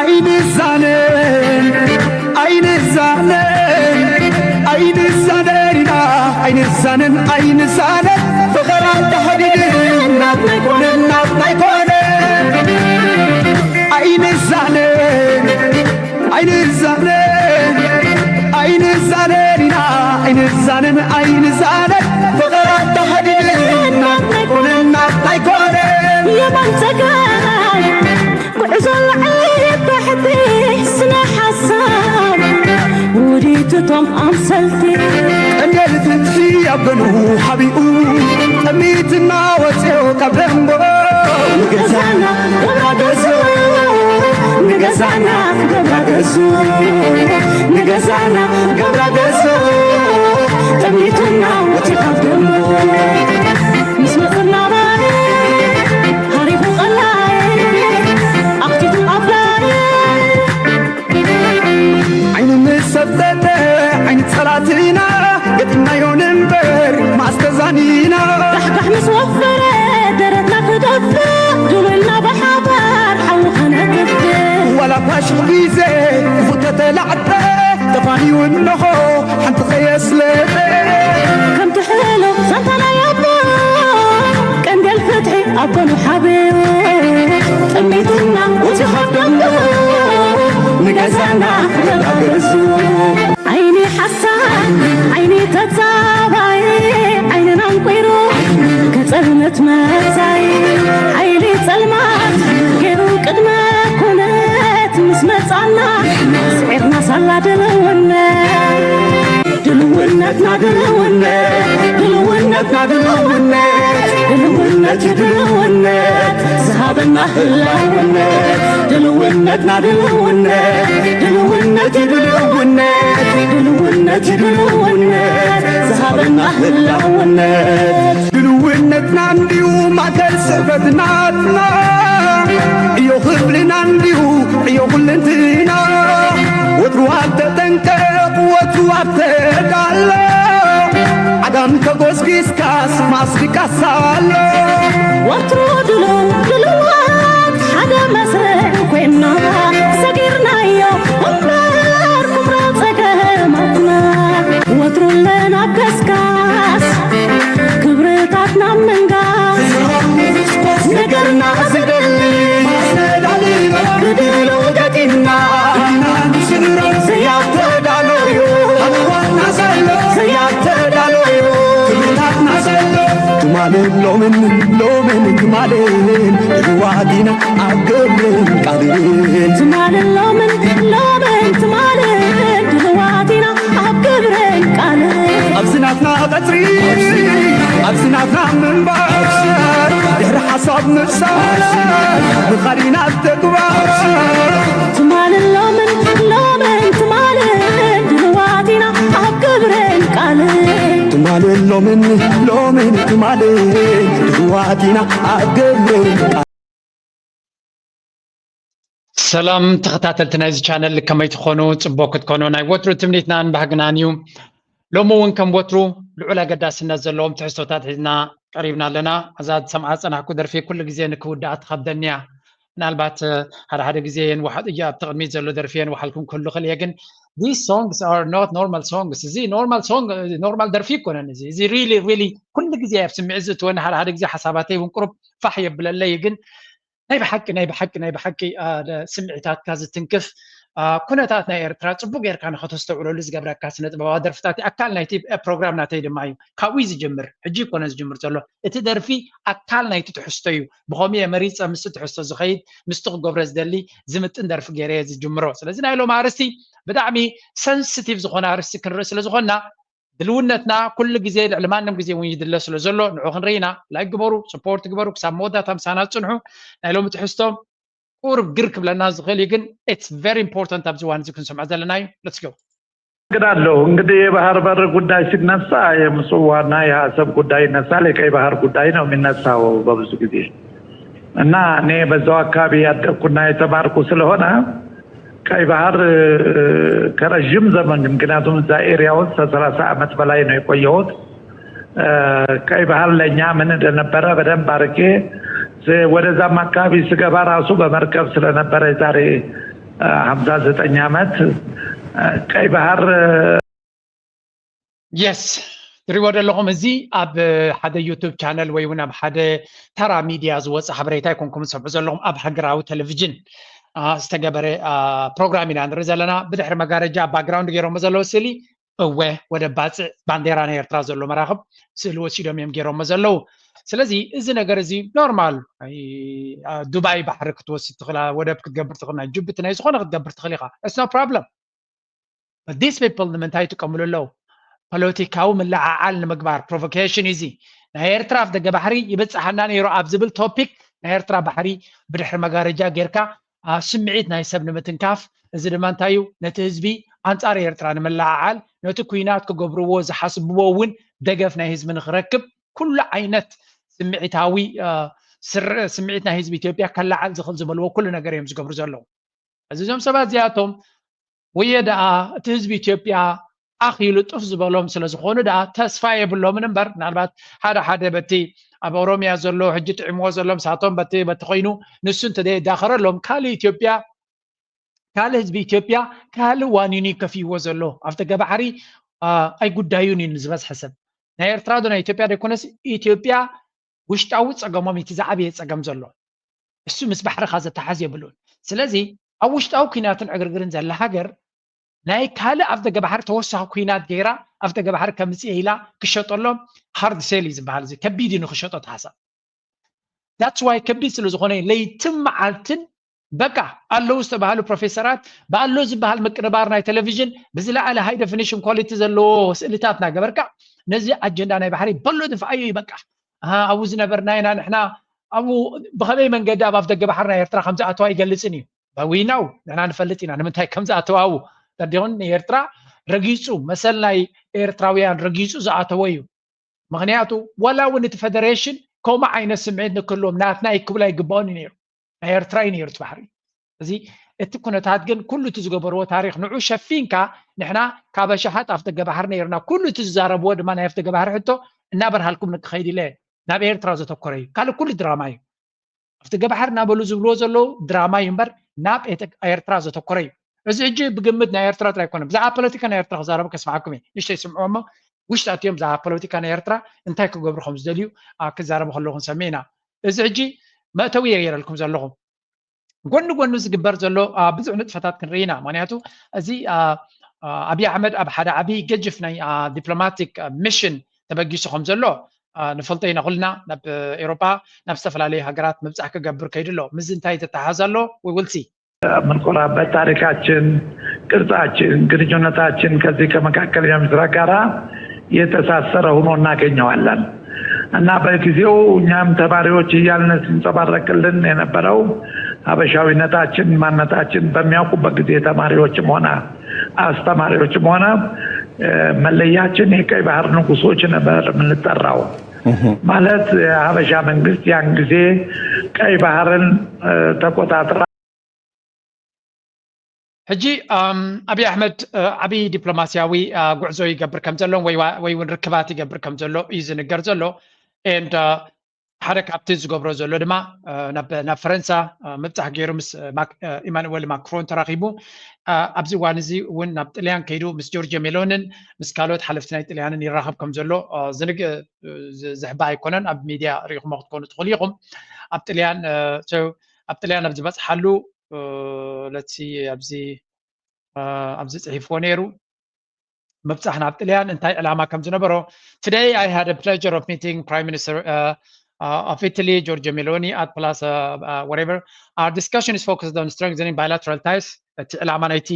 ኣይንዛነን ኣይንዛነን ኣይንዛነን ኢና ኣይንዛነን ኣይንዛነን ፍቕር ኣተሓዲድን ናትና ኣይኮነን ናትና ኣይኮነን ኣይንዛነን ኣይንዛነን ኣይንዛነን ኢና ኣይንዛነን ኣይንዛነን ፍቕር ኣተሓዲድን ናትና ኣይኮነን ናትና ኣይኮነን የማን ጸጋም ጉዕዞ ላዕሊ ታሕቲ ስነ ሓሳብ ውዲትቶም ኣምሰልቲ ቀንገል ፍትሒ ኣብ ገኑ ሓቢኡ ጠሚትና ወፅኦ ካብ ደንቦ ንገዛና ገብራ ገዞ ንገዛና ገብራ ገዞ ንገዛና ገብራ ገዞ ጠሚትና ወፅኦ ካብ ደንቦ ምስ መፅና ባይ ሃሪፉ ቀላይ ኣኽቲቱ ኣፍላይ ዓይኒ ምስ ሰፍተተ ዓይኒ ጸላትና ገጢምናዮ ንንበር ማስተዛኒና ዳሕዳሕ ምስ ወፈረ ደረትና ክደፍእ ድውልና ብሓባር ሓዊ ከነጥፍእ ዋላ እኳ ሽሕ ግዜ ክፉእ ተተላዕጠ ተፋንዩ እንሆ ሓንቲ ከየስለጠ ከምቲ ሕሉፍ ዛንታ ናይ ኣቦ ቀንገል ፍትሒ ኣብ ጎኑ ሓቢኡ ጠሚትና ወፂኻ ደንጎ ንገዛና ገዛ ገዙ ዓይኒ ሓሳድ ዓይኒ ተጻባይ ዓይንና ኣንቂሩ ከጸልምት መጻይ ሓይሊ ጸልማት ገይሩ ቅድመ ኩነት ምስ መጻና ስዒርና ሳላ ድልውነት ድልውነትና ድልውነት ድልውነትና ድልውነት ድልውነት እዩ ድልውነት ዝሃበና ህላውነት ድልውነትና ድልውነት ድልውነት እዩ ድልውነት ድልውነት እዩ ድልውነት ዝሃበና ህላውነት ድልውነትና እንድዩ ማእከል ስዕበት ናትና ዕዮ ክፍልና እንድዩ ዕዮ ኩልንትና ወትሩ ኣብ ተጠንቀቕ ወትሩ ኣብ ተዳሎ ዓጋም ተጎስጊስካስ ማስቲካስ ኣሎ ወትሩ ድሉው ድሉዋት ሓደ መስርዕ ኮይና ሰጊርናዮ እምበር ኩምራ ጸገማትና ወትሩ ለናብ ከስካስ ክብርታትና ምንጋስ ነገርና ዝደሊ ብድሉ ገጢምና ዘያተዳለዩ ዘያተዳለዩ ትማልን ሎምን ሎምን ትማልን ድልዋት ኢና ኣብ ግብርን ቃልን ትማልን ሎምን ሎምን ትማልን ድልዋት ኢና ኣብ ግብርን ቃልን ኣብዚ ናትና ቀጽሪ ኣብዚ ናትና ምንባር ድሕሪ ሓሳብ ምፍሳር ንኻሊና ተግባር ትማልን ሎምን ሎምን ትማልን ድልዋት ኢና ኣብ ግብርን ቃልን ትማልን ሎምን ሎምን ትማልን ድልዋት ኢና ኣብ ግብርን ቃልን ሰላም ተኸታተልቲ ናይዚ ቻነል ከመይ ትኾኑ? ፅቡቅ ክትኮኑ ናይ ወትሩ ትምኒትናን ባህግናን እዩ። ሎሚ እውን ከም ወትሩ ልዑል ኣገዳስነት ዘለዎም ትሕዝቶታት ሒዝና ቀሪብና ኣለና። እዛ ዝሰምዓ ዝፀናሕኩ ደርፊ ኩሉ ግዜ ንክውድኣ ትኸብደኒ እያ። ምናልባት ሓደ ሓደ ግዜ የንውሓ እያ ኣብቲ ቅድሚት ዘሎ ደርፊ የንውሓልኩም ክህሉ ክእል እየ ግን these songs are not normal songs እዚ normal song normal ደርፊ ይኮነን እዚ እዚ really really ኩሉ ግዜ ኣብ ስምዒት ዝእትወኒ ሓደ ሓደ ግዜ ሓሳባተይ እውን ቁሩብ ፋሕ የብለለይ ግን ናይ ብሓቂ ናይ ብሓቂ ናይ ብሓቂ ስምዒታትካ ዝትንክፍ ኩነታት ናይ ኤርትራ ፅቡቅ ጌርካ ንኸተስተውዕለሉ ዝገብረካ ስነ ጥበባዊ ደርፍታት ኣካል ናይቲ ፕሮግራም ናተይ ድማ እዩ ካብኡ እዩ ዝጅምር ሕጂ ይኮነ ዝጅምር ዘሎ እቲ ደርፊ ኣካል ናይቲ ትሕዝቶ እዩ ብኸምኡ እየ መሪፀ ምስቲ ትሕዝቶ ዝኸይድ ምስቲ ክገብሮ ዝደሊ ዝምጥን ደርፊ ገይረ እየ ዝጅምሮ ስለዚ ናይ ሎም ኣርስቲ ብጣዕሚ ሰንስቲቭ ዝኾነ ኣርስቲ ክንርኢ ስለ ዝኾንና ድልውነትና ኩሉ ግዜ ልዕሊ ማንም ግዜ እውን ይድለ ስለ ዘሎ ንዑ ክንርኢ ኢና ላይክ ግበሩ ስፖርት ግበሩ ክሳብ መወዳእታ ምሳና ዝፅንሑ ናይ ሎሚ ትሕዝቶ ቁሩብ ግር ክብለና ዝኽእል እዩ ግን it's very important ኣብዚ እዋን እዚ ክንሰምዖ ዘለና እዩ let's go አመሰግናለሁ። እንግዲህ የባህር በር ጉዳይ ሲነሳ የምጽዋና የአሰብ ጉዳይ ይነሳል። የቀይ ባህር ጉዳይ ነው የሚነሳው በብዙ ጊዜ እና እኔ በዛው አካባቢ ያደግኩና የተማርኩ ስለሆነ ቀይ ባህር ከረዥም ዘመን ምክንያቱም እዛ ኤሪያ ውስጥ ከሰላሳ ዓመት በላይ ነው የቆየሁት። ቀይ ባህር ለእኛ ምን እንደነበረ በደንብ አድርጌ ወደዛም አካባቢ ስገባ ራሱ በመርከብ ስለነበረ የዛሬ ሀምሳ ዘጠኝ ዓመት ቀይ ባህር የስ ትሪዎ ዘለኹም እዚ ኣብ ሓደ ዩቱብ ቻነል ወይ እውን ኣብ ሓደ ተራ ሚድያ ዝወፀ ሓበሬታ ኣይኮንኩም ዝሰምዑ ዘለኹም ኣብ ሃገራዊ ቴሌቪዥን ዝተገበረ ፕሮግራም ኢና ንርኢ ዘለና። ብድሕሪ መጋረጃ ባክግራውንድ ገይሮሞ ዘለዉ ስእሊ እወ ወደብ ባፅዕ ባንዴራ ናይ ኤርትራ ዘሎ መራኽብ ስእሊ ወሲዶም እዮም ገይሮሞ ዘለዉ። ስለዚ እዚ ነገር እዚ ኖርማል ዱባይ ባሕሪ ክትወስድ ትኽእላ ወደብ ክትገብር ትኽእል ናይ ጅቡቲ ናይ ዝኾነ ክትገብር ትኽእል ኢኻ። It's no problem. But these people ንምንታይ ይጥቀምሉ ኣለዉ? ፖለቲካዊ ምልዕዓል ንምግባር ፕሮቮኬሽን እዚ ናይ ኤርትራ ኣፍ ደገ ባሕሪ ይበፅሓና ነይሩ ኣብ ዝብል ቶፒክ ናይ ኤርትራ ባሕሪ ብድሕሪ መጋረጃ ጌርካ ኣብ ስምዒት ናይ ሰብ ንምትንካፍ እዚ ድማ እንታይ እዩ ነቲ ህዝቢ ኣንፃር ኤርትራ ንምልዕዓል ነቲ ኩናት ክገብርዎ ዝሓስብዎ እውን ደገፍ ናይ ህዝቢ ንክረክብ ኩሉ ዓይነት ስምዒታዊ ስምዒት ናይ ህዝቢ ኢትዮጵያ ከላዓል ዝኽእል ዝበልዎ ኩሉ ነገር እዮም ዝገብሩ ዘለዉ። እዚ እዞም ሰባት እዚኣቶም ወየ ደኣ እቲ ህዝቢ ኢትዮጵያ ኣኺሉ ጡፍ ዝበሎም ስለ ዝኾኑ ደኣ ተስፋ የብሎምን እምበር ምናልባት ሓደ ሓደ በቲ ኣብ ኦሮሚያ ዘሎ ሕጂ ጥዕምዎ ዘሎ ምሳቶም በቲ በቲ ኮይኑ ንሱ እንተዘየዳኸረሎም ካልእ ኢትዮጵያ ካልእ ህዝቢ ኢትዮጵያ ካልእ ዋኒኑ ከፊዎ ዘሎ ኣብ ደገ ባሕሪ ኣይጉዳዩን እዩ ንዝበዝሐ ሰብ ናይ ኤርትራ ዶ ናይ ኢትዮጵያ ደይኮነስ ኢትዮጵያ ውሽጣዊ ፀገሞም እቲ ዝዓበየ ፀገም ዘሎ እሱ ምስ ባሕርኻ ዘተሓዝ የብሉን። ስለዚ ኣብ ውሽጣዊ ኩናትን ዕግርግርን ዘላ ሃገር ናይ ካልእ ኣፍ ደገ ባሕሪ ተወሳኺ ኩናት ገይራ ኣፍ ደገ ባሕሪ ከምፅእ ኢላ ክሸጠሎም ሃርድ ሴል እዩ ዝበሃል እዚ ከቢድ እዩ ንክሸጦ ተሓሳብ that's why ከቢድ ስለ ዝኾነ ለይትን መዓልትን በቃ ኣለዉ ዝተባሃሉ ፕሮፌሰራት ብኣሎ ዝበሃል ምቅንባር ናይ ቴሌቪዥን ብዝለዓለ ሃይ ዴፊኒሽን ኳሊቲ ዘለዎ ስእልታት እናገበርካ ነዚ ኣጀንዳ ናይ ባሕሪ በሎ ድፍኣዮ እዩ በቃ ኣብኡ ዝነበርና ኢና ንሕና ኣብኡ ብኸመይ መንገዲ ኣብ ኣፍ ደገ ባሕሪ ናይ ኤርትራ ከም ዝኣተዋ ይገልፅን እዩ we know ንሕና ንፈልጥ ኢና ንምንታይ ከም ዝኣተዋ ኣብኡ ተዲኹን ንኤርትራ ረጊፁ መሰል ናይ ኤርትራውያን ረጊፁ ዝኣተወ እዩ ምክንያቱ ዋላ እውን እቲ ፌደሬሽን ከምኡ ዓይነት ስምዒት ንክህልዎም ናትና እዩ ክብላ ይግባኦን እዩ ነይሩ ናይ ኤርትራ እዩ ነይሩ እቲ ባሕሪ እዚ እቲ ኩነታት ግን ኩሉ እቲ ዝገበርዎ ታሪክ ንዑ ሸፊንካ ንሕና ካብ ኣሽሓት ኣፍ ደገ ባሕሪ ነይርና ኩሉ እቲ ዝዛረብዎ ድማ ናይ ኣፍ ደገ ባሕሪ ሕቶ እናበርሃልኩም ንክኸይድ ኢለ ናብ ኤርትራ ዘተኮረ እዩ ካልእ ኩሉ ድራማ እዩ ኣብቲ ገባሕር እናበሉ ዝብልዎ ዘለዉ ድራማ እዩ እምበር ናብ ኤርትራ ዘተኮረ እዩ። እዚ ሕጂ ብግምት ናይ ኤርትራ ጥራይ ኣይኮነን። ብዛዕባ ፖለቲካ ናይ ኤርትራ ክዛረቡ ከስምዓኩም እየ። ንእሽተይ ስምዕዎ እሞ ውሽጢ ኣትዮም ብዛዕባ ፖለቲካ ናይ ኤርትራ እንታይ ክገብሩ ከም ዝደልዩ ክዛረቡ ከለዉ ክንሰምዕ ኢና። እዚ ሕጂ መእተዊ እየ ገይረልኩም ዘለኹ። ጎኒ ጎኒ ዝግበር ዘሎ ብዙሕ ንጥፈታት ክንርኢ ኢና። ምክንያቱ እዚ ኣብይ ኣሕመድ ኣብ ሓደ ዓብዪ ገጅፍ ናይ ዲፕሎማቲክ ሚሽን ተበጊሱ ከም ዘሎ ንፈልጦ ኢና ኩልና ናብ ኤሮጳ ናብ ዝተፈላለዩ ሃገራት ምብፃሕ ክገብር ከይዱ ኣሎ። ምስዚ እንታይ ተተሓሓዝ ኣሎ? We will see። የምንኮራበት ታሪካችን፣ ቅርጻችን፣ ግንኙነታችን ከዚህ ከመካከለኛው ምስራቅ ጋራ የተሳሰረ ሆኖ እናገኘዋለን እና በጊዜው እኛም ተማሪዎች እያልን ሲንጸባረቅልን የነበረው ሀበሻዊነታችን ማንነታችን በሚያውቁበት ጊዜ ተማሪዎችም ሆነ አስተማሪዎችም ሆነ መለያችን የቀይ ባህር ንጉሶች ነበር የምንጠራው። ማለት የሀበሻ መንግስት ያን ጊዜ ቀይ ባህርን ተቆጣጥራ ሕጂ ኣብይ ኣሕመድ ዓብዪ ዲፕሎማስያዊ ጉዕዞ ይገብር ከም ዘሎ ወይ እውን ርክባት ይገብር ከም ዘሎ እዩ ዝንገር ዘሎ። And ሓደ ካብቲ ዝገብሮ ዘሎ ድማ ናብ ፈረንሳ ምብፃሕ ገይሩ ምስ ኢማኑኤል ማክሮን ተራኺቡ ኣብዚ እዋን እዚ እውን ናብ ጥልያን ከይዱ ምስ ጆርጆ ሜሎንን ምስ ካልኦት ሓለፍቲ ናይ ጥልያንን ይራኸብ ከም ዘሎ ዝሕባ ኣይኮነን። ኣብ ሚድያ ርኢኹሞ ክትኮኑ ትኽእሉ ኢኹም። ኣብ ጥልያን ኣብ ጥልያን ኣብ ዝበፅሓሉ ለትሲ ኣብዚ ኣብዚ ፅሒፍዎ ነይሩ። ምብፃሕ ናብ ጥልያን እንታይ ዕላማ ከም ዝነበሮ Today I had a pleasure of meeting Prime Minister of Italy Giorgia Meloni at Palazzo whatever. Our discussion is focused on strengthening bilateral ties. እቲ ዕላማ ናይቲ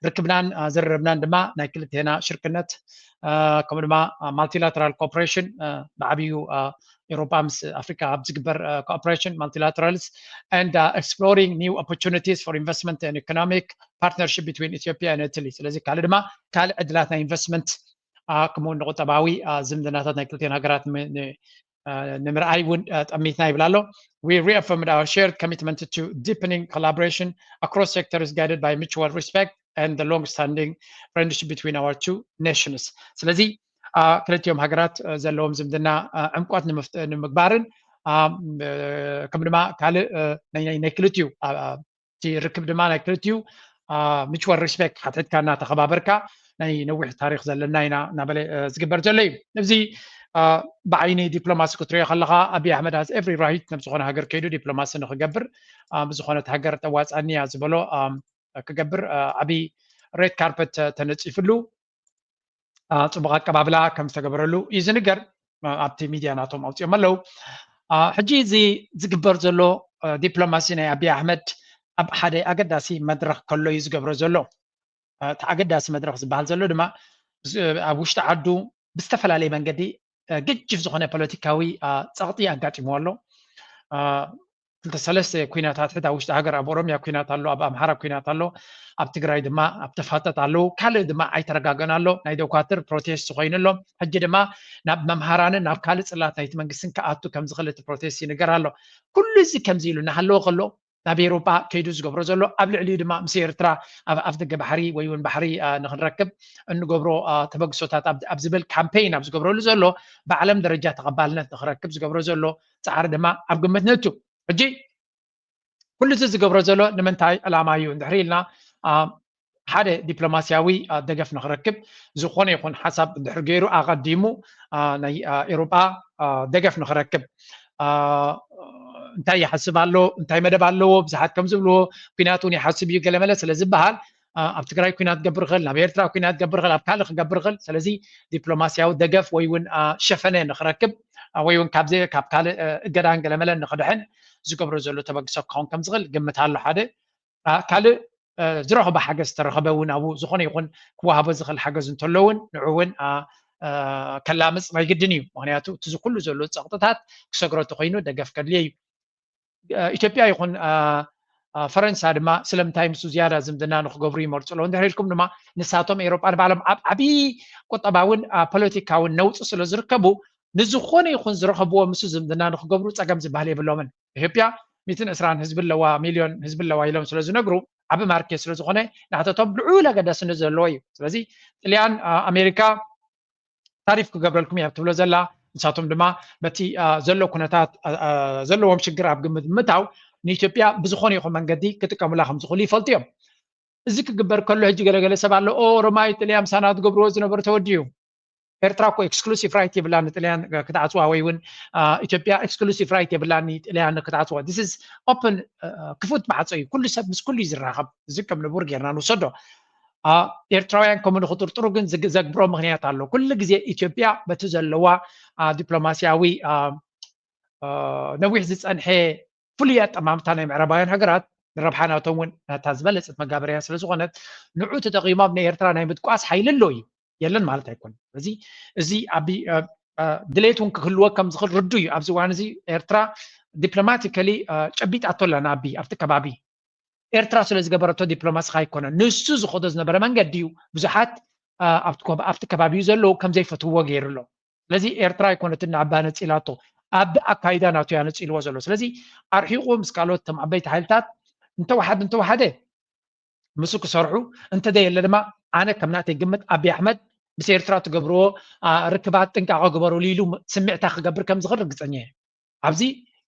ርክብናን ዝርርብናን ድማ ናይ ክልቴና ሽርክነት ከምኡ ድማ multilateral cooperation ብዓብዩ ኤሮጳ ምስ ኣፍሪካ ኣብ ዝግበር cooperation multilaterals and exploring new opportunities for investment and economic partnership between Ethiopia and Italy። ስለዚ ካልእ ድማ ካልእ ዕድላት ናይ ኢንቨስትመንት ከምኡ ንቁጠባዊ ዝምድናታት ናይ ክልቲኤን ሃገራት ንምርኣይ እውን ጠሚትና ይብል ኣሎ። We reaffirmed our shared commitment to deepening collaboration across sectors guided by mutual respect and the long-standing friendship between our two nations. ስለዚ ክልቲኦም ሃገራት ዘለዎም ዝምድና ዕምቆት ንምግባርን ከም ድማ ካልእ ናይ ክልቲኡ እቲ ርክብ ድማ ናይ ክልቲኡ mutual respect፣ ሓትሕድካ እናተኸባበርካ ናይ ነዊሕ ታሪኽ ዘለና ኢና እናበለ ዝግበር ዘሎ እዩ። እዚ ብዓይኒ ዲፕሎማሲ ክትሪኦ ከለኻ፣ ኣብይ ኣሕመድ has every right ናብ ዝኾነ ሃገር ከይዱ ዲፕሎማሲ ንክገብር፣ ብዝኾነት ሃገር ተዋፃኒ እያ ዝበሎ ክገብር ዓብይ ሬድ ካርፐት ተነፂፍሉ ፅቡቕ ኣቀባብላ ከም ዝተገበረሉ እዩ ዝንገር። ኣብቲ ሚድያ ናቶም ኣውፅኦም ኣለዉ። ሕጂ እዚ ዝግበር ዘሎ ዲፕሎማሲ ናይ ኣብይ ኣሕመድ ኣብ ሓደ ኣገዳሲ መድረኽ ከሎ እዩ ዝገብሮ ዘሎ። እቲ ኣገዳሲ መድረኽ ዝበሃል ዘሎ ድማ ኣብ ውሽጢ ዓዱ ብዝተፈላለየ መንገዲ ግጅፍ ዝኾነ ፖለቲካዊ ፀቕጢ ኣጋጢምዎ ኣሎ። ክልተ ሰለስተ ኩናታት ሕታ ውሽጢ ሃገር፣ ኣብ ኦሮሚያ ኩናት ኣሎ፣ ኣብ ኣምሓራ ኩናት ኣሎ፣ ኣብ ትግራይ ድማ ኣብ ተፋጠጥ ኣለዉ። ካልእ ድማ ኣይተረጋገን ኣሎ። ናይ ዶኳትር ፕሮቴስት ኮይኑ ኣሎ። ሕጂ ድማ ናብ መምሃራንን ናብ ካልእ ጽላት ናይቲ መንግስትን ክኣቱ ከም ዝኽእል እቲ ፕሮቴስት ይንገር ኣሎ። ኩሉ እዚ ከምዚ ኢሉ እናሃለወ ከሎ ናብ ኤሮጳ ከይዱ ዝገብሮ ዘሎ፣ ኣብ ልዕሊኡ ድማ ምስ ኤርትራ ኣብ ኣፍ ደገ ባሕሪ ወይ እውን ባሕሪ ንክንረክብ እንገብሮ ተበግሶታት ኣብ ዝብል ካምፔይን ኣብ ዝገብረሉ ዘሎ፣ ብዓለም ደረጃ ተቐባልነት ንክረክብ ዝገብሮ ዘሎ ፃዕሪ ድማ ኣብ ግምት ነቱ። ሕጂ ኩሉ እዚ ዝገብሮ ዘሎ ንምንታይ ዕላማ እዩ እንድሕር ኢልና፣ ሓደ ዲፕሎማስያዊ ደገፍ ንክረክብ፣ ዝኾነ ይኹን ሓሳብ እንድሕር ገይሩ ኣቐዲሙ ናይ ኤሮጳ ደገፍ ንክረክብ እንታይ ይሓስብ ኣሎ፣ እንታይ መደብ ኣለዎ፣ ብዙሓት ከም ዝብልዎ ኩናት እውን ይሓስብ እዩ ገለመለ ስለ ዝበሃል፣ ኣብ ትግራይ ኩናት ክገብር ይኽእል፣ ናብ ኤርትራ ኩናት ክገብር ይኽእል፣ ኣብ ካልእ ክገብር ይኽእል። ስለዚ ዲፕሎማስያዊ ደገፍ ወይ እውን ሸፈነ ንክረክብ ወይ እውን ካብ ካልእ እገዳን ገለመለን ንክድሕን ዝገብሮ ዘሎ ተበግሶ ክኸውን ከም ዝኽእል ግምት ኣሎ። ሓደ ካልእ ዝረኸቦ ሓገዝ ዝተረኸበ እውን ኣብኡ ዝኾነ ይኹን ክወሃቦ ዝኽእል ሓገዝ እንተሎ እውን ንዑ እውን ከላምፅ ናይ ግድን እዩ። ምክንያቱ እቲ ዝኩሉ ዘሎ ፀቕጥታት ክሰግሮ ተኮይኑ ደገፍ ከድልዮ እዩ። ኢትዮጵያ ይኹን ፈረንሳ ድማ ስለምንታይ ምስ ዝያዳ ዝምድና ንክገብሩ ይመርፁ ኣለዉ እንድሕር ኢልኩም ድማ ንሳቶም ኤሮጳ ንባዕሎም ኣብ ዓብዪ ቁጠባውን ፖለቲካውን ነውፂ ስለ ዝርከቡ ንዝኾነ ይኹን ዝረኸብዎ ምስ ዝምድና ንክገብሩ ፀገም ዝበሃል የብሎምን። ኢትዮጵያ ሚትን ዕስራን ህዝቢ ኣለዋ፣ ሚልዮን ህዝቢ ኣለዋ ኢሎም ስለ ዝነግሩ ዓቢ ማርኬት ስለ ዝኾነ ናሕተቶም ልዑል ኣገዳስነት ዘለዎ እዩ። ስለዚ ጥልያን ኣሜሪካ ታሪፍ ክገብረልኩም እያ ትብሎ ዘላ። ንሳቶም ድማ በቲ ዘሎ ኩነታት ዘለዎም ሽግር ኣብ ግምት ብምእታው ንኢትዮጵያ ብዝኾነ ይኹን መንገዲ ክጥቀሙላ ከም ዝኽእሉ ይፈልጡ እዮም። እዚ ክግበር ከሎ ሕጂ ገለገለ ሰብ ኣሎ ኦሮማይ ጥልያን ምሳና ትገብርዎ ዝነበሩ ተወዲኡ። ኤርትራ እኮ ኤክስክሉሲቭ ራይት የብላን ንጥልያን ክትዓፅዋ ወይ እውን ኢትዮጵያ ኤክስክሉሲቭ ራይት የብላን ንጥልያን ክትዓፅዋ። This is open ክፉት ማዕፆ እዩ። ኩሉ ሰብ ምስ ኩሉ እዩ ዝራኸብ። እዚ ከም ንቡር ጌርና ንውሰዶ። ኤርትራውያን ከምኡ ንክጥርጥሩ ግን ዘግብሮ ምክንያት ኣሎ። ኩሉ ግዜ ኢትዮጵያ በቲ ዘለዋ ዲፕሎማስያዊ ነዊሕ ዝፀንሐ ፍሉይ ኣጠማምታ ናይ ምዕራባውያን ሃገራት ንረብሓ ናቶም እውን ናታ ዝበለፀት መጋበርያ ስለ ዝኾነት ንዑ ተጠቂሞም ንኤርትራ ናይ ምጥቋስ ሓይሊ ኣሎ እዩ የለን ማለት ኣይኮነን። እዚ እዚ ኣብ ድሌት እውን ክህልዎ ከም ዝኽእል ርዱ እዩ። ኣብዚ እዋን እዚ ኤርትራ ዲፕሎማቲካሊ ጨቢጣቶ ኣላ ንኣቢ ኣብቲ ከባቢ ኤርትራ ስለ ዝገበረቶ ዲፕሎማሲ ኣይኮነን። ንሱ ዝኸዶ ዝነበረ መንገዲ እዩ ብዙሓት ኣብቲ ከባቢኡ ዘለዉ ከም ዘይፈትውዎ ገይሩ ኣሎ። ስለዚ ኤርትራ ኣይኮነትን ንኣባ ነፂላቶ፣ ኣብ ኣካይዳ ናቱ እያ ነፂልዎ ዘሎ። ስለዚ ኣርሒቑ ምስ ካልኦት እቶም ዓበይቲ ሓይልታት እንተወሓደ እንተወሓደ ምስኡ ክሰርሑ እንተዘየለ ድማ ኣነ ከም ናተይ ግምት ኣብይ ኣሕመድ ምስ ኤርትራ ትገብርዎ ርክባት ጥንቃቐ ግበሩሉ ኢሉ ስምዕታ ክገብር ከም ዝኽእል ርግፀኛ እየ። ኣብዚ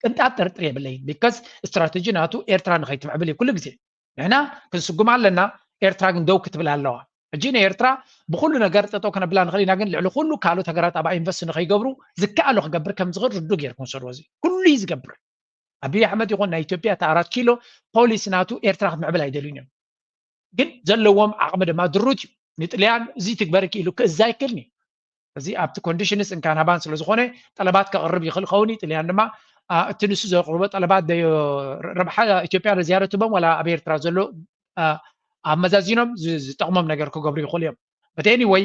ቅንጣብ ጥርጥር የብለይን። ቢካዝ ስትራተጂ ናቱ ኤርትራ ንኸይትምዕብል እዩ ኩሉ ግዜ። ንሕና ክንስጉም ኣለና፣ ኤርትራ ግን ደው ክትብል ኣለዋ። ሕጂ ንኤርትራ ብኩሉ ነገር ጠጠው ከነብላ ንኽእል ኢና፣ ግን ልዕሊ ኩሉ ካልኦት ሃገራት ኣብኣ ኢንቨስት ንኸይገብሩ ዝከኣሎ ክገብር ከም ዝኽእል ርዱ ጌርኩም ውሰድዎ። እዚ ኩሉ እዩ ዝገብር። ኣብይ ኣሕመድ ይኹን ናይ ኢትዮጵያ እቲ ኣራት ኪሎ ፖሊሲ ናቱ ኤርትራ ክትምዕብል ኣይደልዩን እዮም። ግን ዘለዎም ዓቕሚ ድማ ድሩት እዩ። ንጥልያን እዚ ትግበር ክኢሉ ክእዛ ኣይክእልን እዩ። እዚ ኣብቲ ኮንዲሽንስ እንካን ሃባን ስለ ዝኾነ ጠለባት ከቕርብ ይኽእል ኸውን እዩ። ጥልያን ድማ እቲ ንሱ ዘቕርቦ ጠለባት ረብሓ ኢትዮጵያ ዝያዳ ትቦም ዋላ ኣብ ኤርትራ ዘሎ ኣመዛዚኖም ዝጠቕሞም ነገር ክገብሩ ይኽእሉ እዮም። በቲ ኤኒወይ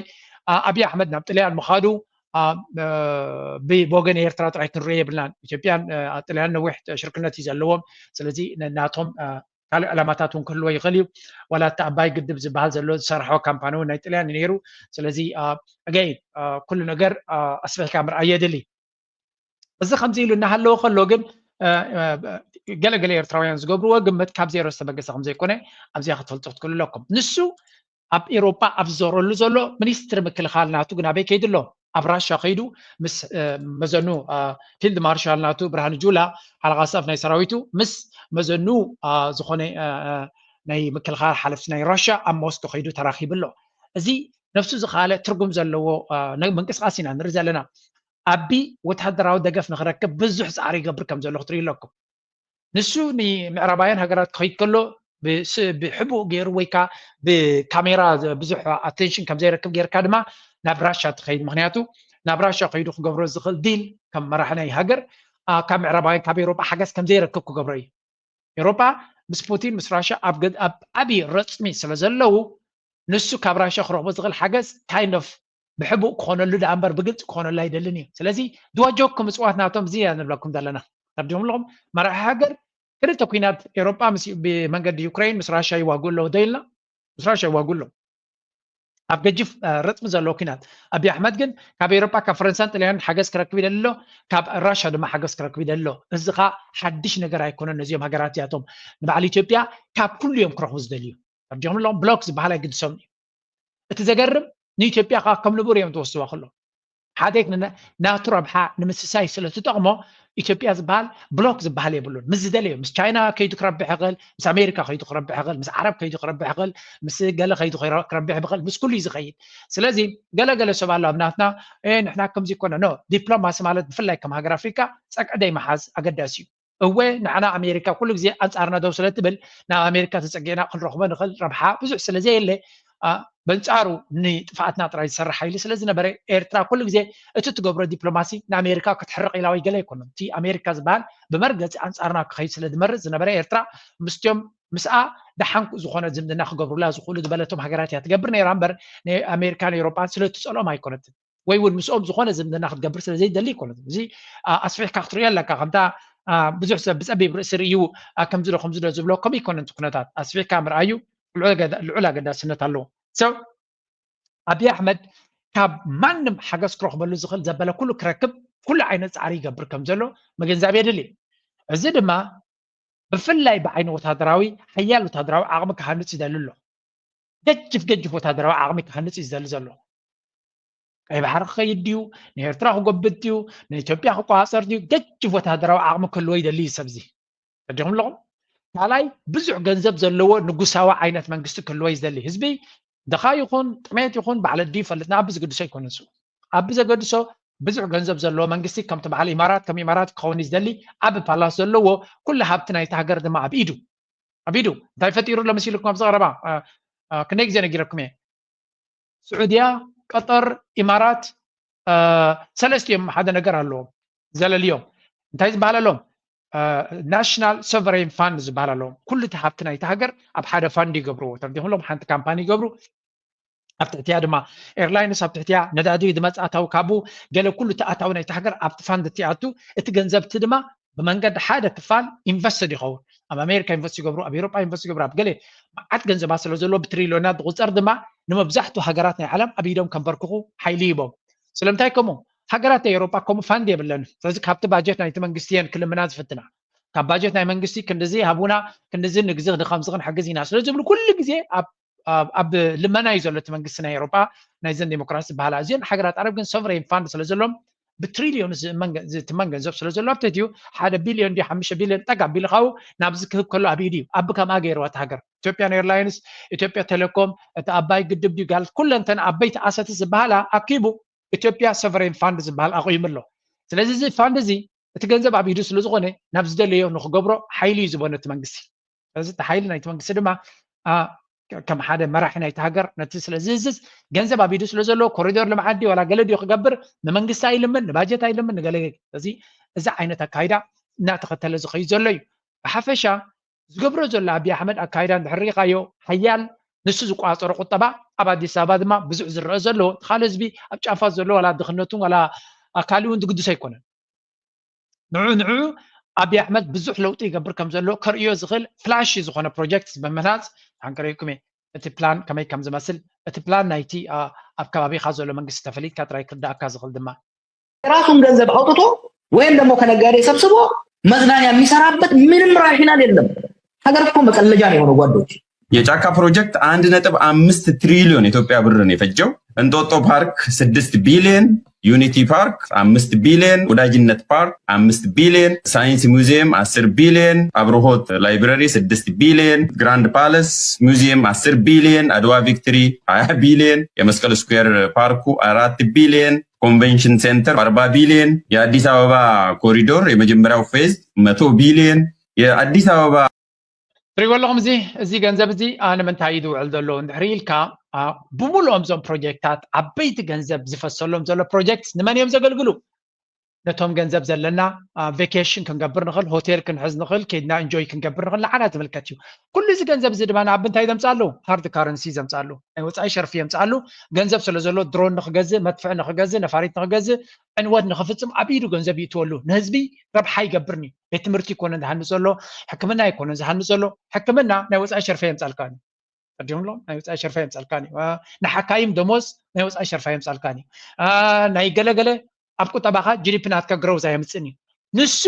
ኣብይ ኣሕመድ ናብ ጥልያን ምኻዱ ብወገን ኤርትራ ጥራይ ክንሪኦ የብልናን። ኢትዮጵያን ጥልያን ነዊሕ ሽርክነት እዩ ዘለዎም። ስለዚ ናቶም ካልእ ዕላማታት እውን ክህልዎ ይኽእል እዩ። ዋላ እቲ ኣባይ ግድብ ዝበሃል ዘሎ ዝሰርሖ ካምፓኒ እውን ናይ ጥልያን እዩ ነይሩ። ስለዚ ኣገይ ኩሉ ነገር ኣስፊሕካ ምርኣይ የድሊ። እዚ ከምዚ ኢሉ እናሃለወ ከሎ ግን ገለገለ ኤርትራውያን ዝገብርዎ ግምት ካብ ዜሮ ዝተበገሰ ከም ዘይኮነ ኣብዚኣ ክትፈልጡ ክትክእሉ ኣለኩም። ንሱ ኣብ ኤሮጳ ኣብ ዝዞረሉ ዘሎ ሚኒስትሪ ምክልኻል ናቱ ግን ኣበይ ከይዱ ኣሎ? ኣብ ራሻ ከይዱ ምስ መዘኑ ፊልድ ማርሻል ናቱ ብርሃኑ ጁላ ሓለቓ ስታፍ ናይ ሰራዊቱ ምስ መዘኑ ዝኾነ ናይ ምክልኻል ሓለፍቲ ናይ ራሻ ኣብ ሞስኮ ከይዱ ተራኺቡ ኣሎ። እዚ ነፍሱ ዝኸኣለ ትርጉም ዘለዎ ምንቅስቃስ ኢና ንርኢ ዘለና። ኣቢ ወታደራዊ ደገፍ ንክረክብ ብዙሕ ፃዕሪ ይገብር ከም ዘሎ ክትሪኢ ኣለኩም። ንሱ ንምዕራባውያን ሃገራት ክኸይድ ከሎ ብሕቡእ ገይሩ ወይ ከዓ ብካሜራ ብዙሕ ኣቴንሽን ከም ዘይረክብ ጌርካ ድማ ናብ ራሻ ትኸይድ። ምክንያቱ ናብ ራሻ ከይዱ ክገብሮ ዝኽእል ዲል ከም መራሒ ናይ ሃገር ካብ ምዕራባውያን ካብ ኤሮጳ ሓገዝ ከም ዘይረክብ ክገብሮ እዩ። ኤሮጳ ምስ ፑቲን ምስ ራሻ ኣብ ዓብዪ ረፅሚ ስለ ዘለዉ ንሱ ካብ ራሻ ክረኽቦ ዝኽእል ሓገዝ ካይንድ ኦፍ ብሕቡእ ክኾነሉ ደኣ እምበር ብግልፂ ክኾነሉ ኣይደልን እዩ። ስለዚ ድዋጆኩም እፅዋት ናቶም እዚ እያ ንብለኩም ዘለና። ተርዲኹም ኣለኹም መራሒ ሃገር ክልተ ኩናት ኤሮጳ ምስ ብመንገዲ ዩክሬን ምስ ራሻ ይዋግኡ ኣለዉ ዶ ኢልና? ምስ ራሻ ይዋግኡ ኣለዉ። ኣብ ገጅፍ ረፅሚ ዘለዎ ኩናት። ኣብይ ኣሕመድ ግን ካብ ኤሮጳ ካብ ፈረንሳን ጥልያንን ሓገዝ ክረክብ ይደሊ ኣሎ፣ ካብ ራሻ ድማ ሓገዝ ክረክብ ይደሊ ኣሎ። እዚ ኸዓ ሓድሽ ነገር ኣይኮነን። ነዚኦም ሃገራት እዚኣቶም ንበዓል ኢትዮጵያ ካብ ኩሉ እዮም ክረኽቡ ዝደልዩ። ተርዲኹም ኣለኹም ብሎክ ዝበሃል ኣይግድሶም እዩ። እቲ ዘገርም ንኢትዮጵያ ከዓ ከም ንቡር እዮም ዝወስድዋ ከሎ ሓደ ናቱ ረብሓ ንምስሳይ ስለ ትጠቕሞ ኢትዮጵያ ዝበሃል ብሎክ ዝበሃል የብሉን። ምስ ዝደለዮ ምስ ቻይና ከይዱ ክረብሕ ይኽእል፣ ምስ ኣሜሪካ ከይዱ ክረብሕ ይኽእል፣ ምስ ዓረብ ከይዱ ክረብሕ ይኽእል፣ ምስ ገለ ከይዱ ክረብሕ ይኽእል፣ ምስ ኩሉ እዩ ዝኸይድ። ስለዚ ገለገለ ሰብ ኣሎ ኣብ ናትና ንሕና ከምዚ ይኮነ ኖ ዲፕሎማሲ ማለት ብፍላይ ከም ሃገር ኣፍሪካ ፀግዒ ደይ ምሓዝ ኣገዳሲ እዩ። እወ ንዓና ኣሜሪካ ኩሉ ግዜ ኣንፃርና ደው ስለ ትብል ናብ ኣሜሪካ ተፀጊዕና ክንረኽቦ ንኽእል ረብሓ ብዙሕ ስለ ዘየለ በንፃሩ ንጥፍኣትና ጥራይ ዝሰርሕ ሓይሊ ስለ ዝነበረ ኤርትራ ኩሉ ግዜ እቲ ትገብሮ ዲፕሎማሲ ንኣሜሪካ ክትሕርቕ ኢላ ወይ ገለ ኣይኮነን። እቲ ኣሜሪካ ዝበሃል ብመርገፂ ኣንፃርና ክኸይድ ስለ ዝመርፅ ዝነበረ ኤርትራ ምስቲኦም ምስኣ ደሓን ዝኾነ ዝምድና ክገብሩላ ዝኽእሉ ዝበለቶም ሃገራት እያ ትገብር ነይራ እምበር ናይ ኣሜሪካን ኤውሮጳን ስለ እትፀልኦም ኣይኮነትን። ወይ እውን ምስኦም ዝኾነ ዝምድና ክትገብር ስለ ዘይደሊ ኣይኮነትን። እዚ ኣስፊሕካ ክትሪኦ ኣለካ። ከምታ ብዙሕ ሰብ ብፀቢብ ርእሲ ርእዩ ከምዚ ዶ ከምዚ ዶ ዝብሎ ከምኡ ኣይኮነን እቲ ኩነታት። ኣስፊሕካ ምርኣዩ ልዑል ኣገዳስነት ኣለዎ። ሰብ ኣብይ ኣሕመድ ካብ ማንም ሓገዝ ክረኽበሉ ዝኽእል ዘበለ ኩሉ ክረክብ ኩሉ ዓይነት ፃዕሪ ይገብር ከም ዘሎ ምግንዛብ የድሊ። እዚ ድማ ብፍላይ ብዓይኒ ወታደራዊ ሓያል ወታደራዊ ዓቕሚ ክሃንፅ ይደሊ ኣሎ። ገጅፍ ገጅፍ ወታደራዊ ዓቕሚ ክሃንፅ እዩ ዝደሊ ዘሎ። ቀይ ባሕሪ ክኸይድ ድዩ? ንኤርትራ ክጎብጥ ድዩ? ንኢትዮጵያ ክቆፃፀር ድዩ? ገጅፍ ወታደራዊ ዓቕሚ ክህልዎ ይደሊ እዩ ሰብዚ። ተዲኹም ኣለኹም ካልኣይ ብዙሕ ገንዘብ ዘለዎ ንጉሳዊ ዓይነት መንግስቲ ክህልዎ እዩ ዝደሊ። ህዝቢ ድኻ ይኹን ጥሜት ይኹን ባዕለ ድዩ ይፈልጥ ንኣቢ ዝግድሶ ኣይኮነን። ንሱ ኣቢ ዘገድሶ ብዙሕ ገንዘብ ዘለዎ መንግስቲ ከምቲ በዓል ኢማራት ከም ኢማራት ክኸውን እዩ ዝደሊ። ኣቢ ፓላስ ዘለዎ ኩሉ ሃብቲ ናይቲ ሃገር ድማ ኣብ ኢዱ ኣብ ኢዱ እንታይ ፈጢሩ ኣሎ መሲልኩም ኣብዚ ቀረባ ክንደይ ግዜ ነጊረኩም እየ። ስዑድያ፣ ቀጠር፣ ኢማራት ሰለስቲኦም ሓደ ነገር ኣለዎም ዘለልዮም እንታይ ዝበሃል ኣለዎም ናሽናል ሶቨሬን ፋንድ ዝበሃል ኣለዎም። ኩሉ እቲ ሃብቲ ናይቲ ሃገር ኣብ ሓደ ፋንድ ይገብርዎ። ተርዲኹም ኣለዎም ሓንቲ ካምፓኒ ይገብሩ ኣብ ትሕቲያ ድማ ኤርላይንስ ኣብ ትሕቲያ ነዳዲ ዝመፅእ ኣታዊ ካብኡ ገለ ኩሉ እቲ ኣታዊ ናይቲ ሃገር ኣብቲ ፋንድ እትኣቱ እቲ ገንዘብ እቲ ድማ ብመንገዲ ሓደ ክፋል ኢንቨስትድ ይኸውን። ኣብ ኣሜሪካ ኢንቨስት ይገብሩ፣ ኣብ ኤሮጳ ኢንቨስት ይገብሩ፣ ኣብ ገለ መዓት ገንዘባት ስለ ዘለዎ ብትሪልዮናት ዝቑፀር ድማ ንመብዛሕትኡ ሃገራት ናይ ዓለም ኣብ ኢዶም ከንበርክኹ ሓይሊ ሂቦም። ስለምንታይ ከምኡ? ሃገራት ናይ ኤሮጳ ከምኡ ፋንድ የብለን። ስለዚ ካብቲ ባጀት ናይቲ መንግስቲ እየን ክልምና ዝፍትና። ካብ ባጀት ናይ መንግስቲ ክንድዚ ሃቡና፣ ክንድዚ ንግዚ ንከምዚ ክንሕግዝ ኢና ስለ ዝብሉ ኩሉ ግዜ ኣብ ኣብ ልመና እዩ ዘሎ እቲ መንግስቲ ናይ ኤሮጳ ናይዘን ዴሞክራሲ ዝበሃላ እዚን ሃገራት ዓረብ ግን ሶቨሬን ፋንድ ስለ ዘሎም ብትሪልዮን ዝትመን ገንዘብ ስለ ዘሎ ኣብ ትሕቲኡ ሓደ ቢልዮን ድዩ ሓሙሽተ ቢልዮን ጠጋ ኣቢሉ ካብኡ ናብዚ ክህብ ከሎ ኣብ ኢዱ እዩ። ኣቢ ከምኣ ገይርዋ እቲ ሃገር ኢትዮጵያን ኤርላይንስ ኢትዮጵያ ቴሌኮም እቲ ኣባይ ግድብ ድዩ ጋል ኩለንተን ኣበይቲ ኣሰትስ ዝበሃላ ኣኪቡ ኢትዮጵያ ሶቨሬን ፋንድ ዝበሃል ኣቑይሙ ኣሎ። ስለዚ እዚ ፋንድ እዚ እቲ ገንዘብ ኣብ ኢዱ ስለ ዝኾነ ናብ ዝደለዮ ንክገብሮ ሓይሊ እዩ ዝበነ እቲ መንግስቲ። ስለዚ እቲ ሓይሊ ናይቲ መንግስቲ ድማ ከም ሓደ መራሒ ናይቲ ሃገር ነቲ ስለ ዝእዝዝ ገንዘብ ኣብ ኢዱ ስለ ዘለዎ ኮሪዶር ልምዓት ድዩ ዋላ ገለ ድዩ ክገብር ንመንግስቲ ኣይልምን ንባጀት ኣይልምን ንገለ እዚ እዚ ዓይነት ኣካይዳ እናተኸተለ ዝኸይድ ዘሎ እዩ። ብሓፈሻ ዝገብሮ ዘሎ ኣብይ ኣሕመድ ኣካይዳ እንድሕር ሪኢኻዮ ሓያል ንሱ ዝቋፀሮ ቁጠባ ኣብ ኣዲስ ኣበባ ድማ ብዙሕ ዝረአ ዘለዎ እቲ ካልእ ህዝቢ ኣብ ጫንፋት ዘሎ ዋላ ድኽነቱን ዋላ ኣካሊኡ እውን ዝግድሶ ኣይኮነን። ንዑ ንዑ ኣብይ ኣሕመድ ብዙሕ ለውጢ ይገብር ከም ዘሎ ከርእዮ ዝኽእል ፍላሽ ዝኾነ ፕሮጀክት ብምህናፅ ሓንቀሪኩም እየ እቲ ፕላን ከመይ ከም ዝመስል እቲ ፕላን ናይቲ ኣብ ከባቢኻ ዘሎ መንግስቲ ተፈሊጥካ ጥራይ ክርዳእካ ዝኽእል ድማ የራሱን ገንዘብ ኣውጥቶ ወይም ደግሞ ከነጋዴ ሰብስቦ መዝናኛ የሚሰራበት ምንም ራሽናል የለም። ሀገር እኮ መቀለጃ ነው የሆነው ጓዶች። የጫካ ፕሮጀክት አንድ ነጥብ አምስት ትሪሊዮን የኢትዮጵያ ብር ነው የፈጀው። እንጦጦ ፓርክ ስድስት ቢሊዮን፣ ዩኒቲ ፓርክ አምስት ቢሊዮን፣ ወዳጅነት ፓርክ አምስት ቢሊዮን፣ ሳይንስ ሙዚየም አስር ቢሊዮን፣ አብርሆት ላይብረሪ ስድስት ቢሊዮን፣ ግራንድ ፓለስ ሙዚየም አስር ቢሊዮን፣ አድዋ ቪክትሪ ሃያ ቢሊዮን፣ የመስቀል ስኩዌር ፓርኩ አራት ቢሊዮን፣ ኮንቬንሽን ሴንተር አርባ ቢሊዮን፣ የአዲስ አበባ ኮሪዶር የመጀመሪያው ፌዝ መቶ ቢሊዮን፣ የአዲስ አበባ ትሪእዎ ኣለኹም። እዚ እዚ ገንዘብ እዚ ንምንታይ እዩ ዝውዕል ዘሎ እንድሕር ኢልካ፣ ብሙሉኦም እዞም ፕሮጀክታት፣ ዓበይቲ ገንዘብ ዝፈሰሎም ዘሎ ፕሮጀክት ንመን እዮም ዘገልግሉ? ነቶም ገንዘብ ዘለና ቬኬሽን ክንገብር ንኽእል፣ ሆቴል ክንሕዝ ንኽእል፣ ከይድና እንጆይ ክንገብር ንኽእል፣ ንዓና ዝምልከት እዩ። ኩሉ እዚ ገንዘብ እዚ ድማ ንኣብ እንታይ ዘምፅኣሉ? ሃርድ ካረንሲ ዘምፅኣሉ፣ ናይ ወፃኢ ሸርፊ የምፅኣሉ። ገንዘብ ስለ ዘሎ ድሮን ንክገዝእ፣ መድፍዕ ንክገዝእ፣ ነፋሪት ንክገዝእ፣ ዕንወት ንክፍፅም ኣብ ኢዱ ገንዘብ ይእትወሉ። ንህዝቢ ረብሓ ይገብርን እዩ። ቤት ትምህርቲ ይኮነን ዝሃንፅ ዘሎ፣ ሕክምና ይኮነን ዝሃንፅ ዘሎ። ሕክምና ናይ ወፃኢ ሸርፊ የምፃልካ እዩ። ቀዲምሎም ናይ ወፃኢ ሸርፊ የምፃልካ እዩ። ንሓካይም ደሞዝ ናይ ወፃኢ ሸርፊ የምፃልካ እዩ። ናይ ገለገለ ኣብ ቁጠባኻ ጂዲፒ ናትካ ግረውዝ ኣየምፅን እዩ። ንሱ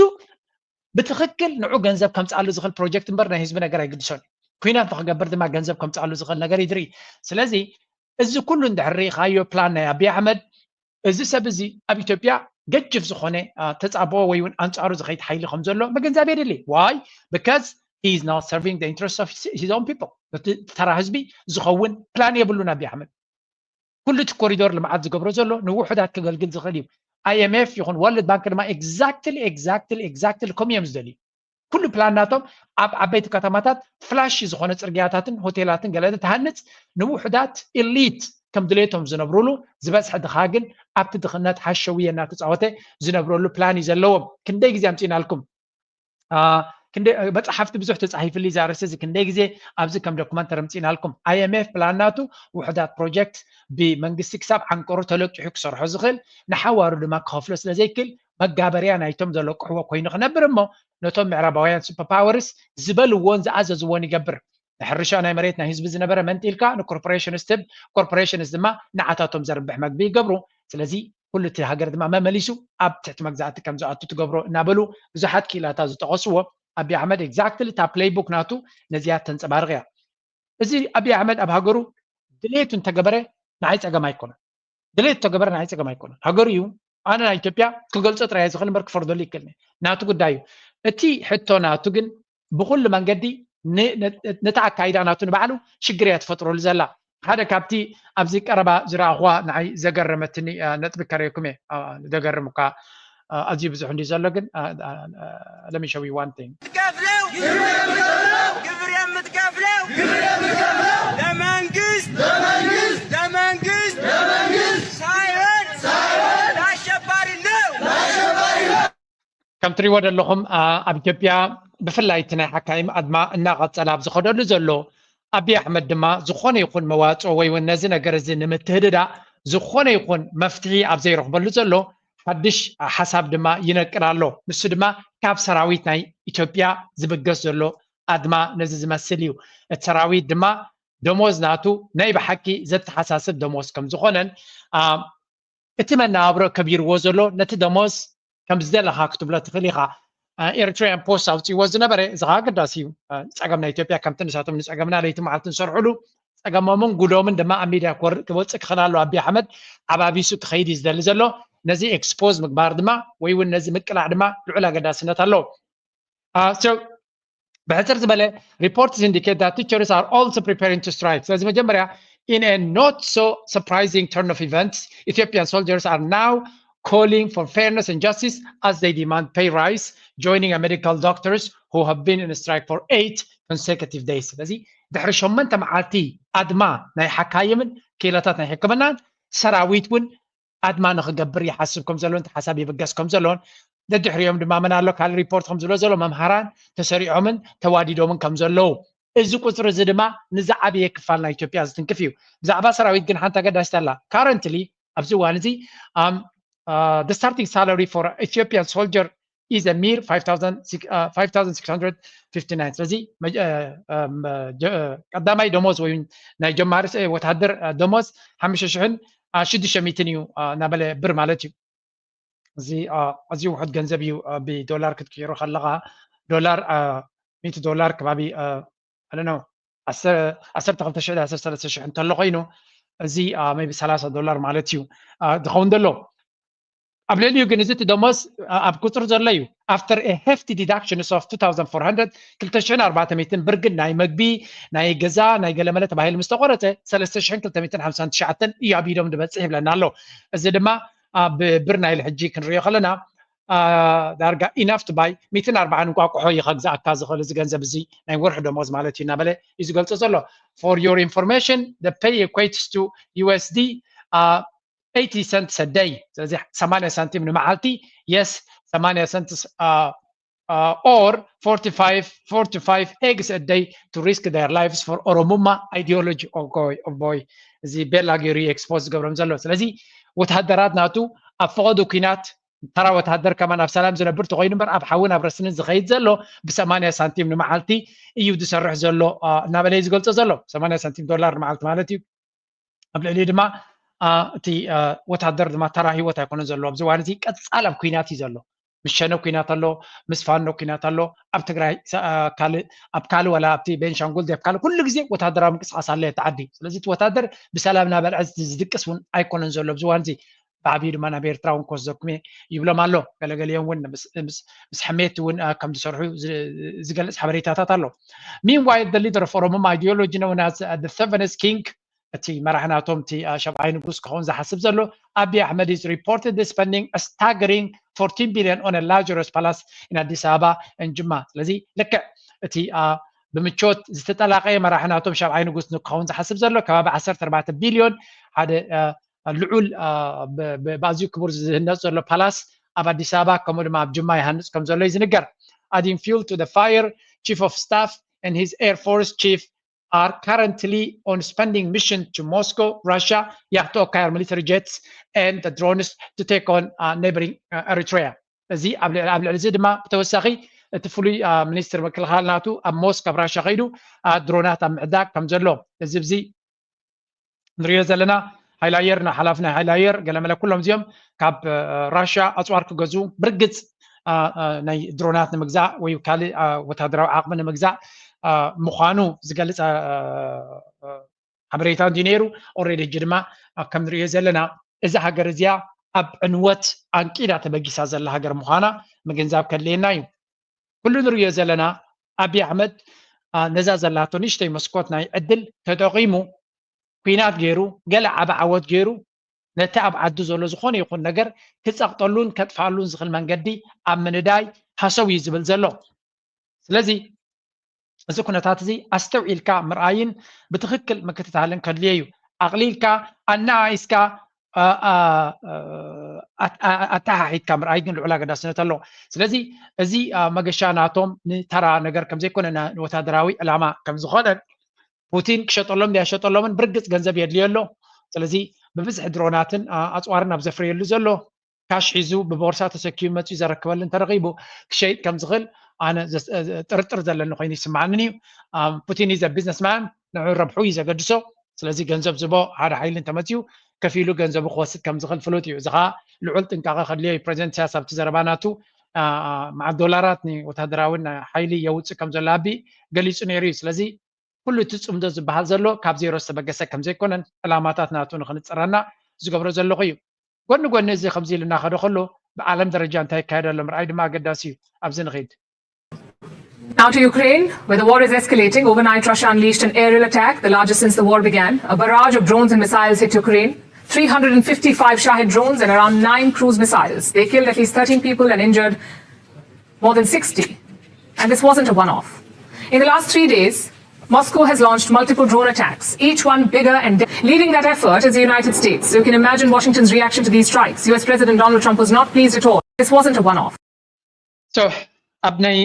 ብትኽክል ንዑ ገንዘብ ከምፅኣሉ ዝኽእል ፕሮጀክት እምበር ናይ ህዝቢ ነገር ኣይግድሶን እዩ። ኩናት ንክገብር ድማ ገንዘብ ከምፅኣሉ ዝኽእል ነገር ይድርኢ። ስለዚ እዚ ኩሉ እንድሕር ርኢኻዮ ፕላን ናይ ኣቢይ ኣሕመድ፣ እዚ ሰብ እዚ ኣብ ኢትዮጵያ ገጅፍ ዝኾነ ተፃብኦ ወይ እውን ኣንፃሩ ዝኸይድ ሓይሊ ከም ዘሎ ምግንዛብ የድሊ። Why? Because he is not serving the interest of his own people። ተራ ህዝቢ ዝኸውን ፕላን የብሉን ኣቢይ ኣሕመድ። ኩሉ እቲ ኮሪዶር ልምዓት ዝገብሮ ዘሎ ንውሑዳት ክገልግል ዝኽእል እዩ። ኣይኤምኤፍ ይኹን ወርልድ ባንክ ድማ exactly exactly exactly ከምኡ እዮም ዝደልዩ። ኩሉ ፕላን ናቶም ኣብ ዓበይቲ ከተማታት ፍላሽ ዝኾነ ፅርግያታትን ሆቴላትን ገለ ትሃንፅ፣ ንውሑዳት ኢሊት ከም ድሌቶም ዝነብሩሉ፣ ዝበዝሐ ድኻ ግን ኣብቲ ድኽነት ሓሸውየ እናተፃወተ ዝነብረሉ ፕላን እዩ ዘለዎም። ክንደይ ግዜ ኣምፂናልኩም መፅሓፍቲ ብዙሕ ተፃሒፍሉ ዛርሲ እዚ ክንደይ ግዜ ኣብዚ ከም ዶክመንተሪ ኣምፂናልኩም። ኣይኤምኤፍ ፕላን ናቱ ውሑዳት ፕሮጀክት ብመንግስቲ ክሳብ ዓንቀሩ ተለቂሑ ክሰርሖ ዝኽእል፣ ንሓዋሩ ድማ ክኸፍሎ ስለ ዘይክእል መጋበርያ ናይቶም ዘለቅሕዎ ኮይኑ ክነብር እሞ ነቶም ምዕራባውያን ሱፐር ፓወርስ ዝበልዎን ዝኣዘዝዎን ይገብር። ንሕርሻ ናይ መሬት ናይ ህዝቢ ዝነበረ መንጢልካ ንኮርፖሬሽንስ ትህብ፣ ኮርፖሬሽንስ ድማ ንዓታቶም ዘርብሕ መግቢ ይገብሩ። ስለዚ ኩሉ እቲ ሃገር ድማ መመሊሱ ኣብ ትሕቲ መግዛእቲ ከም ዝኣቱ ትገብሮ እናበሉ ብዙሓት ክኢላታት ዝጠቐስዎ ኣቢይ ኣሕመድ exactly እታ ፕሌይቡክ ናቱ ነዚኣ ተንፀባርቕ እያ። እዚ ኣቢይ ኣሕመድ ኣብ ሃገሩ ድሌቱ እንተገበረ ንዓይ ፀገም ኣይኮነን። ድሌት ተገበረ ናይ ፀገም ኣይኮነን። ሃገሩ እዩ። ኣነ ናይ ኢትዮጵያ ክገልፆ ጥራይ ዝኽእል እምበር ክፈርደሉ ይክእል ናቱ ጉዳይ እዩ። እቲ ሕቶ ናቱ ግን ብኩሉ መንገዲ ነቲ ኣካይዳ ናቱ ንባዕሉ ሽግር እያ ትፈጥረሉ ዘላ። ሓደ ካብቲ ኣብዚ ቀረባ ዝረኣኹዋ ንዓይ ዘገረመትኒ ነጥቢ ከረየኩም እየ። ዘገርም እኳ ኣዝዩ ብዙሕ እንዲ ዘሎ ግን let me show you one thing. ግብር የምትከፍለው ለመንግስት ለመንግስት ሳይሆን ለአሸባሪ ነው። ከም ትሪእዎ ዘለኹም ኣብ ኢትዮጵያ ብፍላይ እቲ ናይ ሓካይም ኣድማ እናቐፀለ ኣብ ዝኸደሉ ዘሎ ኣቢይ ኣሕመድ ድማ ዝኾነ ይኹን መዋፅኦ ወይ እውን ነዚ ነገር እዚ ንምትህድዳእ ዝኾነ ይኹን መፍትሒ ኣብ ዘይረኽበሉ ዘሎ ሓድሽ ሓሳብ ድማ ይነቅል ኣሎ። ንሱ ድማ ካብ ሰራዊት ናይ ኢትዮጵያ ዝብገስ ዘሎ ኣድማ ነዚ ዝመስል እዩ። እቲ ሰራዊት ድማ ደሞዝ ናቱ ናይ ብሓቂ ዘተሓሳስብ ደሞዝ ከም ዝኾነን እቲ መነባብሮ ከቢርዎ ዘሎ ነቲ ደሞዝ ከም ዝደለኻ ክትብሎ ትኽእል ኢኻ። ኤርትራያን ፖስት ኣውፅዎ ዝነበረ እዚ ከዓ ኣገዳሲ እዩ። ፀገም ናይ ኢትዮጵያ ከምቲ ንሳቶም ንፀገምና ለይቲ መዓልቲ ንሰርሕሉ ፀገሞምን ጉዶምን ድማ ኣብ ሚድያ ክወፅእ ክኽእል ኣሎ። ኣቢይ ኣሕመድ ዓባቢሱ ክኸይድ እዩ ዝደሊ ዘሎ። ነዚ ኤክስፖዝ ምግባር ድማ ወይ እውን ነዚ ምቅላዕ ድማ ልዑል ኣገዳስነት ኣለዎ። ብሕፅር ዝበለ reports indicate that teachers are also preparing to strike። ስለዚ መጀመርያ in a not so surprising turn of events, Ethiopian soldiers are now calling for fairness and justice as they demand pay rise, joining a medical doctors who have been in a strike for eight consecutive days። ስለዚ ድሕሪ ሸመንተ መዓልቲ ኣድማ ናይ ሓካይምን ክኢላታት ናይ ሕክምናን ሰራዊት እውን ኣድማ ንክገብር ይሓስብ ከም ዘሎን ተሓሳብ ይብገስ ከም ዘሎን ደድሕሪኦም ድማ መን ኣሎ ካልእ ሪፖርት ከም ዝብሎ ዘሎ መምሃራን ተሰሪዖምን ተዋዲዶምን ከም ዘለዉ እዚ ቁፅሪ እዚ ድማ ንዝዓበየ ክፋል ናይ ኢትዮጵያ ዝትንክፍ እዩ። ብዛዕባ ሰራዊት ግን ሓንቲ ኣገዳሲት ኣላ። ካረንትሊ ኣብዚ እዋን እዚ the starting salary for Ethiopian soldier is a mere five thousand six hundred fifty-nine። ስለዚ ቀዳማይ ደሞዝ ወይ ናይ ጀማሪ ወታደር ደሞዝ ሓሙሽተ ሽሕን ሽዱሽተ ሚእትን እዩ እናበለ ብር ማለት እዩ። እዚ ኣዝዩ ውሑድ ገንዘብ እዩ። ብዶላር ክትቅይሮ ከለኻ ዶላር ሚእቲ ዶላር ከባቢ ኣለነው ዓሰርተ ክልተ ሽሕ ዓሰርተ ሰለስተ ሽሕ እንተሎ ኮይኑ እዚ maybe ሰላሳ ዶላር ማለት እዩ ዝኸውን ዘሎ። ኣብ ልዕሊኡ ግን እዚ እቲ ደሞዝ ኣብ ቁፅሪ ዘሎ እዩ። After a hefty deduction of two thousand four hundred፣ ክልተ ሽሕን ኣርባዕተ ሚእትን ብር ግን ናይ መግቢ፣ ናይ ገዛ፣ ናይ ገለመለ ተባሂሉ ምስ ተቆረፀ ሰለስተ ሽሕን ክልተ ሚእትን ሓምሳን ትሽዓተን እዩ ኣብ ኢዶም ዝበፅሕ ይብለና ኣሎ። እዚ ድማ ኣብ ብር ናይ ሕጂ ክንሪኦ ከለና ዳርጋ enough to buy ሚእትን ኣርባዓን እንቋቁሖ እዩ ከግዛእካ ዝኽእል እዚ ገንዘብ እዚ ናይ ወርሒ ደሞዝ ማለት እዩ እናበለ እዩ ዝገልፆ ዘሎ። For your information, the pay equates to U S D eighty cents a day። ስለዚ ሰማንያ ሳንቲም ንመዓልቲ። Yes, ሰማንያ cents or forty-five forty-five eggs a day to risk their lives for Oromuma ideology። ኦይ ኦይ፣ እዚ ቤላ ገይሩ ኤክስፖዝ ዝገብሮም ዘሎ። ስለዚ ወታደራት ናቱ ኣብ ፈቐዶ ኲናት፣ ተራ ወታደር ከማን ኣብ ሰላም ዝነብር ተኮይኑ እምበር ኣብ ሓውን ኣብ ረስንን ዝኸይድ ዘሎ ብሰማንያ ሳንቲም ንመዓልቲ እዩ ዝሰርሕ ዘሎ እናበለ እዩ ዝገልጾ ዘሎ። ሰማንያ ሳንቲም ዶላር ንመዓልቲ ማለት እዩ። ኣብ ልዕሊኡ ድማ እቲ ወታደር ድማ ተራ ህይወት ኣይኮነን ዘሎ። ኣብዚ እዋን እዚ ቀጻል ኣብ ኲናት እዩ ዘሎ። ምስ ሸነ ኲናት ኣሎ፣ ምስ ፋኖ ኲናት ኣሎ። ኣብ ትግራይ ካልእ፣ ኣብ ካልእ ዋላ ኣብቲ ቤንሻንጉል ድዩ ኣብ ካልእ ኩሉ ግዜ ወታደራዊ ምንቅስቃስ ኣሎ እቲ ዓዲ። ስለዚ እቲ ወታደር ብሰላም እናበልዐ ዝድቅስ እውን ኣይኮነን ዘሎ ኣብዚ እዋን እዚ። ብዓብዩ ድማ ናብ ኤርትራ እውን ክወስደኩም እየ ይብሎም ኣሎ። ገለገሊኦም እውን ምስ ሕሜት እውን ከም ዝሰርሑ ዝገልጽ ሓበሬታታት ኣሎ። Meanwhile, the leader of Oromuma ideology known as the seventh king፣ እቲ መራሒ ናቶም እቲ ሻብዓይ ንጉስ ክኸውን ዝሓስብ ዘሎ ኣቢ ኣሕመድ is reported spending a staggering fourteen billion on a luxurious palace in Addis Ababa and Juma። ስለዚ ልክዕ እቲ ብምቾት ዝተጠላቀየ መራሒ ናቶም ሻብዓይ ንጉስ ክኸውን ዝሓስብ ዘሎ ከባቢ ዓሰርተ ኣርባዕተ ቢልዮን ሓደ ልዑል ብኣዝዩ ክቡር ዝህነፅ ዘሎ ፓላስ ኣብ ኣዲስ ኣበባ ከምኡ ድማ ኣብ ጅማ ይሃንፅ ከም ዘሎ እዩ ዝንገር። Adding fuel to the fire, chief of staff and his air force chief are currently on spending mission to Moscow, Russia, you have to acquire military jets and the drones to take on uh, neighboring uh, Eritrea። እዚ ኣብ ልዕሊ እዚ ድማ ብተወሳኺ እቲ ፍሉይ ሚኒስትር ምክልኻል ናቱ ኣብ ሞስኮ ኣብ ራሻ ከይዱ ድሮናት ኣብ ምዕዳግ ከም ዘሎ እዚ ብዚ ንሪኦ ዘለና። ሓይሊ ኣየር፣ ሓላፊ ናይ ሓይሊ ኣየር፣ ገለመለ ኩሎም እዚኦም ካብ ራሻ ኣፅዋር ክገዝኡ ብርግፅ ናይ ድሮናት ንምግዛእ ወይ ካልእ ወታደራዊ ዓቕሚ ንምግዛእ ምዃኑ ዝገልፅ ሓበሬታ እንዲ ነይሩ። ኦሬዲ ሕጂ ድማ ከም ንሪኦ ዘለና እዛ ሃገር እዚኣ ኣብ ዕንወት ኣንቂዳ ተበጊሳ ዘላ ሃገር ምዃና ምግንዛብ ከድልየና እዩ። ኩሉ ንሪኦ ዘለና ኣብይ ኣሕመድ ነዛ ዘላቶ ንእሽተይ መስኮት ናይ ዕድል ተጠቒሙ ኲናት ገይሩ ገለ ዓቢ ዓወት ገይሩ ነቲ ኣብ ዓዱ ዘሎ ዝኾነ ይኹን ነገር ክጸቕጠሉን ከጥፍኣሉን ዝኽእል መንገዲ ኣብ ምንዳይ ሃሰው እዩ ዝብል ዘሎ። ስለዚ እዚ ኩነታት እዚ ኣስተውዒልካ ምርኣይን ብትኽክል ምክትታልን ከድልዮ እዩ። ኣቕሊልካ ኣነኣኢስካ ኣተሓሒድካ ምርኣይ ግን ልዑል ኣገዳስነት ኣለዎ። ስለዚ እዚ መገሻ ናቶም ንተራ ነገር ከምዘይኮነ ንወታደራዊ ዕላማ ከምዝኾነ ፑቲን ክሸጠሎም ድያ ሸጠሎምን ብርግፅ ገንዘብ የድልዮ ኣሎ። ስለዚ ብብዝሒ ድሮናትን ኣፅዋርን ኣብ ዘፍርየሉ ዘሎ ካሽ ሒዙ ብቦርሳ ተሰኪሙ መፅኡ ዘረክበሉ እንተረኺቡ ክሸይጥ ከም ዝኽእል ኣነ ጥርጥር ዘለኒ ኮይኑ ይስምዓንን እዩ። ፑቲን is a businessman፣ ንዑ ረብሑ እዩ ዘገድሶ። ስለዚ ገንዘብ ዝቦ ሓደ ሓይሊ እንተመፅኡ ከፊሉ ገንዘቡ ክወስድ ከም ዝኽእል ፍሉጥ እዩ። እዚ ከዓ ልዑል ጥንቃቐ ከድልዮ እዩ። ፕሬዚደንት ኢሳያስ ኣብቲ ዘረባ ናቱ መዓት ዶላራት ንወታደራዊ ሓይሊ የውፅእ ከም ዘሎ ኣቢ ገሊፁ ነይሩ እዩ። ስለዚ ኩሉ እቲ ፅምዶ ዝበሃል ዘሎ ካብ ዜሮ ዝተበገሰ ከም ዘይኮነን ዕላማታት ናቱ ንክንፅረና ዝገብሮ ዘለኹ እዩ። ጎኒ ጎኒ እዚ ከምዚ ኢሉ እናኸደ ከሎ ብዓለም ደረጃ እንታይ ይካየድ ኣሎ ምርኣይ ድማ ኣገዳሲ እዩ። ኣብዚ ንኺድ። Now to Ukraine, where the war is escalating. Overnight, Russia unleashed an aerial attack, the largest since the war began. A barrage of drones and missiles hit Ukraine. three hundred fifty-five Shahed drones and around nine cruise missiles. They killed at least thirteen people and injured more than sixty. And this wasn't a one off. In the last three days, Moscow has launched multiple drone attacks, each one bigger and de- leading that effort is the United States. So you can imagine Washington's reaction to these strikes. U S President Donald Trump was not pleased at all. This wasn't a one off. So ኣብ ናይ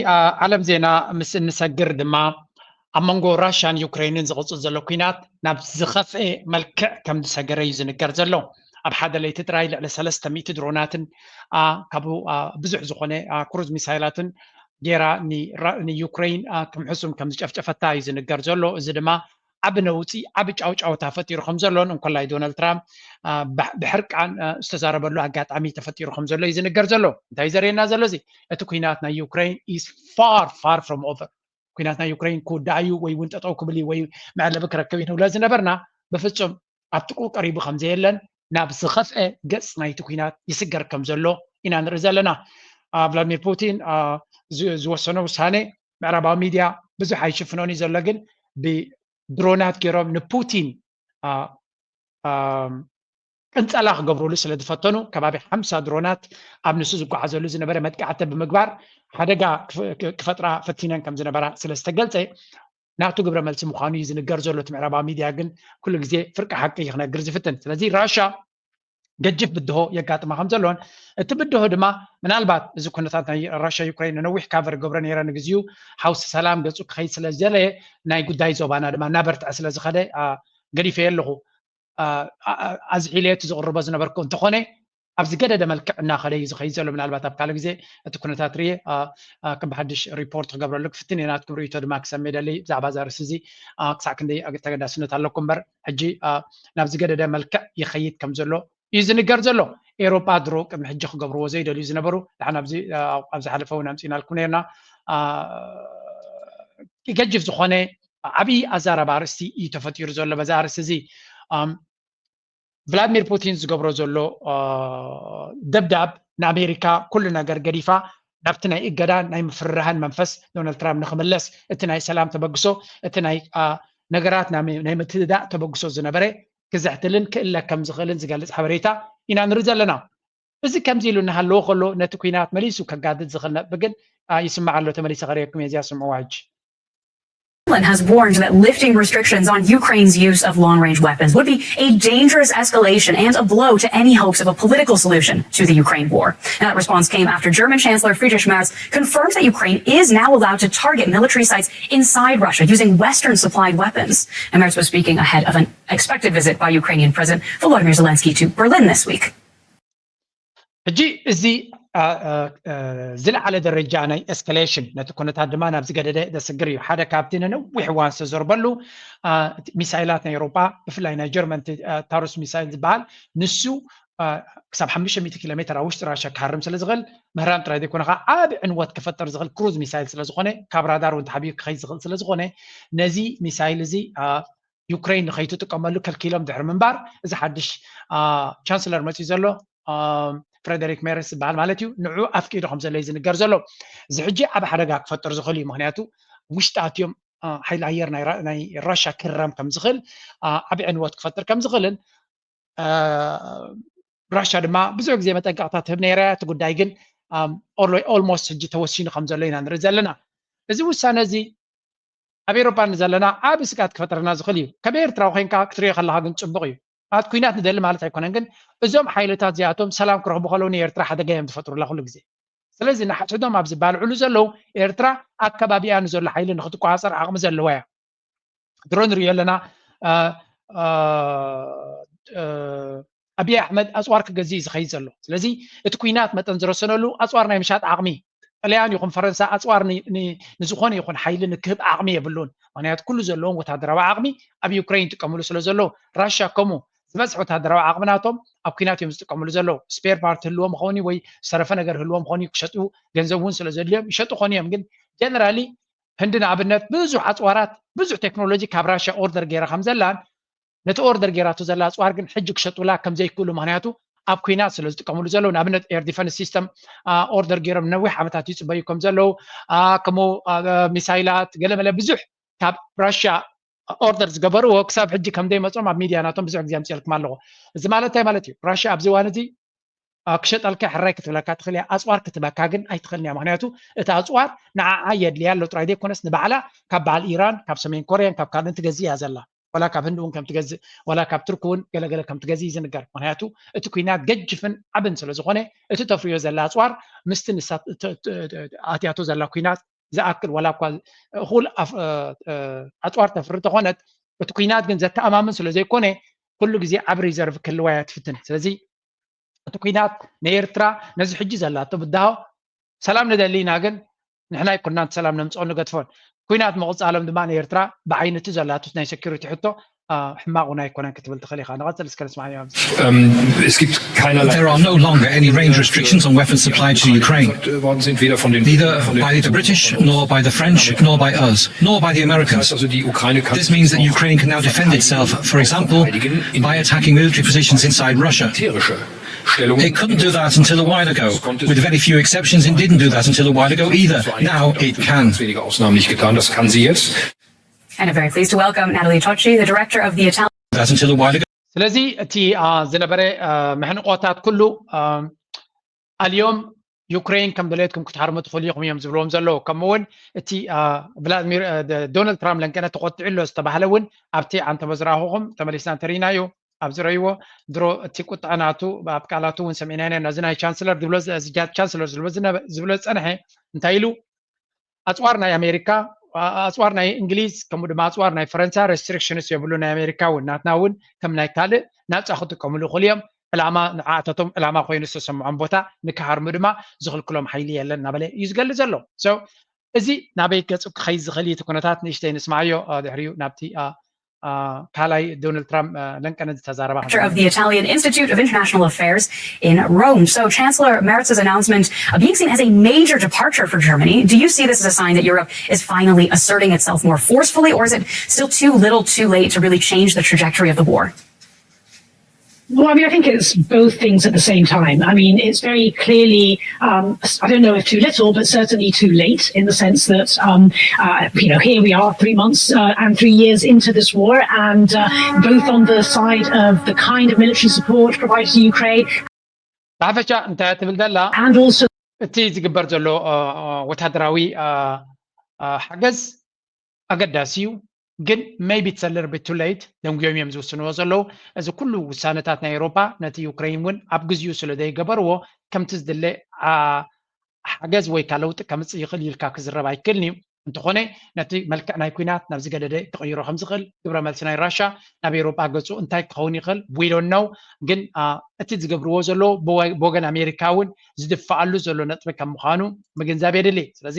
ዓለም ዜና ምስ እንሰግር ድማ ኣብ መንጎ ራሽያን ዩክሬንን ዝቕፅል ዘሎ ኲናት ናብ ዝኸፍአ መልክዕ ከም ዝሰገረ እዩ ዝንገር ዘሎ። ኣብ ሓደ ለይቲ ጥራይ ልዕሊ ሰለስተ ሚእቲ ድሮናትን ካብኡ ብዙሕ ዝኾነ ክሩዝ ሚሳይላትን ጌራ ንዩክሬን ከም ሕሱም ከም ዝጨፍጨፈታ እዩ ዝንገር ዘሎ። እዚ ድማ ዓቢ ነውፂ ዓቢ ጫውጫውታ ፈጢሩ ከም ዘሎን እንኮላይ ዶናልድ ትራምፕ ብሕርቃን ዝተዛረበሉ ኣጋጣሚ ተፈጢሩ ከም ዘሎ እዩ ዝንገር ዘሎ። እንታይ ዘርእየና ዘሎ እዚ? እቲ ኩናት ናይ ዩክሬን is far far from over። ኩናት ናይ ዩክሬን ክውዳእ እዩ ወይ እውን ጠጠው ክብል እዩ ወይ መዕለቢ ክረክብ እዩ ንብሎ ዝነበርና ብፍጹም ኣብቲ ቁ ቀሪቡ ከም ዘየለን ናብ ዝኸፍአ ገጽ ናይቲ ኩናት ይስገር ከም ዘሎ ኢና ንርኢ ዘለና። ቭላድሚር ፑቲን ዝወሰኖ ውሳኔ ምዕራባዊ ሚድያ ብዙሕ ኣይሽፍኖን እዩ ዘሎ፣ ግን ብድሮናት ገይሮም ንፑቲን ቅንጸላ ክገብሩሉ ስለ ዝፈተኑ ከባቢ ሓምሳ ድሮናት ኣብ ንሱ ዝጓዓዘሉ ዝነበረ መጥቃዕቲ ብምግባር ሓደጋ ክፈጥራ ፈቲነን ከም ዝነበራ ስለ ዝተገልጸ ናቱ ግብረ መልሲ ምዃኑ እዩ ዝንገር ዘሎ። እቲ ምዕራባዊ ሚድያ ግን ኩሉ ግዜ ፍርቂ ሓቂ እዩ ክነግር ዝፍትን። ስለዚ ራሻ ገጅፍ ብድሆ የጋጥማ ከም ዘሎን እቲ ብድሆ ድማ ምናልባት እዚ ኩነታት ናይ ራሻ ዩክሬን ንነዊሕ ካቨር ገብረ ነይረ ንግዚኡ ሓውሲ ሰላም ገጹ ክኸይድ ስለ ዝደለየ ናይ ጉዳይ ዞባና ድማ እናበርትዐ ስለ ዝኸደ ገዲፈ ኣለኹ ኣዝሒለዮ እቲ ዝቕርቦ ዝነበርኩ እንተኾነ ኣብ ዝገደደ መልክዕ እናኸደ እዩ ዝኸይድ ዘሎ። ምናልባት ኣብ ካልእ ግዜ እቲ ኩነታት ርየ ከም ብሓድሽ ሪፖርት ክገብረሉ ክፍትን እየ። ናትኩም ርእይቶ ድማ ክሰምዕ ደሊ ብዛዕባ እዛ ርእሲ እዚ ክሳዕ ክንደይ ተገዳስነት ኣለኩም እምበር ሕጂ ናብ ዝገደደ መልክዕ ይኸይድ ከም ዘሎ እዩ ዝንገር ዘሎ። ኤሮጳ ድሮ ቅድሚ ሕጂ ክገብርዎ ዘይደልዩ ዝነበሩ ድሓን ኣብዚ ዝሓለፈ እውን ኣምፂናልኩም ነርና ገጅፍ ዝኾነ ዓብዪ ኣዛረባ ኣርእስቲ እዩ ተፈጢሩ ዘሎ። በዛ ኣርእስቲ እዚ ቭላድሚር ፑቲን ዝገብሮ ዘሎ ደብዳብ ንኣሜሪካ ኩሉ ነገር ገዲፋ ናብቲ ናይ እገዳን ናይ ምፍርራህን መንፈስ ዶናልድ ትራምፕ ንክምለስ እቲ ናይ ሰላም ተበግሶ እቲ ናይ ነገራት ናይ ምትዳእ ተበግሶ ዝነበረ ክዝሕትልን ክእለ ከም ዝኽእልን ዝገልጽ ሓበሬታ ኢና ንርኢ ዘለና። እዚ ከምዚ ኢሉ እናሃለወ ከሎ ነቲ ኩናት መሊሱ ከጋድድ ዝኽእል ነጥቢ ግን ይስማዕ ኣሎ። ተመሊሰ ከርእየኩም እየ። እዚኣ ስምዕዋ ሕጂ። Kremlin has warned that lifting restrictions on Ukraine's use of long range weapons would be a dangerous escalation and a blow to any hopes of a political solution to the Ukraine war. And that response came after German Chancellor Friedrich Merz confirmed that Ukraine is now allowed to target military sites inside Russia using Western supplied weapons. And Merz was speaking ahead of an expected visit by Ukrainian President Volodymyr Zelensky to Berlin this week. ሕጂ እዚ ዝለዓለ ደረጃ ናይ ኤስካሌሽን ነቲ ኩነታት ድማ ናብ ዝገደደ ዘስግር እዩ። ሓደ ካብቲ ንነዊሕ እዋን ዝተዘርበሉ ሚሳይላት ናይ ኤውሮጳ ብፍላይ ናይ ጀርመን ታሩስ ሚሳይል ዝበሃል ንሱ ክሳብ ሓሙሽተ ሚእቲ ኪሎ ሜትር ኣብ ውሽጢ ራሻ ክሃርም ስለ ዝኽእል ምህራም ጥራይ ዘይኮነ ከዓ ዓቢ ዕንወት ክፈጥር ዝኽእል ክሩዝ ሚሳይል ስለ ዝኾነ ካብ ራዳር እውን ተሓቢኡ ክኸይድ ዝኽእል ስለ ዝኾነ ነዚ ሚሳይል እዚ ዩክሬን ንኸይትጥቀመሉ ከልኪሎም ድሕሪ ምንባር እዚ ሓድሽ ቻንስለር መፅዩ ዘሎ ፍሬደሪክ ሜርስ ዝበሃል ማለት እዩ ንዑ ኣፍቂዱ ከም ዘሎ እዩ ዝንገር ዘሎ። እዚ ሕጂ ዓብ ሓደጋ ክፈጥር ዝኽእል እዩ። ምክንያቱ ውሽጢ ኣትዮም ሓይሊ ኣየር ናይ ራሻ ክረም ከም ዝኽእል ዓብ ዕንወት ክፈጥር ከም ዝኽእልን ራሻ ድማ ብዙሕ ግዜ መጠንቀቕታ ትህብ ነይራ። እቲ ጉዳይ ግን ኦልሞስት ሕጂ ተወሲኑ ከም ዘሎ ኢና ንርኢ ዘለና። እዚ ውሳነ እዚ ኣብ ኤሮፓ ንዘለና ዓቢ ስግኣት ክፈጥረና ዝኽእል እዩ። ከም ኤርትራዊ ኮይንካ ክትሪኦ ከለኻ ግን ጽቡቕ እዩ። ኣት ኩናት ንደሊ ማለት ኣይኮነን፣ ግን እዞም ሓይልታት እዚኣቶም ሰላም ክረኽቡ ከለዉ ንኤርትራ ሓደጋ እዮም ዝፈጥሩላ ኩሉ ግዜ። ስለዚ ንሓድሕዶም ኣብ ዝባልዕሉ ዘለዉ ኤርትራ ኣብ ከባቢኣ ንዘሎ ሓይሊ ንክትቆጻጸር ዓቕሚ ዘለዋ እያ። ድሮ ንሪኦ ኣለና ኣብይ ኣሕመድ ኣፅዋር ክገዝእ እዩ ዝኸይድ ዘሎ። ስለዚ እቲ ኩናት መጠን ዝረሰነሉ ኣፅዋር ናይ ምሻጥ ዓቕሚ ጥልያን ይኹን ፈረንሳ ኣፅዋር ንዝኾነ ይኹን ሓይሊ ንክህብ ዓቕሚ የብሉን። ምክንያቱ ኩሉ ዘለዎም ወታደራዊ ዓቕሚ ኣብ ዩክሬን ይጥቀምሉ ስለ ዘለዉ ራሽያ ከምኡ ዝበዝሕ ወታደራዊ ዓቕሚ ናቶም ኣብ ኩናት እዮም ዝጥቀምሉ ዘለዉ። ስፔር ፓርት ህልዎም ኾኒ ወይ ዝተረፈ ነገር ህልዎም ኾኒ ክሸጡ ገንዘብ እውን ስለ ዘድልዮም ይሸጡ ኾኒ እዮም። ግን ጀነራሊ ህንዲ ንኣብነት ብዙሕ ኣፅዋራት ብዙሕ ቴክኖሎጂ ካብ ራሽያ ኦርደር ገይራ ከም ዘላን ነቲ ኦርደር ገይራቶ ዘላ ኣፅዋር ግን ሕጂ ክሸጡላ ከም ዘይክእሉ ምክንያቱ ኣብ ኩናት ስለ ዝጥቀምሉ ዘለዉ ንኣብነት ኤር ዲፈንስ ሲስተም ኦርደር ገይሮም ነዊሕ ዓመታት ይፅበዩ ከም ዘለዉ ከምኡ ሚሳይላት ገለመለ ብዙሕ ካብ ራሽያ ኦርደር ዝገበርዎ ክሳብ ሕጂ ከም ዘይመፅኦም ኣብ ሚድያ ናቶም ብዙሕ ግዜ ኣምፅኦልኩም ኣለኹ። እዚ ማለት እንታይ ማለት እዩ? ራሽያ ኣብዚ እዋን እዚ ክሸጠልካ ሕራይ ክትብለካ ትኽእል እያ። ኣፅዋር ክትበካ ግን ኣይትኽእልን እያ። ምክንያቱ እቲ ኣፅዋር ንዓዓ የድልያ ኣሎ ጥራይ ዘይኮነስ ንባዕላ ካብ በዓል ኢራን ካብ ሰሜን ኮርያን ካብ ካልእን ትገዝእ እያ ዘላ። ዋላ ካብ ህንዲ እውን ከም ትገዝእ ዋላ ካብ ቱርኪ እውን ገለገለ ከም ትገዝእ እዩ ዝንገር። ምክንያቱ እቲ ኩናት ገጅፍን ዓብን ስለ ዝኾነ እቲ ተፍርዮ ዘላ ኣፅዋር ምስቲ ንሳ ኣትያቶ ዘላ ኩናት ዝኣክል ዋላ እኳ እኹል ኣፅዋር ተፍሪ ተኾነት እቲ ኩናት ግን ዘተኣማምን ስለ ዘይኮነ ኩሉ ግዜ ዓብ ሪዘርቭ ክህልዋ እያ ትፍትን። ስለዚ እቲ ኩናት ንኤርትራ ነዚ ሕጂ ዘላቶ ብድሆ ሰላም ንደሊ ኢና፣ ግን ንሕና ኣይኮናን ሰላም ነምፅኦ ንገድፎን። ኩናት ምቕፃሎም ድማ ንኤርትራ ብዓይኒ እቲ ዘላቶ ናይ ሴኩሪቲ ሕቶ ሕማቕ እውን ኣይኮነን ክትብል ትኽእል ኢኻ። ንቐፅል እስከ ንስማዕ። There are no longer any range restrictions on weapons supplied to Ukraine, neither by the British, nor by the French, nor by us, nor by the Americans. This means that Ukraine can now defend itself, for example, by attacking military positions inside Russia. It couldn't do that until a while ago. With very few exceptions, it didn't do that until a while ago either. Now it can. And I'm very pleased to welcome Natalie Tocci, the director of the Italian. That until a while ago. ስለዚ እቲ ዝነበረ ምሕንቆታት ኩሉ ኣልዮም ዩክሬን ከም ደለየትኩም ክትሃርሙ ትኽእሉ ኢኹም እዮም ዝብልዎም ዘለዉ። ከምኡ እውን እቲ ቭላድሚር ዶናልድ ትራምፕ ለንቀነ ተቆጢዑ ኣሎ ዝተባህለ እውን ኣብቲ ኣንተበ ዝረኣኹኹም ተመሊስና እንተሪእናዮ ኣብዚ ረይዎ ድሮ እቲ ቁጥዐ ናቱ ኣብ ቃላቱ እውን ሰሚዕና ኢና። ነዚ ናይ ቻንስለር ዝብሎ ቻንስለር ዝብሎ ዝብሎ ዝፀንሐ እንታይ ኢሉ ኣፅዋር ናይ ኣሜሪካ ኣፅዋር ናይ እንግሊዝ ከምኡ ድማ ኣፅዋር ናይ ፈረንሳ restrictions የብሉ ናይ ኣሜሪካ እውን ናትና እውን ከም ናይ ካልእ ናፃ ክጥቀምሉ ይኽእሉ እዮም ዕላማ ንዓኣታቶም ዕላማ ኮይኑ ዝተሰምዖም ቦታ ንክሃርሙ ድማ ዝኽልክሎም ሓይሊ የለን እናበለ እዩ ዝገልፅ ዘሎ። እዚ ናበይ ገፁ ክኸይድ ዝኽእል እቲ ኩነታት ንእሽተይ ንስማዓዮ ድሕሪኡ ናብቲ ካልኣይ ዶናልድ ትራምፕ ለንቀነ ዝተዛረባ of the Italian Institute of International Affairs in Rome. So Chancellor Merz's announcement of being seen as a major departure for Germany. Do you see this as a sign that Europe is finally asserting itself more forcefully, or is it still too little too late to really change the trajectory of the war? Well, I mean, I think it's both things at the same time. I mean, it's very clearly, um, I don't know if too little, but certainly too late in the sense that, um, uh, you know, here we are three months uh, and three years into this war, and uh, both on the side of the kind of military support provided to Ukraine. ብሓፈሻ እንታይ ትብል ዘላ and also እቲ ዝግበር ዘሎ ወታደራዊ ሓገዝ ኣገዳሲ እዩ። ግን maybe it's a little bit too late ደንጉዮም እዮም ዝውስንዎ ዘለዉ። እዚ ኩሉ ውሳነታት ናይ ኤውሮፓ ነቲ ዩክሬን እውን ኣብ ግዚኡ ስለ ዘይገበርዎ ከምቲ ዝድለ ሓገዝ ወይ ካ ለውጢ ከምፅእ ይኽእል ኢልካ ክዝረብ ኣይክእልን እዩ። እንተኾነ ነቲ መልክዕ ናይ ኩናት ናብ ዝገደደ ክቕይሮ ከም ዝኽእል ግብረ መልሲ ናይ ራሻ ናብ ኤውሮጳ ገፁ እንታይ ክኸውን ይኽእል we don't know። ግን እቲ ዝገብርዎ ዘለዉ ብወገን ኣሜሪካ እውን ዝድፈኣሉ ዘሎ ነጥቢ ከም ምዃኑ ምግንዛብ የድሊ። ስለዚ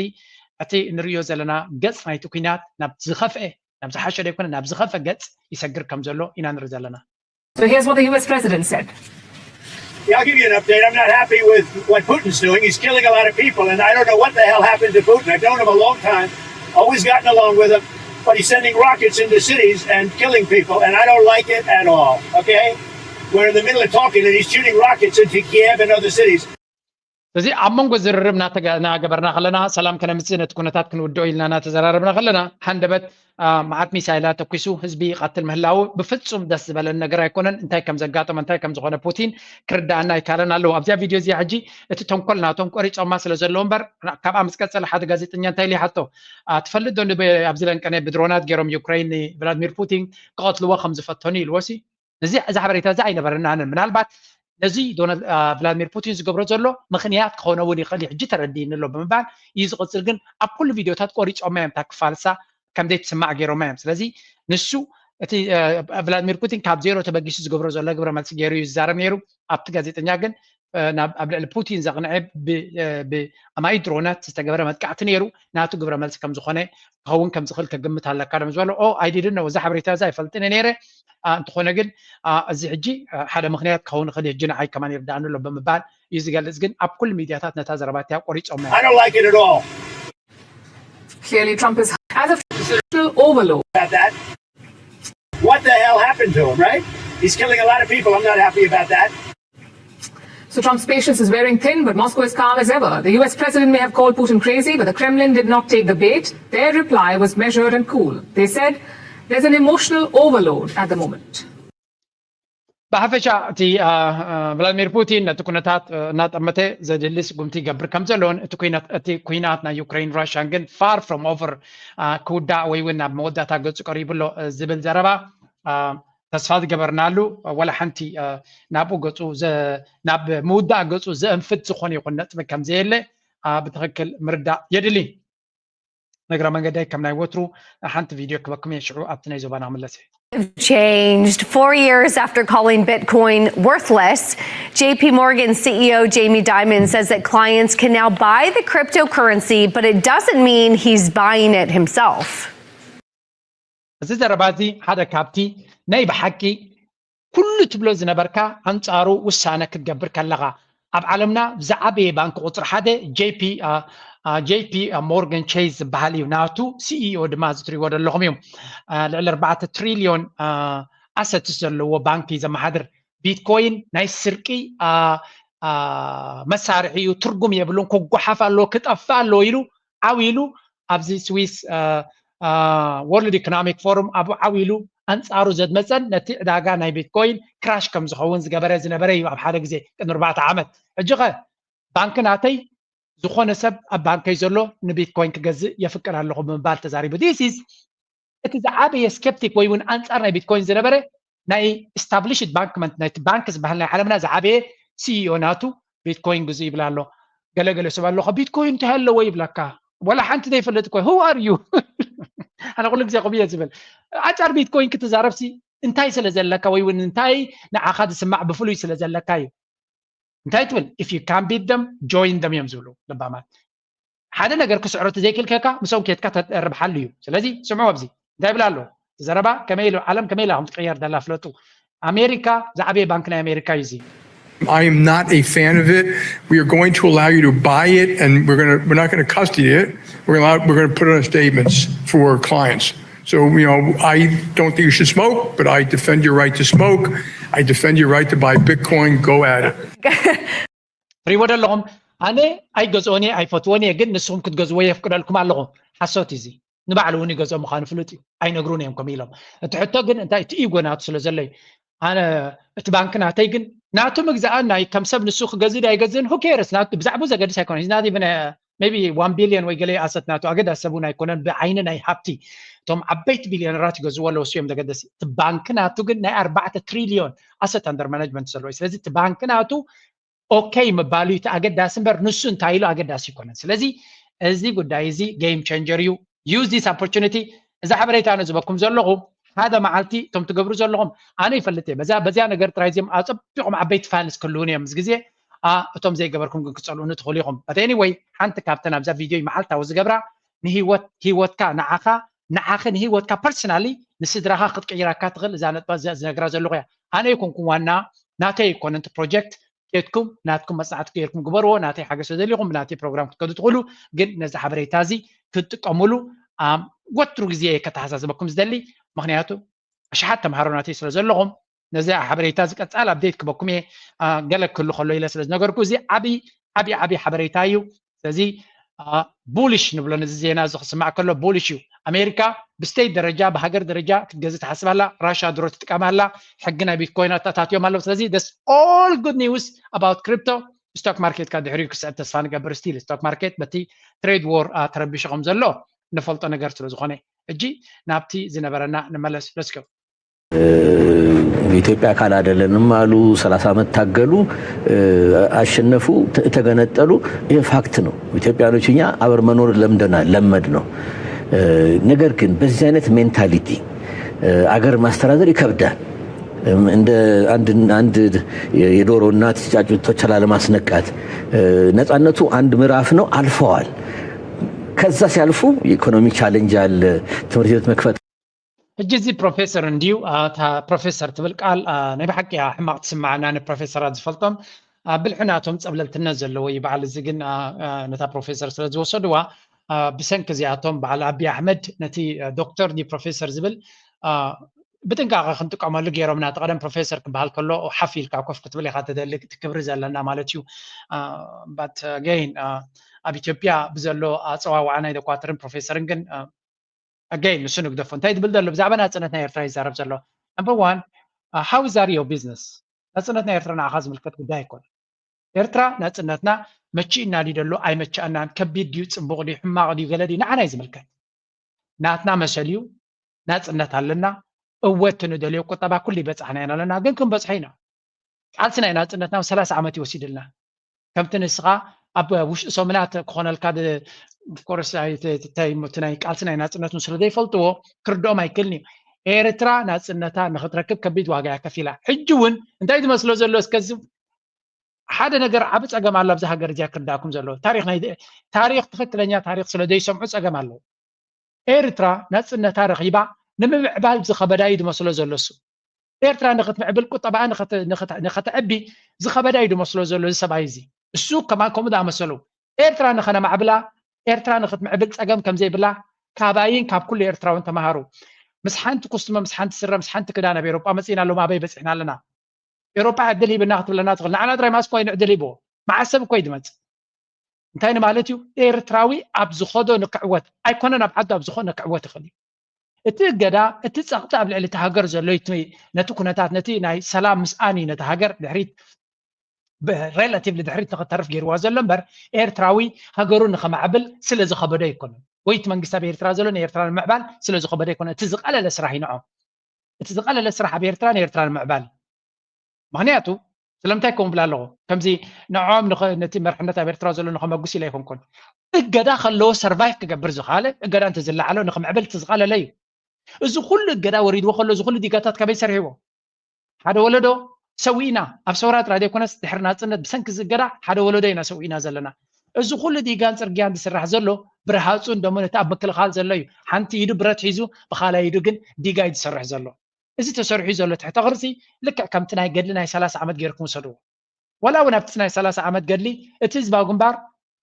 እቲ ንርእዮ ዘለና ገጽ ናይቲ ኲናት ናብ ዝኸፍአ ናብ ዝሓሸ ደይኮነ ናብ ዝኸፍአ ገጽ ይሰግር ከም ዘሎ ኢና ንርኢ ዘለና። So here's what the U S president said. Yeah, I'll give you an update. I'm not happy with what Putin's doing. He's killing a lot of people, and I don't know what the hell happened to Putin. I've known him a long time, always gotten along with him, but he's sending rockets into cities and killing people, and I don't like it at all, okay? We're in the middle of talking, and he's shooting rockets into Kiev and other cities. እዚ ኣብ መንጎ ዝርርብ እናገበርና ከለና ሰላም ከነምፅእ ነቲ ኩነታት ክንውድኦ ኢልና እናተዘራረብና ከለና ሃንደበት መዓት ሚሳይላት ተኩሱ ህዝቢ ይቐትል ምህላዉ ብፍፁም ደስ ዝበለን ነገር ኣይኮነን። እንታይ ከም ዘጋጠመ እንታይ ከም ዝኾነ ፑቲን ክርዳኣና ኣይካለን ኣለዉ። ኣብዚኣ ቪድዮ እዚኣ ሕጂ እቲ ተንኮል ናቶም ቆሪፆማ ስለ ዘለዉ እምበር ካብኣ ምስ ቀፀለ ሓደ ጋዜጠኛ እንታይ ኢሉ ይሓቶ ትፈልጥ ዶ ኣብዚ ለንቀነ ብድሮናት ገይሮም ዩክሬን ንቭላድሚር ፑቲን ክቐትልዎ ከም ዝፈተኑ ኢልዎ ሲ እዚ እዚ ሓበሬታ እዚ ኣይነበረናንን ምናልባት ነዚ ቭላድሚር ፑቲን ዝገብሮ ዘሎ ምኽንያት ክኾነ እውን ይኽእል ሕጂ ተረዲእኒ ኣሎ ብምባል እዩ ዝቕፅል። ግን ኣብ ኩሉ ቪድዮታት ቆሪፆማ እዮም እታ ክፋልሳ ከም ዘይትስማዕ ገይሮማ እዮም። ስለዚ ንሱ እቲ ቭላድሚር ፑቲን ካብ ዜሮ ተበጊሱ ዝገብሮ ዘሎ ግብረ መልሲ ገይሩ እዩ ዝዛረብ ነይሩ። ኣብቲ ጋዜጠኛ ግን ኣብ ልዕሊ ፑቲን ዘቕንዐ ብኣማይ ድሮናት ዝተገበረ መጥቃዕቲ ነይሩ ናቱ ግብረ መልሲ ከም ዝኾነ ክኸውን ከም ዝኽእል ከግምት ኣለካ ዶ ዝበሎ ኦ ኣይዲድን ነው እዚ ሓበሬታ እዚ ኣይፈልጥን ነይረ። እንተኾነ ግን እዚ ሕጂ ሓደ ምኽንያት ክኸውን ይኽእል ሕጂ ንዓይ ከማን ይርዳእኒ ኣሎ ብምባል እዩ ዝገልጽ። ግን ኣብ ኩሉ ሚድያታት ነታ ዘረባ እቲኣ ቆሪጾም I don't like it at all. Clearly, Trump is as a overload. About that. What the hell happened to him, right? He's killing a lot of people. I'm not happy about that. So Trump's patience is wearing thin, but Moscow is calm as ever. The U S president may have called Putin crazy, but the Kremlin did not take the bait. Their reply was measured and cool. They said, "There's an emotional overload at the moment." ብሓፈሻ እቲ ቭላድሚር ፑቲን ነቲ ኩነታት እናጠመተ ዘድሊ ስጉምቲ ይገብር ከም ዘለውን እቲ ኩናት ናይ ዩክሬን ራሽያን ግን far from over ክውዳእ ወይ እውን ናብ መወዳእታ ገፁ ቀሪቡ ኣሎ ዝብል ዘረባ ተስፋ ዝገበርናሉ ወላ ሓንቲ ናብኡ ገፁ ናብ ምውዳእ ገፁ ዘእንፍት ዝኾነ ይኹን ነጥቢ ከም ዘየለ ብትኽክል ምርዳእ የድሊ። ነግረ መንገዳይ ከም ናይ ወትሩ ሓንቲ ቪድዮ ክበኩም እየ ሽዑ ኣብቲ ናይ ዞባና ክምለስ እየ። Changed four years after calling Bitcoin worthless. J P Morgan C E O Jamie Dimon says that clients can now buy the cryptocurrency, but it doesn't mean he's buying it himself. እዚ ዘረባ እዚ ሓደ ካብቲ ናይ ብሓቂ ኩሉ ትብሎ ዝነበርካ ኣንጻሩ ውሳነ ክትገብር ከለኻ፣ ኣብ ዓለምና ዝዓበየ ባንክ ቁጽሪ ሓደ ጄፒ ሞርጋን ቼዝ ዝበሃል እዩ። ናቱ ሲኢኦ ድማ እዚ ትሪእዎ ዘለኹም እዩ። ልዕሊ ኣርባዕተ ትሪልዮን ኣሰትስ ዘለዎ ባንክ እዩ ዘመሓድር። ቢትኮይን ናይ ስርቂ መሳርሒ እዩ፣ ትርጉም የብሉን፣ ክጓሓፍ ኣለዎ፣ ክጠፍእ ኣለዎ ኢሉ ዓው ኢሉ ኣብዚ ስዊስ ወርልድ ኢኮኖሚክ ፎሩም ኣብኡ ዓው ኢሉ ኣንጻሩ ዘድመፀን ነቲ ዕዳጋ ናይ ቢትኮይን ክራሽ ከም ዝኸውን ዝገበረ ዝነበረ እዩ ኣብ ሓደ ግዜ ቅድሚ ኣርባዕተ ዓመት። ሕጂ ኸ ባንክ ናተይ ዝኾነ ሰብ ኣብ ባንከይ ዘሎ ንቢትኮይን ክገዝእ የፍቅድ ኣለኹ ብምባል ተዛሪቡ። This is እቲ ዝዓበየ ስኬፕቲክ ወይ እውን ኣንጻር ናይ ቢትኮይን ዝነበረ ናይ ኢስታብሊሽድ ባንክ ናይቲ ባንክ ዝበሃል ናይ ዓለምና ዝዓበየ ሲኢኦ ናቱ ቢትኮይን ግዙ ይብል ኣሎ። ገለገለ ሰብ ኣለኹ ቢትኮይን እንታይ ኣለዎ ይብለካ። ወላ ሓንቲ ዘይፈልጥ እኮ who are you? ኣነ ኩሉ ግዜ ከምኡ እየ ዝብል። ኣንጻር ቢትኮይን ክትዛረብሲ እንታይ ስለ ዘለካ ወይ እውን እንታይ ንዓኻ ዝስማዕ ብፍሉይ ስለ ዘለካ እዩ። እንታይ ትብል? If you can't beat them, join them እዮም ዝብሉ ለባማት። ሓደ ነገር ክስዕሮ ተዘይክልከካ ምስኦም ኬድካ ተርብሓሉ እዩ። ስለዚ ስምዑ ኣብዚ እንታይ ይብል ኣሎ ዘረባ ከመይ ኢሉ ዓለም ከመይ ኢላ ከም ትቀየር ደላ ፍለጡ። ኣሜሪካ ዝዓበየ ባንክ ናይ ኣሜሪካ እዩ እዚ። I am not a fan of it. We are going to allow you to buy it, and we're going to we're not going to custody it. We're going to we're going to put it on statements for clients. So you know, I don't think you should smoke, but I defend your right to smoke. I defend your right to buy Bitcoin. Go at it. ትሪእዎ ዘለኹም ኣነ ኣይገዝኦን እየ ኣይፈትዎን እየ፣ ግን ንስኹም ክትገዝዎ የፍቅደልኩም ኣለኹ። ሓሶት እዚ ንባዕሉ እውን ይገዝኦ ምዃኑ ፍሉጥ እዩ። ኣይነግሩን እዮም ከምኡ ኢሎም። እቲ ሕቶ ግን እንታይ እቲ ኢጎ ናቱ ስለ ዘሎ እዩ። ኣነ እቲ ባንክ ናተይ ግን ናቱ ምግዛእ ናይ ከም ሰብ ንሱ ክገዝእ ዶ ኣይገዝእን who cares ናቱ ብዛዕባኡ ዘገድስ ኣይኮነን። He's not even a maybe one billion ወይ ገለ ኣሰት ናቱ ኣገዳሲ ሰብ እውን ኣይኮነን ብዓይኒ ናይ ሃብቲ እቶም ዓበይቲ ቢልዮነራት ይገዝዎ ኣለዉ እሱ እዮም ዘገደሲ። እቲ ባንክ ናቱ ግን ናይ ኣርባዕተ ትሪልዮን ኣሰት under management ዘለዎ እዩ። ስለዚ እቲ ባንክ ናቱ okay ምባሉ እዩ እቲ ኣገዳሲ እምበር ንሱ እንታይ ኢሉ ኣገዳሲ ኣይኮነን። ስለዚ እዚ ጉዳይ እዚ game changer እዩ። Use this opportunity። እዛ ሓበሬታ ነዝበኩም ዘለኹ ሓደ መዓልቲ እቶም ትገብሩ ዘለኹም ኣነ ይፈልጥ እየ በዛ በዚያ ነገር ጥራይ እዚኦም ኣጸቢቖም ዓበይቲ ፋይልስ ክህልውን እዮም ምስ ግዜ እቶም ዘይገበርኩም ግን ክጸልኡኒ ትኽእሉ ኢኹም። But anyway ሓንቲ ካብተን ኣብዛ ቪድዮ መዓልታዊ ዝገብራ ንህይወት ህይወትካ ንዓኻ ንዓኺ ንህይወትካ personally ንስድራኻ ክትቅይራካ ትኽእል እዛ ነጥባ እዚኣ ዝነግራ ዘለኹ እያ። ኣነ ኣይኮንኩን ዋና ናተይ ኣይኮነን እቲ ፕሮጀክት ኬድኩም ናትኩም መጽናዕቲ ገይርኩም ግበርዎ ናተይ ሓገዝ ተደሊኹም ብናተይ ፕሮግራም ክትከዱ ትኽእሉ። ግን ነዚ ሓበሬታ እዚ ክትጥቀሙሉ ወትሩ ግዜ እየ ከተሓሳስበኩም ዝደሊ ምክንያቱ ኣሽሓት ተምሃሮ ናተይ ስለ ዘለኹም ነዚ ሓበሬታ እዚ ቀጻሊ update ክበኩም እየ። ገለ ክህሉ ከሎ ኢለ ስለ ዝነገርኩ እዚ ዓብዪ ዓብዪ ዓብዪ ሓበሬታ እዩ። ስለዚ bullish ንብሎ ነዚ ዜና እዚ ክስማዕ ከሎ bullish እዩ። ኣሜሪካ ብ state ደረጃ ብሃገር ደረጃ ክትገዝእ ትሓስብ ኣላ። ራሻ ድሮ ትጥቀም ኣላ። ሕጊ ናይ ቢትኮይን ኣታታትዮም ኣለዉ። ስለዚ that's all good news about crypto። ስቶክ ማርኬትካ ድሕሪኡ ክስዕብ ተስፋ ንገብር። Still stock market በቲ trade war ተረቢሹ ከም ዘሎ ንፈልጦ ነገር ስለ ዝኾነ ሕጂ ናብቲ ዝነበረና ንመለስ። Let's go። ኢትዮጵያ አካል አይደለንም አሉ። ሰላሳ ዓመት ታገሉ፣ አሸነፉ፣ ተገነጠሉ። ይሄ fact ነው። ኢትዮጵያኖች እኛ አብረን መኖር ለምደናል፣ ለመድነው። ነገር ግን በዚህ አይነት mentality አገር ማስተዳደር ይከብዳል። እንደ አንድ አንድ የዶሮ እናት ጫጩቶቿን ላለማስነቃት ነፃነቱ አንድ ምዕራፍ ነው፣ አልፈዋል። ከዛ ሲያልፉ የኢኮኖሚ challenge አለ፣ ትምህርት ቤት መክፈት ሕጂ እዚ ፕሮፌሰር እንድዩ እታ ፕሮፌሰር ትብል ቃል ናይ ብሓቂ እያ ሕማቕ ትስምዓና ንፕሮፌሰራት ዝፈልጦም ብልሒ ናቶም ጸብለልትነት ዘለዎ እዩ በዓል እዚ ግን ነታ ፕሮፌሰር ስለ ዝወሰድዋ ብሰንኪ እዚኣቶም በዓል ኣቢ ኣሕመድ ነቲ ዶክተር ድዩ ፕሮፌሰር ዝብል ብጥንቃቐ ክንጥቀመሉ ገይሮምና እቲ ቀደም ፕሮፌሰር ክበሃል ከሎ ሓፍ ኢልካ ኮፍ ክትብል ኢኻ ትደሊ እቲ ክብሪ ዘለና ማለት እዩ but again ኣብ ኢትዮጵያ ብዘሎ ኣፀዋውዓ ናይ ዶኳተርን ፕሮፌሰርን ግን again ንሱ ንግደፎ እንታይ ትብል ዘሎ ብዛዕባ ናፅነት ናይ ኤርትራ ይዛረብ ዘሎ number one how is that your business ናፅነት ናይ ኤርትራ ንዓኻ ዝምልከት ጉዳይ ኣይኮነ ኤርትራ ናፅነትና መቺእና ድዩ ዘሎ ኣይመቸኣናን ከቢድ ድዩ ፅቡቕ ድዩ ሕማቕ ድዩ ገለ ድዩ ንዓና እዩ ዝምልከት ናትና መሰል እዩ ናፅነት ኣለና እወ እቲ ንደልዮ ቁጠባ ኩሉ ይበፃሕና ኢና ኣለና ግን ክንበፅሖ ኢና ቃልሲ ናይ ናፅነትና ሰላሳ ዓመት ይወሲድልና ከምቲ ንስኻ ኣብ ውሽጢ ሰሙናት ክኾነልካ ኮርስ ናይ ቃልሲ ናይ ናፅነት ስለ ዘይፈልጥዎ ክርድኦም ኣይክእልን እዩ ኤርትራ ናፅነታ ንክትረክብ ከቢድ ዋጋ እያ ከፊላ ሕጂ እውን እንታይ ዝመስሎ ዘሎ እስከዚ ሓደ ነገር ዓቢ ፀገም ኣሎ ኣብዚ ሃገር እዚኣ ክርዳእኩም ዘለዎ ታሪክ ናይ ታሪክ ትክክለኛ ታሪክ ስለ ዘይሰምዑ ፀገም ኣለዎ ኤርትራ ናፅነታ ረኪባ ንምምዕባል ዝኸበዳ እዩ ዝመስሎ ዘሎ እሱ። ኤርትራ ንኽትምዕብል፣ ቁጠባኣ ንኸተ- ንኸተ- ንኸተዕቢ ዝኸበዳ እዩ ዝመስሎ ዘሎ እዚ ሰብኣይ እዚ። እሱ ከማን ከምኡ ዝኣመሰሉ ኤርትራ ንኸነማዕብላ፣ ኤርትራ ንኽትምዕብል ጸገም ከም ዘይብላ ካባይን ካብ ኩሉ ኤርትራውን ተማሃሩ። ምስ ሓንቲ ኩስትሞ፣ ምስ ሓንቲ ስረ፣ ምስ ሓንቲ ክዳን ኣብ ኤውሮጳ መጺእና፣ ሎም ኣበይ በጺሕና ኣለና? ኤውሮጳ ዕድል ሂብና ክትብለና ትኽእል። ንዓና ጥራይ ማስ ኮይን ዕድል ሂብዎ። መዓስ ሰብ እኮ እዩ ዝመጽእ። እንታይ ንማለት እዩ? ኤርትራዊ ኣብ ዝኸዶ ንክዕወት ኣይኮነን፣ ኣብ ዓዱ ኣብ ዝኾነ ክዕወት ይኽእል እዩ። እቲ እገዳ፣ እቲ ጸቕጢ ኣብ ልዕሊ እቲ ሃገር ዘሎ እዩ፣ እቲ ነቲ ኩነታት፣ ነቲ ናይ ሰላም ምስኣን እዩ ነቲ ሃገር ድሕሪት፣ ብ- ሬላቲቭሊ ድሕሪት ንኽተርፍ ገይርዋ ዘሎ እምበር፣ ኤርትራዊ ሃገሩ ንኸማዕብል ስለ ዝኸበዶ ኣይኮነን፣ ወይ እቲ መንግስቲ ኣብ ኤርትራ ዘሎ ንኤርትራ ንምዕባል ስለ ዝኸበዶ ኣይኮነን። እቲ ዝቐለለ ስራሕ እዩ ንዖም። እቲ ዝቐለለ ስራሕ ኣብ ኤርትራ ንኤርትራ ንምዕባል። ምኽንያቱ ስለምንታይ ከምኡ ብላ ኣለኹ? ከምዚ ንዖም ንኸ- ነቲ መርሕነት ኣብ ኤርትራ ዘሎ ንኸመጉስ ኢለ ኣይኮንኩን። እገዳ ከለዎ ሰርቫይቭ ክገብር ዝኸኣለ፣ እገዳ እንተዝለዓሎ ንኽምዕብል እቲ ዝቐለለ እዩ። እዚ ኩሉ እገዳ ወሪድዎ ከሎ፣ እዚ ኩሉ ዲጋታት ካበይ ሰሪሕዎ? ሓደ ወለዶ ሰዊእና፣ ኣብ ሰውራ ጥራይ ዘይኮነስ ድሕሪ ናጽነት ብሰንኪ እዚ እገዳ ሓደ ወለዶ ኢና ሰዊእና ዘለና። እዚ ኩሉ ዲጋን ጽርግያን ዝስራሕ ዘሎ ብርሃጹን ደሞን እቲ ኣብ ምክልኻል ዘሎ እዩ። ሓንቲ ኢዱ ብረት ሒዙ፣ ብኻልኣይ ኢዱ ግን ዲጋ እዩ ዝሰርሕ ዘሎ። እዚ ተሰሪሑ ዘሎ ትሕተ ቅርጺ ልክዕ ከምቲ ናይ ገድሊ ናይ ሰላሳ ዓመት ገይርኩም ውሰድዎ። ዋላ እውን ኣብቲ ናይ ሰላሳ ዓመት ገድሊ እቲ ህዝባዊ ግንባር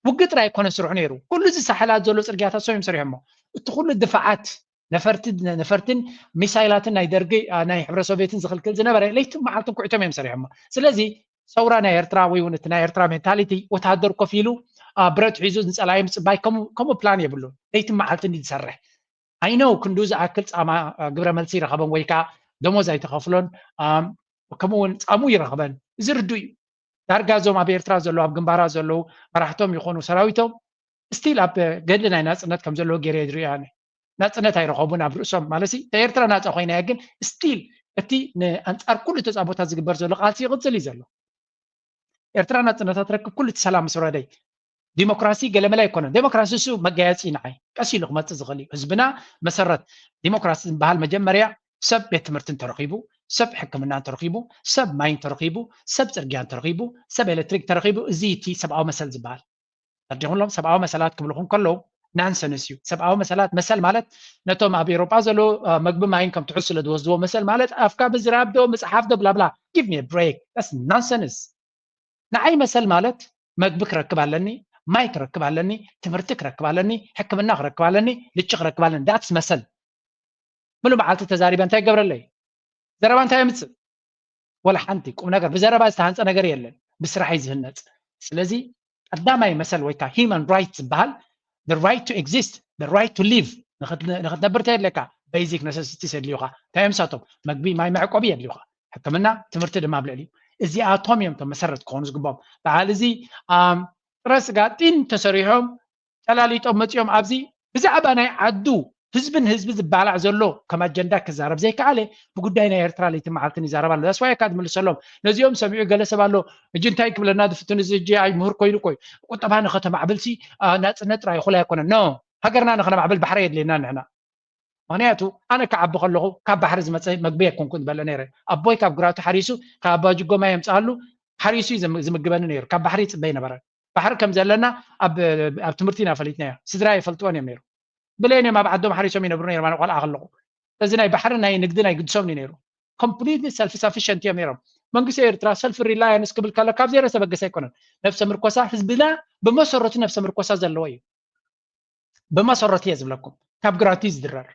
ውግእ ጥራይ ኣይኮነ ስርሑ ነይሩ። ኩሉ እዚ ሳሕላት ዘሎ ጽርግያታት ሰው እዮም ሰሪሖሞ። እቲ ኩሉ ድፋዓት ነፈርቲ ነፈርትን ሚሳይላትን ናይ ደርጊ፣ አ፣ ናይ ሕብረ ሶቪየትን ዝኽልክል ዝነበረ ለይትን መዓልትን ኩዕቶም እዮም ሰሪሖሞ። ስለዚ ሰውራ ናይ ኤርትራ ወይ እውን እቲ ናይ ኤርትራ ሜንታሊቲ፣ ወተሃደር ኮፍ ኢሉ፣ አ፣ ብረት ሒዙ ንጸላኢ ምጽባይ ከምኡ ከምኡ ፕላን የብሉን። ለይትን መዓልትን እዩ ዝሰርሕ። ኣይነው ክንዱ ዝኣክል ጻማ፣ አ፣ ግብረ መልሲ ይረኸበን ወይ ከዓ ደሞዝ ኣይተኸፍሎን፣ ኣም፣ ከምኡ እውን ጻሙ ይረኽበን። እዚ ርዱእ እዩ። ዳርጋ እዞም ኣብ ኤርትራ ዘለዉ፣ ኣብ ግንባራት ዘለዉ መራሕቶም ይኾኑ ሰራዊቶም ስቲል ኣብ ገድሊ ናይ ናጽነት ከም ዘለዉ ገይረ እየ ዝሪኦ ኣነ። ናጽነት ኣይረኸቡን ኣብ ርእሶም ማለት ሲ፣ እታ ኤርትራ ናጻ ኮይና እያ፣ ግን ስቲል እቲ ንኣንጻር ኩሉ ተጻቦታት ዝግበር ዘሎ ቃልሲ ይቕጽል እዩ ዘሎ። ኤርትራ ናጽነታ ትረክብ ኩሉ እቲ ሰላም ምስ ወረደ እዩ። ዲሞክራሲ ገለመለ ኣይኮነን። ዲሞክራሲ እሱ መጋየጺ ንዓይ ቀስ ኢሉ ክመጽእ ዝኽእል እዩ። ህዝብና መሰረት ዲሞክራሲ ዝበሃል መጀመርያ ሰብ ቤት ትምህርቲ እንተረኺቡ፣ ሰብ ሕክምና እንተረኺቡ፣ ሰብ ማይ እንተረኺቡ፣ ሰብ ጽርግያ እንተረኺቡ፣ ሰብ ኤሌክትሪክ እንተረኺቡ፣ እዚ እቲ ሰብኣዊ መሰል ዝበሃል። ተረዲኹም? ሰብኣዊ መሰላት ክብልኹም ከለዉ ናንሰንስ እዩ። ሰብኣዊ መሰላት፣ መሰል ማለት ነቶም ኣብ ኤውሮጳ ዘለዉ፣ አ፣ መግቢ ማይን ከም ትሑት ስለ ዝወስድዎ፣ መሰል ማለት ኣፍካ ምዝራብ ዶ ምጽሓፍ ዶ ብላብላ። Give me a break. That's nonsense. ንዓይ መሰል ማለት መግቢ ክረክብ ኣለኒ፣ ማይ ክረክብ ኣለኒ፣ ትምህርቲ ክረክብ ኣለኒ፣ ሕክምና ክረክብ ኣለኒ፣ ልጭ ክረክብ ኣለኒ። That's መሰል። ምሉእ መዓልቲ ተዛሪበ እንታይ ይገብረለይ? ዘረባ እንታይ የምጽእ? ወላ ሓንቲ ቁም ነገር፣ ብዘረባ ዝተሃንጸ ነገር የለን፣ ብስራሕ እዩ ዝህነጽ። ስለዚ ቀዳማይ መሰል ወይ ከዓ ሂማን ራይት ዝበሃል፣ the right to exist, the right to live፣ ንኽት- ንኽትነብር እንታይ የድለካ? ቤዚክ ነሰሲቲስ የድልዩኻ። እንታይ እዮም ንሳቶም? መግቢ፣ ማይ፣ መዕቆቢ የድልዩኻ። ሕክምና፣ ትምህርቲ ድማ ኣብ ልዕሊኡ። እዚኣቶም እዮም እቶም መሰረት ክኾኑ ዝግብኦም። በዓል እዚ፣ ኣም፣ ጥረ ስጋ ጢን ተሰሪሖም፣ ጨላሊጦም መጺኦም ኣብዚ ብዛዕባ ናይ ዓዱ ህዝብን ህዝቢ ዝባላዕ ዘሎ ከም ኣጀንዳ ክዛረብ ዘይከኣለ፣ ብጉዳይ ናይ ኤርትራ ለይትን መዓልትን ይዛረብ ኣሎ። ዳስዋይ ካብ ዝምልሰሎም፣ ነዚኦም ሰሚዑ ገለ ሰብ ኣሎ፣ እጂ እንታይ ክብለና ዝፍትን፣ እዚ እጂ ኣይ ምሁር ኮይኑ እኮ እዩ። ቁጠባ ንኸተማዕብል ሲ፣ አ፣ ናጽነት ጥራይ ይኹል ኣይኮነን። ኖ፣ ሃገርና ንኸነማዕብል ባሕሪ የድልየና ንሕና። ምኽንያቱ ኣነ ክዓቢ ከለኹ ካብ ባሕሪ ዝመጸ መግቢ ኣይኮንኩን ዝበለ ነይረ። ኣቦይ ካብ ግራቱ ሓሪሱ፣ ካብ ኣባ ጅጎ ማይ የምጽኣሉ፣ ሓሪሱ እዩ ዝም- ዝምግበኒ ነይሩ። ካብ ባሕሪ ይጽበ ነበረ። ባሕሪ ከም ዘለና ኣብ ኣብ ትምህርቲ ኢና ፈሊጥናዮ። ስድራ ይፈልጥዎን እዮም ነይሩ። ብሌን እዮም ኣብ ዓዶም ሓሪሶም ይነብሩ ነይሮም ኣነ ቆልዓ ከለኹ። ስለዚ ናይ ባሕሪ ናይ ንግዲ ናይ ግድሶም እዩ ነይሩ። ኮምፕሊትሊ ሰልፍ ሳፊሸንት እዮም ነይሮም። መንግስቲ ኤርትራ ሰልፍ ሪላያንስ ክብል ከሎ ካብ ዜሮ ዝተበገሰ ኣይኮነን። ነብሰ ምርኮሳ፣ ህዝብና ብመሰረቱ ነብሰ ምርኮሳ ዘለዎ እዩ። ብመሰረቱ እየ ዝብለኩም፣ ካብ ግራቱ እዩ ዝድረር።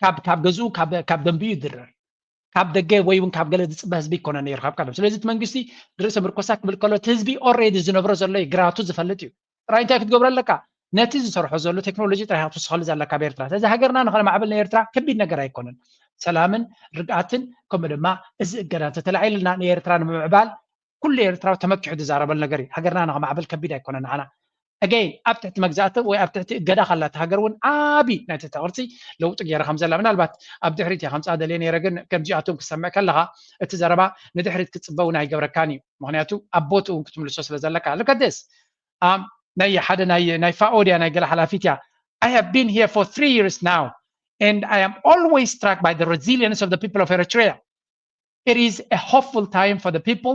ካብ ካብ ገዝኡ፣ ካብ ካብ ደንቢኡ ይድረር። ካብ ደገ ወይ እውን ካብ ገለ ዝጽበ ህዝቢ ይኮነ ነይሩ፣ ካብ ቀደም። ስለዚ እቲ መንግስቲ ርእሰ ምርኮሳ ክብል ከሎ እቲ ህዝቢ ኦልሬዲ ዝነብሮ ዘሎ እዩ፣ ግራቱ ዝፈልጥ እዩ። ጥራይ እንታይ ክትገብሮ ኣለካ? ነቲ ዝሰርሖ ዘሎ ቴክኖሎጂ ጥራይ ክትውስኸሉ ዘለካ ኣብ ኤርትራ። ስለዚ ሃገርና ንኸነማዕብል ንኤርትራ ከቢድ ነገር ኣይኮነን። ሰላምን ርግኣትን ከምኡ ድማ እዚ እገዳ እንተተላዒልና ንኤርትራ ንምምዕባል ኩሉ ኤርትራዊ ተመኪሑ ዝዛረበሉ ነገር እዩ። ሃገርና ንኸማዕብል ከቢድ ኣይኮነን ንዓና። ኣገይን ኣብ ትሕቲ መግዛእቲ ወይ ኣብ ትሕቲ እገዳ ካላ እታ ሃገር እውን ዓቢ ናይ ትሕቲ ቅርጺ ለውጢ ገይራ ከም ዘላ፣ ምናልባት ኣብ ድሕሪት እየ ከምጽኣ ደልየ ነይረ፣ ግን ከምዚኣቶም ክሰምዕ ከለኻ እቲ ዘረባ ንድሕሪት ክትጽበ እውን ኣይገብረካን እዩ። ምኽንያቱ ኣብ ቦትኡ እውን ክትምልሶ ስለ ዘለካ። Look at this. ኣም፣ ናይ ሓደ ናይ ናይ ፋኦ ድያ ናይ ገለ ሓላፊት እያ። I have been here for three years now and I am always struck by the resilience of the people of Eritrea. It is a hopeful time for the people.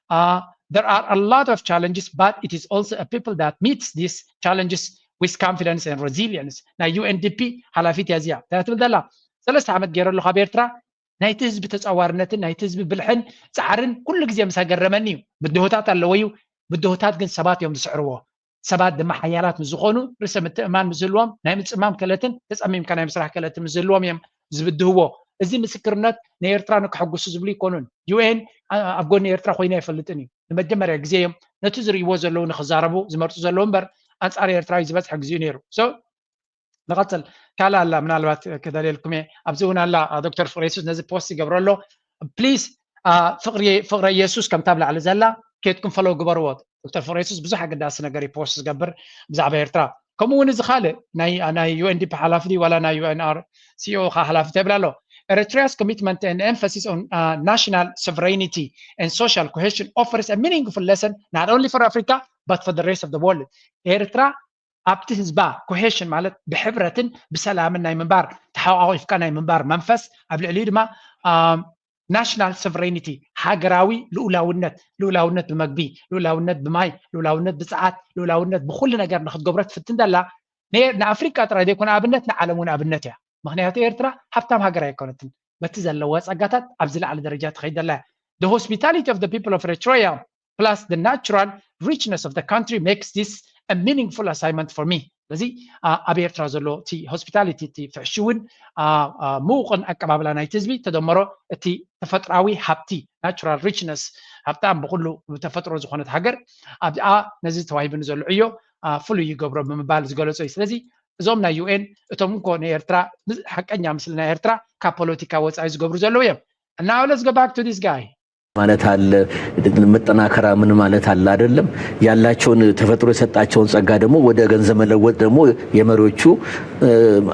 Uh, there are a lot of challenges, but it is also a people that meets these challenges with confidence and resilience. ናይ ዩ ኤን ዲ ፒ ሓላፊት እያ እዚኣ። እንታይ ትብል ዘላ? ሰለስተ ዓመት ገይረ ኣለኹ ኣብ ኤርትራ። ናይቲ ህዝቢ ተጻዋርነትን ናይቲ ህዝቢ ብልሕን ጻዕርን ኩሉ ግዜ ምስ ኣገረመኒ እዩ። ብድሆታት ኣለዎ እዩ። ብድሆታት ግን ሰባት እዮም ዝስዕርዎ። ሰባት ድማ ሓያላት ምስ ዝኾኑ፣ ርእሰ ምትእምማን ምስ ዝህልዎም፣ ናይ ምጽማም ክእለትን ተጸሚምካ ናይ ምስራሕ ክእለትን ምስ ዝህልዎም እዮም ዝብድህዎ። እዚ ምስክርነት ንኤርትራ ንክሕጉሱ ዝብሉ ይኮኑን። ዩ ኤን ኣብ ጎኒ ኤርትራ ኮይኑ ኣይፈልጥን እዩ። ንመጀመርያ ግዜ እዮም ነቲ ዝርእይዎ ዘለዉ ንክዛረቡ ዝመርጹ ዘለዉ እምበር፣ ኣንጻር ኤርትራ እዩ ዝበዝሐ ግዜኡ ነይሩ። So ንቐጽል። ካልእ ኣላ ምናልባት ክደልየልኩም እየ። ኣብዚ እውን ኣላ፣ ዶክተር ፍቅረ የሱስ ነዚ ፖስት ይገብሮ ኣሎ። ፕሊዝ፣ ፍቅሪ ፍቅረ የሱስ ከምታ ኣብ ላዕሊ ዘላ ኬድኩም ፈሎው ግበርዎ። ዶክተር ፍቅረ የሱስ ብዙሕ ኣገዳሲ ነገር እዩ ፖስት ዝገብር ብዛዕባ ኤርትራ። ከምኡ እውን እዚ ካልእ ናይ ናይ ዩ ኤን ዲ ፒ ሓላፊ ድዩ ዋላ ናይ ዩ ኤን ኣር ሲ ኦ ከ ሓላፊ ተብል ኣሎ። Eritrea's commitment and emphasis on uh, national sovereignty and social cohesion offers a meaningful lesson not only for Africa but for the rest of the world. ኤርትራ ኣብቲ ህዝባ ኮሄሽን ማለት ብሕብረትን ብሰላምን ናይ ምንባር ተሓቋቒፍካ ናይ ምንባር መንፈስ ኣብ ልዕሊኡ ድማ ናሽናል ሶቨሬኒቲ ሃገራዊ ልኡላውነት ልኡላውነት ብመግቢ ልኡላውነት ብማይ ልኡላውነት ብፀዓት ልኡላውነት ብኩሉ ነገር ንክትገብሮ ትፍትን ደላ ንኣፍሪቃ ጥራይ ዘይኮነ ኣብነት ንዓለም እውን ኣብነት እያ። ምክንያቱ ኤርትራ ሃብታም ሃገር ኣይኮነትን፣ በቲ ዘለዋ ጸጋታት ኣብዚ ላዕሊ ደረጃ ትኸይድ ደላ እያ። The hospitality of the people of Eritrea plus the natural richness of the country makes this a meaningful assignment for me. ስለዚ ኣብ ኤርትራ ዘሎ እቲ ሆስፒታሊቲ እቲ ፍሕሽውን ምውቕን ኣቀባብላ ናይቲ ህዝቢ ተደመሮ እቲ ተፈጥራዊ ሃብቲ ናቹራል ሪችነስ ሃብታም ብኩሉ ብተፈጥሮ ዝኾነት ሃገር ኣብኣ ነዚ ተዋሂብኒ ዘሎ ዕዮ ፍሉይ ይገብሮ ብምባል ዝገለጾ እዩ። ስለዚ እዞም ናይ ዩ ኤን እቶም እንኮ ንኤርትራ ሓቀኛ ምስሊ ናይ ኤርትራ ካብ ፖለቲካ ወፃኢ ዝገብሩ ዘለዉ እዮም። And now let's go back to this guy. ማለት አለ መጠናከራ ምን ማለት አለ አይደለም። ያላቸውን ተፈጥሮ የሰጣቸውን ጸጋ ደግሞ ወደ ገንዘብ መለወጥ ደግሞ የመሪዎቹ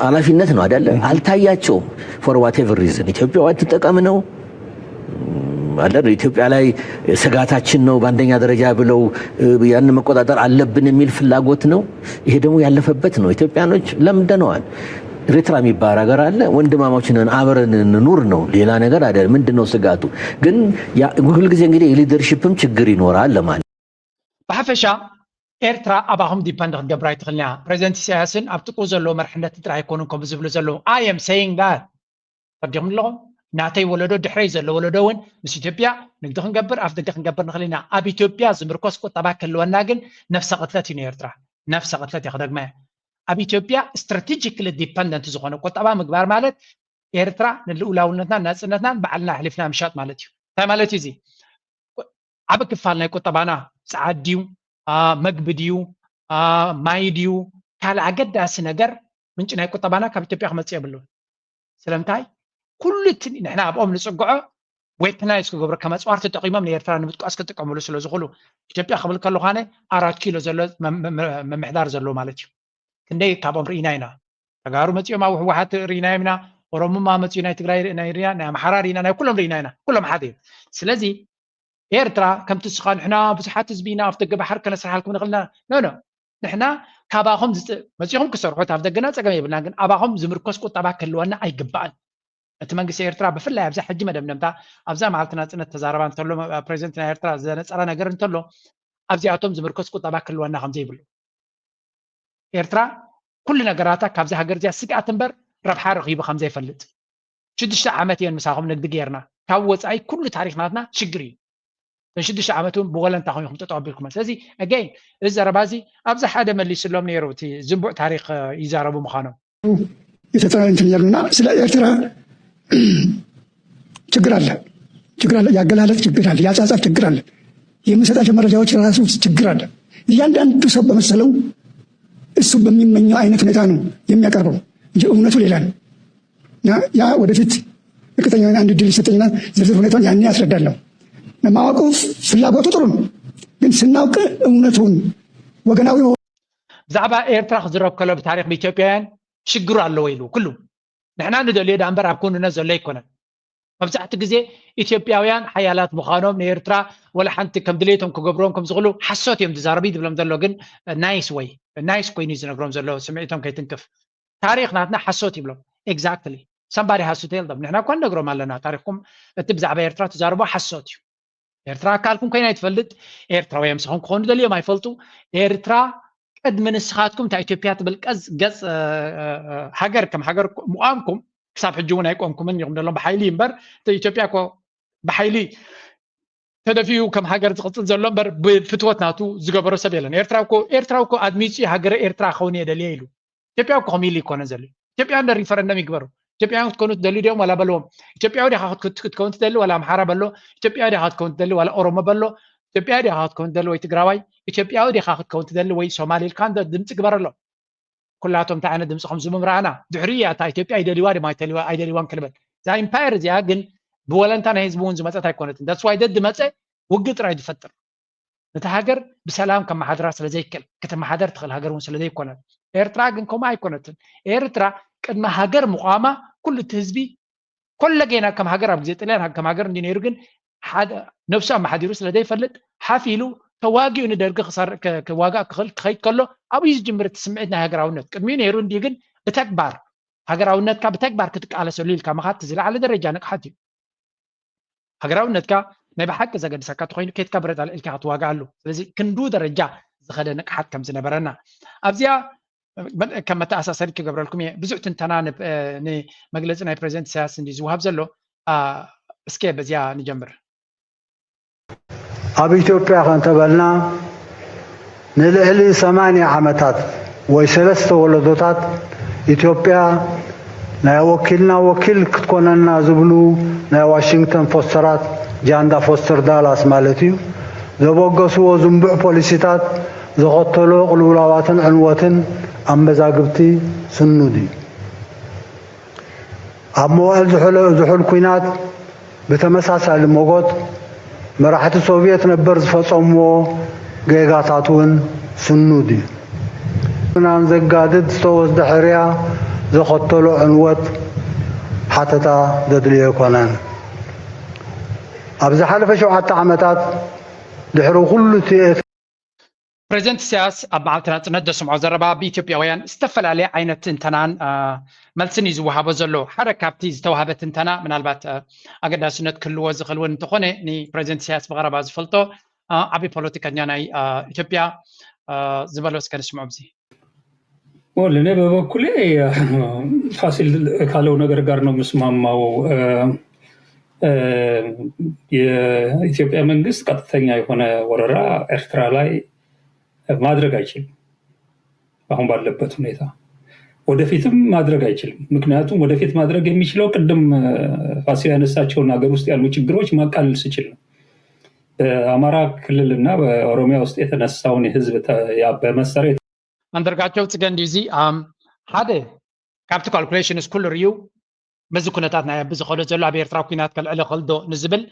ኃላፊነት ነው አይደለ? አልታያቸውም። For whatever reason ኢትዮጵያ አትጠቀም ነው አለ ኢትዮጵያ ላይ ስጋታችን ነው በአንደኛ ደረጃ ብለው ያንን መቆጣጠር አለብን የሚል ፍላጎት ነው። ይሄ ደግሞ ያለፈበት ነው። ኢትዮጵያኖች ለምደነዋል። ኤርትራ የሚባል ሀገር አለ። ወንድማማች ነን፣ አብረን እንኑር ነው፣ ሌላ ነገር አይደለም። ምንድን ነው ስጋቱ? ግን ሁልጊዜ እንግዲህ የሊደርሺፕም ችግር ይኖራል ለማለት። ብሓፈሻ ኤርትራ ኣባኹም ዲፐንድ ክትገብር ኣይትኽእልን እያ። ፕሬዚደንት ኢሳያስን ኣብ ጥቅኡ ዘለዎ መርሕነት ጥራይ ኣይኮኑን ከምኡ ዝብሉ ዘለዉ። I am saying that ተረዲኹም ኣለኹም። ናተይ ወለዶ ድሕረይ ዘሎ ወለዶ እውን ምስ ኢትዮጵያ ንግዲ ክንገብር ኣፍ ደገ ክንገብር ንኽእል ኢና። ኣብ ኢትዮጵያ ዝምርኮስ ቁጠባ ክህልወና ግን ነፍሰ ቅትለት እዩ ንኤርትራ። ነፍሰ ቅትለት እየ ክደግማ እየ። ኣብ ኢትዮጵያ ስትራቴጂካሊ ዲፐንደንት ዝኾነ ቁጠባ ምግባር ማለት ኤርትራ ንልኡላውነትናን ናጽነትናን ባዕልና ኣሕሊፍና ምሻጥ ማለት እዩ። እንታይ ማለት እዩ እዚ? ዓቢ ክፋል ናይ ቁጠባና ጸዓት ድዩ፣ መግቢ ድዩ፣ ማይ ድዩ፣ ካልእ ኣገዳሲ ነገር ምንጪ ናይ ቁጠባና ካብ ኢትዮጵያ ክመጽእ የብሉን። ስለምንታይ? ኩሉ እቲ ንሕና ኣብኦም ንጽግዖ ዌፐናይዝ ክገብሩ ከም ኣጽዋር ተጠቒሞም ንኤርትራ ንምጥቃስ ክጥቀምሉ ስለ ዝኽእሉ። ኢትዮጵያ ክብል ከለኹ ኣነ ኣራት ኪሎ ዘሎ ምምሕዳር ዘለዎ ማለት እዩ። ክንደይ ካብኦም ርኢና ኢና። ተጋሩ መጺኦም ኣብ ህወሓት ርኢናዮም ኢና። ኦሮሙማ መጺኡ ናይ ትግራይ ርኢና፣ ናይ ኣምሓራ ርኢና፣ ናይ ኩሎም ርኢና ኢና። ኩሎም ሓደ እዮም። ስለዚ ኤርትራ ከምቲ ንስኻ ንሕና ብዙሓት ህዝቢ ኢና ኣብ ደገ ባሕሪ ከነስርሓልኩም ንኽእልና ኖ ኖ ንሕና ካባኹም መፂኹም ክሰርሑ ኣብ ደገና ፀገም የብልና፣ ግን ኣባኹም ዝምርኮስ ቁጠባ ክህልወና ኣይግባእን። እቲ መንግስቲ ኤርትራ ብፍላይ ኣብዛ ሕጂ መደምደምታ ኣብዛ መዓልቲ ናፅነት ተዛረባ እንተሎ ፕሬዚደንት ናይ ኤርትራ ዘነፀረ ነገር እንተሎ ኣብዚኣቶም ዝምርኮስ ቁጠባ ክህልወና ከምዘይብሉ ኤርትራ ኩሉ ነገራታ ካብዚ ሃገር እዚኣ ስግኣት እምበር ረብሓ ረኺቡ ከም ዘይፈልጥ። ሽዱሽተ ዓመት እየን ምሳኹም ንግዲ ገይርና። ካብ ወጻኢ ኩሉ ታሪኽ ናትና ሽግር እዩ። እተን ሽዱሽተ ዓመት እውን ብወለንታ ኮይንኩም ጠጠው ኣቢልኩም። ስለዚ ኣገይን እዚ ዘረባ እዚ ኣብዚ ሓደ መሊስሎም ነይሩ፣ እቲ ዝንቡዕ ታሪኽ ይዛረቡ ምዃኖም። የተጠናንትን ያሉና ስለ ኤርትራ ችግር አለ፣ ችግር አለ፣ ያገላለጽ ችግር አለ፣ ያጻጻፍ ችግር አለ። የምሰጣቸው መረጃዎች ራሱ ችግር አለ። እያንዳንዱ ሰው በመሰለው እሱ በሚመኘው አይነት ሁኔታ ነው የሚያቀርበው እንጂ እውነቱ ሌላ ነው። እና ያ ወደፊት እርግጠኛ ነኝ አንድ እድል ይሰጠኝና ዝርዝር ሁኔታውን ያኔ አስረዳለሁ። ማወቁ ፍላጎቱ ጥሩ ነው፣ ግን ስናውቅ እውነቱን ወገናዊ ብዛዕባ ኤርትራ ክዝረብ ከሎ ብታሪክ ብኢትዮጵያውያን ሽግሩ ኣለዎ ኢሉ ኩሉ ንሕና ንደልዮ ዳኣ እምበር ኣብ ክውንነት ዘሎ ኣይኮነን። መብዛሕትኡ ግዜ ኢትዮጵያውያን ሓያላት ምዃኖም ንኤርትራ ወላ ሓንቲ ከም ድሌቶም ክገብርዎም ከም ዝኽእሉ ሓሶት እዮም ዝዛረቡ እዩ ዝብሎም ዘሎ። ግን ናይስ ወይ ናይስ ኮይኑ እዩ ዝነግሮም ዘሎ ስምዒቶም ከይትንክፍ። ታሪኽ ናትና ሓሶት ይብሎም። Exactly somebody has to tell them። ንሕና እኳ ንነግሮም ኣለና ታሪኽኩም እቲ ብዛዕባ ኤርትራ ትዛረቦ ሓሶት እዩ። ኤርትራ ኣካልኩም ኮይና ኣይትፈልጥ። ኤርትራውያን ምሳኹም ክኾኑ ደልዮም ኣይፈልጡ። ኤርትራ ቅድሚ ንስኻትኩም እታ ኢትዮጵያ ትብል ቀዝ ገጽ ሃገር ከም ሃገር ምቋምኩም ክሳብ ሕጂ እውን ኣይቆምኩምን ኢኹም ደሎም ብሓይሊ እምበር፣ ኢትዮጵያ እኮ ብሓይሊ ተደፊኡ ከም ሃገር ዝቕፅል ዘሎ እምበር ብፍትወት ናቱ ዝገበሮ ሰብ የለን። ኤርትራ እኮ ኤርትራ እኮ ኣድሚፁ ሃገረ ኤርትራ ክኸውን እየ ደልየ ኢሉ። ኢትዮጵያ እኮ ከምኡ ኢሉ ይኮነ ዘሎ። ኢትዮጵያ እንደ ሪፈረንደም ይግበሩ። ኢትዮጵያውያን ክትኮኑ ትደልዩ ዲኦም ዋላ በልዎም። ኢትዮጵያዊ ዲኻ ክትኮን ትደሊ ዋላ ኣምሓራ በሎ። ኢትዮጵያዊ ዲኻ ክትኮን ትደሊ ዋላ ኦሮሞ በሎ። ኢትዮጵያዊ ዲኻ ክትኮን ትደሊ ወይ ትግራዋይ። ኢትዮጵያዊ ዲኻ ክትኮን ትደሊ ወይ ሶማሊ ኢልካ እንደ ድምፂ ግበረሎ። ኩላቶም እንታይ ዓይነት ድምፂ ከም ዝህቡም ረኣና። ድሕሪኡ እያ እታ ኢትዮጵያ ይደልይዋ ድማ ኣይደልይዋን ክንብል። እዛ ኢምፓየር እዚኣ ግን ብወለንታ ናይ ህዝቢ እውን ዝመፀት ኣይኮነትን። ዳትስ ዋይ ደድ መፀ ውግእ ጥራይ ዝፈጥር። ነቲ ሃገር ብሰላም ከመሓድራ ስለ ዘይክእል፣ ክትመሓደር ትኽእል ሃገር እውን ስለ ዘይኮነት። ኤርትራ ግን ከምኡ ኣይኮነትን። ኤርትራ ቅድሚ ሃገር ምቋማ ኩሉ እቲ ህዝቢ ኮለጌና ከም ሃገር ኣብ ግዜ ጥልያን ከም ሃገር እንዲ ነይሩ ግን ሓደ ነብሱ ኣመሓዲሩ ስለ ዘይፈልጥ ሓፍ ኢሉ ተዋጊኡ ንደርጊ ክዋጋእ ክኸይድ ከሎ ኣብኡ ዝጅምር እቲ ስምዒት ናይ ሃገራውነት ቅድሚኡ ነይሩ እንዲ ግን ብተግባር ሃገራውነትካ ብተግባር ክትቃለሰሉ ኢልካ ምኻድ ዝለዓለ ደረጃ ንቕሓት እዩ። ሃገራውነትካ ናይ ብሓቂ ዘገድሰካ ተኮይኑ ኬትካ ብረት ኣልዒልካ ክትዋጋኣሉ ስለዚ ክንዱ ደረጃ ዝኸደ ንቕሓት ከም ዝነበረና ኣብዚኣ ከም መተኣሳሰሪ ክገብረልኩም እየ። ብዙሕ ትንተና ንመግለፂ ናይ ፕሬዚደንት ኢሳያስ እንዲ ዝወሃብ ዘሎ። እስከ በዚኣ ንጀምር። ኣብ ኢትዮጵያ ከእንተበልና ንልዕሊ ሰማንያ ዓመታት ወይ ሰለስተ ወለዶታት ኢትዮጵያ ናይ ወኪልና ወኪል ክትኮነና ዝብሉ ናይ ዋሽንግተን ፎስተራት ጃንዳ ፎስተር ዳላስ ማለት እዩ ዘበገስዎ ዝንቡዕ ፖሊሲታት ዘኸተሎ ቅልውላዋትን ዕንወትን ኣብ መዛግብቲ ስኑድ እዩ። ኣብ መዋእል ዝሑል ኩናት ብተመሳሳሊ ሞጎት መራሕቲ ሶቭየት ነበር ዝፈጸምዎ ጌጋታት እውን ስኑድ እዩ። ናን ዘጋድድ ዝተወስደ ሕርያ ዘኸተሎ ዕንወት ሓተታ ዘድልዮ ኣይኮነን። ኣብ ዝሓለፈ ሸውዓተ ዓመታት ድሕሪ ኩሉ እቲ ፕሬዚደንት ኢሳያስ ኣብ መዓልቲ ናጽነት ዘስምዖ ዘረባ ብኢትዮጵያውያን ዝተፈላለየ ዓይነት ትንተናን መልስን እዩ ዝወሃቦ ዘሎ። ሓደ ካብቲ ዝተዋህበ ትንተና ምናልባት ኣገዳስነት ክህልዎ ዝኽእል እውን እንተኾነ ንፕሬዚደንት ኢሳያስ ብቐረባ ዝፈልጦ ዓቢ ፖለቲከኛ ናይ ኢትዮጵያ ዝበሎ እስከ ንስምዖ። ብዚ እኔ በበኩሌ ፋሲል ካለው ነገር ጋር ነው የምስማማው። የኢትዮጵያ መንግስት ቀጥተኛ የሆነ ወረራ ኤርትራ ላይ ማድረግ አይችልም። አሁን ባለበት ሁኔታ ወደፊትም ማድረግ አይችልም። ምክንያቱም ወደፊት ማድረግ የሚችለው ቅድም ፋሲል ያነሳቸውን ሀገር ውስጥ ያሉ ችግሮች ማቃለል ሲችል ነው። በአማራ ክልልና በኦሮሚያ ውስጥ የተነሳውን የህዝብ በመሳሪያ ኣንደርጋቸው ጽገ እንዲዚ ሓደ ካብቲ ካልኩሌሽንስ ኩሉ ርዩ በዚ ኩነታት ናይ ብዝኸዶ ዘሎ ኣብ ኤርትራ ኩናት ከልዕለ ክእል ዶ ንዝብል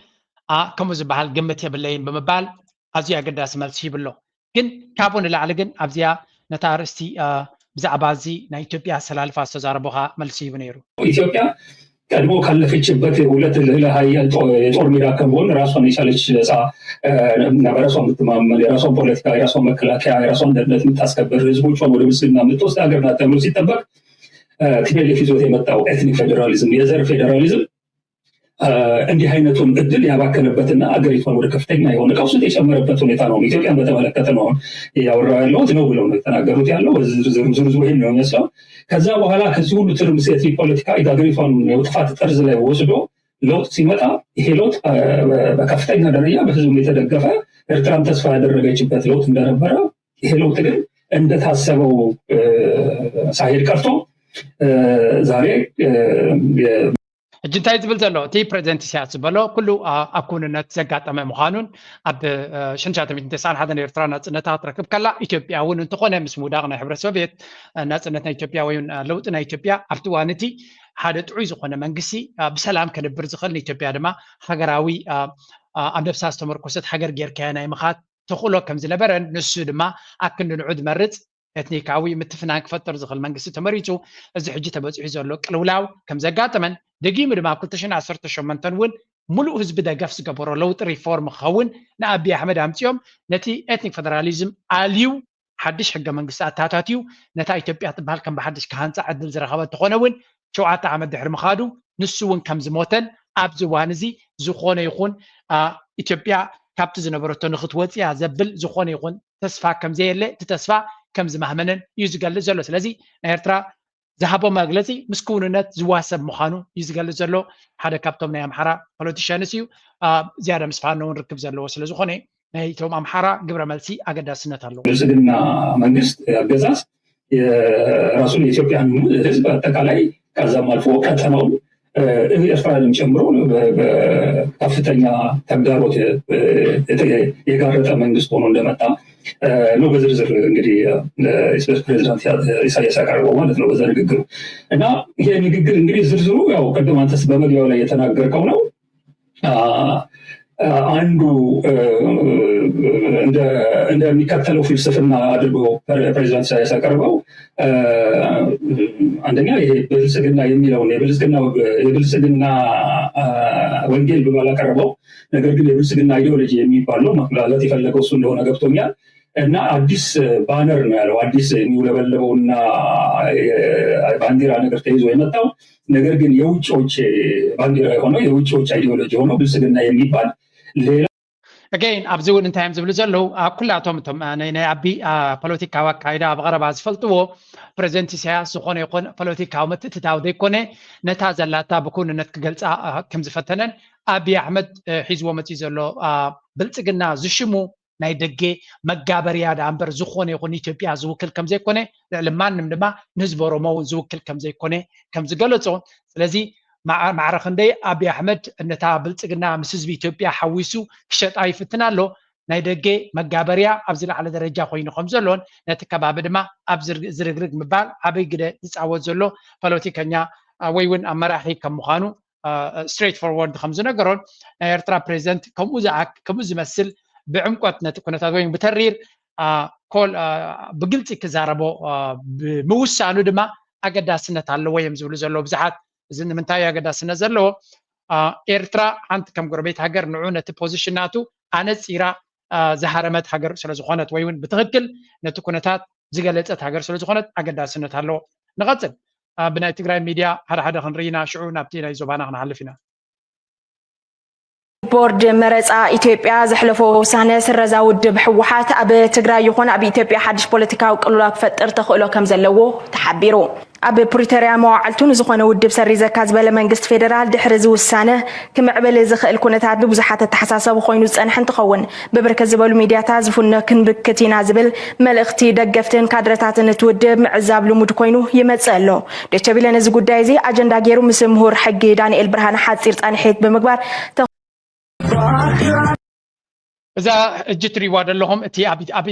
ከምኡ ዝበሃል ግምት የብለይን ብምባል ኣዝዩ ኣገዳሲ መልሲ ሂብሎ። ግን ካብኡ ንላዕሊ ግን ኣብዚኣ ነታ ኣርእስቲ ብዛዕባ እዚ ናይ ኢትዮጵያ ኣሰላልፋ ዝተዛረቦኻ መልሲ ሂቡ ነይሩ። ኢትዮጵያ ቀድሞ ካለፈችበት ሁለት ልዕለ ሀያል የጦር ሜዳ ከመሆን ራሷን የቻለች ነፃ በራሷ የምትማመን የራሷን ፖለቲካ የራሷን መከላከያ የራሷን ደህንነት የምታስከብር ህዝቦቿን ወደ ብልጽግና የምትወስድ ሀገር ናት ተብሎ ሲጠበቅ ቲፒኤልኤፍ ይዞት የመጣው ኤትኒክ ፌዴራሊዝም የዘር ፌዴራሊዝም እንዲህ አይነቱን እድል ያባከነበትና አገሪቷን ወደ ከፍተኛ የሆነ ቀውስ የጨመረበት ሁኔታ ነው። ኢትዮጵያን በተመለከተ ነው አሁን ያወራው ያለሁት ነው ብለው ነው የተናገሩት ያለው ዝርዝሩ ይሄን ነው የሚመስለው። ከዛ በኋላ ከዚህ ሁሉ ትርምስ የኤትኒክ ፖለቲካ አገሪቷን የጥፋት ጠርዝ ላይ ወስዶ ለውጥ ሲመጣ ይሄ ለውጥ በከፍተኛ ደረጃ በህዝብ የተደገፈ ኤርትራም ተስፋ ያደረገችበት ለውጥ እንደነበረ ይሄ ለውጥ ግን እንደታሰበው ሳይሄድ ቀርቶ ዛሬ ሕጂ እንታይ ዝብል ዘሎ እቲ ፕሬዚደንት ኢሳያስ ዝበሎ ኩሉ ኣብ ክውንነት ዘጋጠመ ምዃኑን ኣብ ሽንሻተ ሚእትን ተስዓን ሓደን ኤርትራ ናጽነታ ትረክብ ከላ ኢትዮጵያ እውን እንተኾነ ምስ ምውዳቕ ናይ ሕብረት ሶቪየት ናጽነት ናይ ኢትዮጵያ ወይ ለውጢ ናይ ኢትዮጵያ ኣብቲ እዋን እቲ ሓደ ጥዑይ ዝኾነ መንግስቲ ብሰላም ከንብር ዝኽእል ንኢትዮጵያ ድማ ሃገራዊ ኣብ ነብሳ ዝተመርኮሰት ሃገር ጌርካያ ናይ ምኻድ ተኽእሎ ከም ዝነበረን ንሱ ድማ ኣክንዲ ንዑ ዝመርጽ ኤትኒካዊ ምትፍናን ክፈጥር ዝኽእል መንግስቲ ተመሪጹ እዚ ሕጂ ተበጺሑ ዘሎ ቅልውላው ከም ዘጋጠመን ደጊሙ ድማ ኣብ ክልተ ሽሕን ዓሰርተ ሸሞንተን እውን ሙሉእ ህዝቢ ደገፍ ዝገበሮ ለውጢ ሪፎርም ክኸውን ንኣቢ ኣሕመድ ኣምጺኦም ነቲ ኤትኒክ ፈደራሊዝም ኣልዩ ሓድሽ ሕገ መንግስቲ ኣተኣታትዩ ነታ ኢትዮጵያ ትበሃል ከም ብሓድሽ ክሃንፃ ዕድል ዝረኸበ እንተኾነ እውን ሸውዓተ ዓመት ድሕሪ ምኻዱ ንሱ እውን ከም ዝሞተን ኣብዚ እዋን እዚ ዝኾነ ይኹን ኢትዮጵያ ካብቲ ዝነበረቶ ንክትወፅያ ዘብል ዝኾነ ይኹን ተስፋ ከም ዘየለ እቲ ተስፋ ከም ዝማህመነን እዩ ዝገልፅ ዘሎ። ስለዚ ናይ ኤርትራ ዝሃቦ መግለፂ ምስ ክውንነት ዝዋሰብ ምዃኑ እዩ ዝገልፅ ዘሎ። ሓደ ካብቶም ናይ ኣምሓራ ፖለቲሽያንስ እዩ። ዝያዳ ምስ ፋኖ እውን ርክብ ዘለዎ ስለ ዝኾነ ናይቶም ኣምሓራ ግብረ መልሲ ኣገዳስነት ኣለዎ። ብልፅግና መንግስት ኣገዛዝ የራሱን የኢትዮጵያን ህዝብ ኣጠቃላይ ከዛም አልፎ ቀጠናውን ኤርትራንም ጨምሮ ከፍተኛ ተግዳሮት የጋረጠ መንግስት ሆኖ እንደመጣ ነው በዝርዝር እንግዲህ ፕሬዚዳንት ኢሳያስ ያቀረበው ማለት ነው በዛ ንግግሩ። እና ይሄ ንግግር እንግዲህ ዝርዝሩ ያው ቅድም አንተስ በመግቢያው ላይ የተናገርከው ነው። አንዱ እንደሚከተለው ፍልስፍና አድርጎ ፕሬዚዳንት ኢሳያስ ያቀረበው አንደኛ ይሄ ብልጽግና የሚለውን የብልጽግና ወንጌል ብሎ አላቀረበው፣ ነገር ግን የብልጽግና ideology የሚባል ነው። ማለት የፈለገው እሱ እንደሆነ ገብቶኛል። እና አዲስ banner ነው ያለው፣ አዲስ የሚውለበለበውና ባንዲራ ነገር ተይዞ የመጣው ነገር ግን የውጭዎች ባንዲራ የሆነው የውጭዎች ideology የሆነው ብልጽግና የሚባል ሌላ again ኣብዚ እውን እንታይ እዮም ዝብሉ ዘለዉ? ኩላቶም እቶም ናይ ኣቢ ፖለቲካዊ ኣካይዳ ብቐረባ ዝፈልጥዎ ፕሬዚደንት ኢሳያስ ዝኾነ ይኹን ፖለቲካዊ ምትእትታው ዘይኮነ ነታ ዘላታ ብክውንነት ክገልፃ ከም ዝፈተነን ኣቢ ኣሕመድ ሒዝዎ መፅኡ ዘሎ ብልፅግና ዝሽሙ ናይ ደገ መጋበርያ ደኣ እምበር ዝኾነ ይኹን ኢትዮጵያ ዝውክል ከም ዘይኮነ ልዕሊ ማንም ድማ ንህዝቢ ኦሮሞ እውን ዝውክል ከም ዘይኮነ ከም ዝገለፆ ስለዚ ማዕረ ክንደይ ኣቢ ኣሕመድ ነታ ብልፅግና ምስ ህዝቢ ኢትዮጵያ ሓዊሱ ክሸጣ ይፍትን ኣሎ። ናይ ደገ መጋበርያ ኣብ ዝለዓለ ደረጃ ኮይኑ ከም ዘሎን ነቲ ከባቢ ድማ ኣብ ዝርግርግ ምባል ዓብይ ግደ ዝፃወት ዘሎ ፖለቲከኛ ወይ እውን ኣብ መራሒ ከም ምዃኑ straight forward ከም ዝነገሮን ናይ ኤርትራ ፕሬዚደንት ከምኡ ዝኣክ ከምኡ ዝመስል ብዕምቆት ነቲ ኩነታት ወይ ብተሪር ኮል ብግልፂ ክዛረቦ ብምውሳኑ ድማ ኣገዳስነት ኣለዎ እዮም ዝብሉ ዘለዉ ብዙሓት። እዚ ንምንታይ ኣገዳስነት ዘለዎ? ኤርትራ ሓንቲ ከም ጎረቤት ሃገር ንዑ ነቲ position ናቱ ኣነፂራ ዝሃረመት ሃገር ስለዝኾነት ወይ እውን ብትኽክል ነቲ ኩነታት ዝገለፀት ሃገር ስለዝኾነት ኣገዳስነት ኣለዎ። ንቐፅል። ብናይ ትግራይ ሚድያ ሓደ ሓደ ክንርኢ ኢና፣ ሽዑ ናብቲ ናይ ዞባና ክንሓልፍ ኢና። ቦርድ መረፃ ኢትዮጵያ ዘሕለፎ ውሳነ ስረዛ ውድብ ህወሓት ኣብ ትግራይ ይኹን ኣብ ኢትዮጵያ ሓድሽ ፖለቲካዊ ቅልውላው ክፈጥር ተኽእሎ ከም ዘለዎ ተሓቢሩ። ኣብ ፕሪቶርያ መዋዕልቱ ንዝኾነ ውድብ ሰሪዘካ ዝበለ መንግስቲ ፌደራል ድሕሪ እዚ ውሳነ ክምዕብል ዝኽእል ኩነታት ብብዙሓት ኣተሓሳሰቢ ኮይኑ ዝፀንሐ እንትኸውን ብብርክት ዝበሉ ሚድያታት ዝፍኖ ክንብክት ኢና ዝብል መልእኽቲ ደገፍትን ካድረታትን እቲ ውድብ ምዕዛብ ልሙድ ኮይኑ ይመፅእ ኣሎ። ዶቸቢለ ነዚ ጉዳይ እዚ ኣጀንዳ ገይሩ ምስ ምሁር ሕጊ ዳንኤል ብርሃነ ሓፂር ፃንሒት ብምግባር እዛ እጂ ትሪዋ ዘለኹም እቲ ኣብ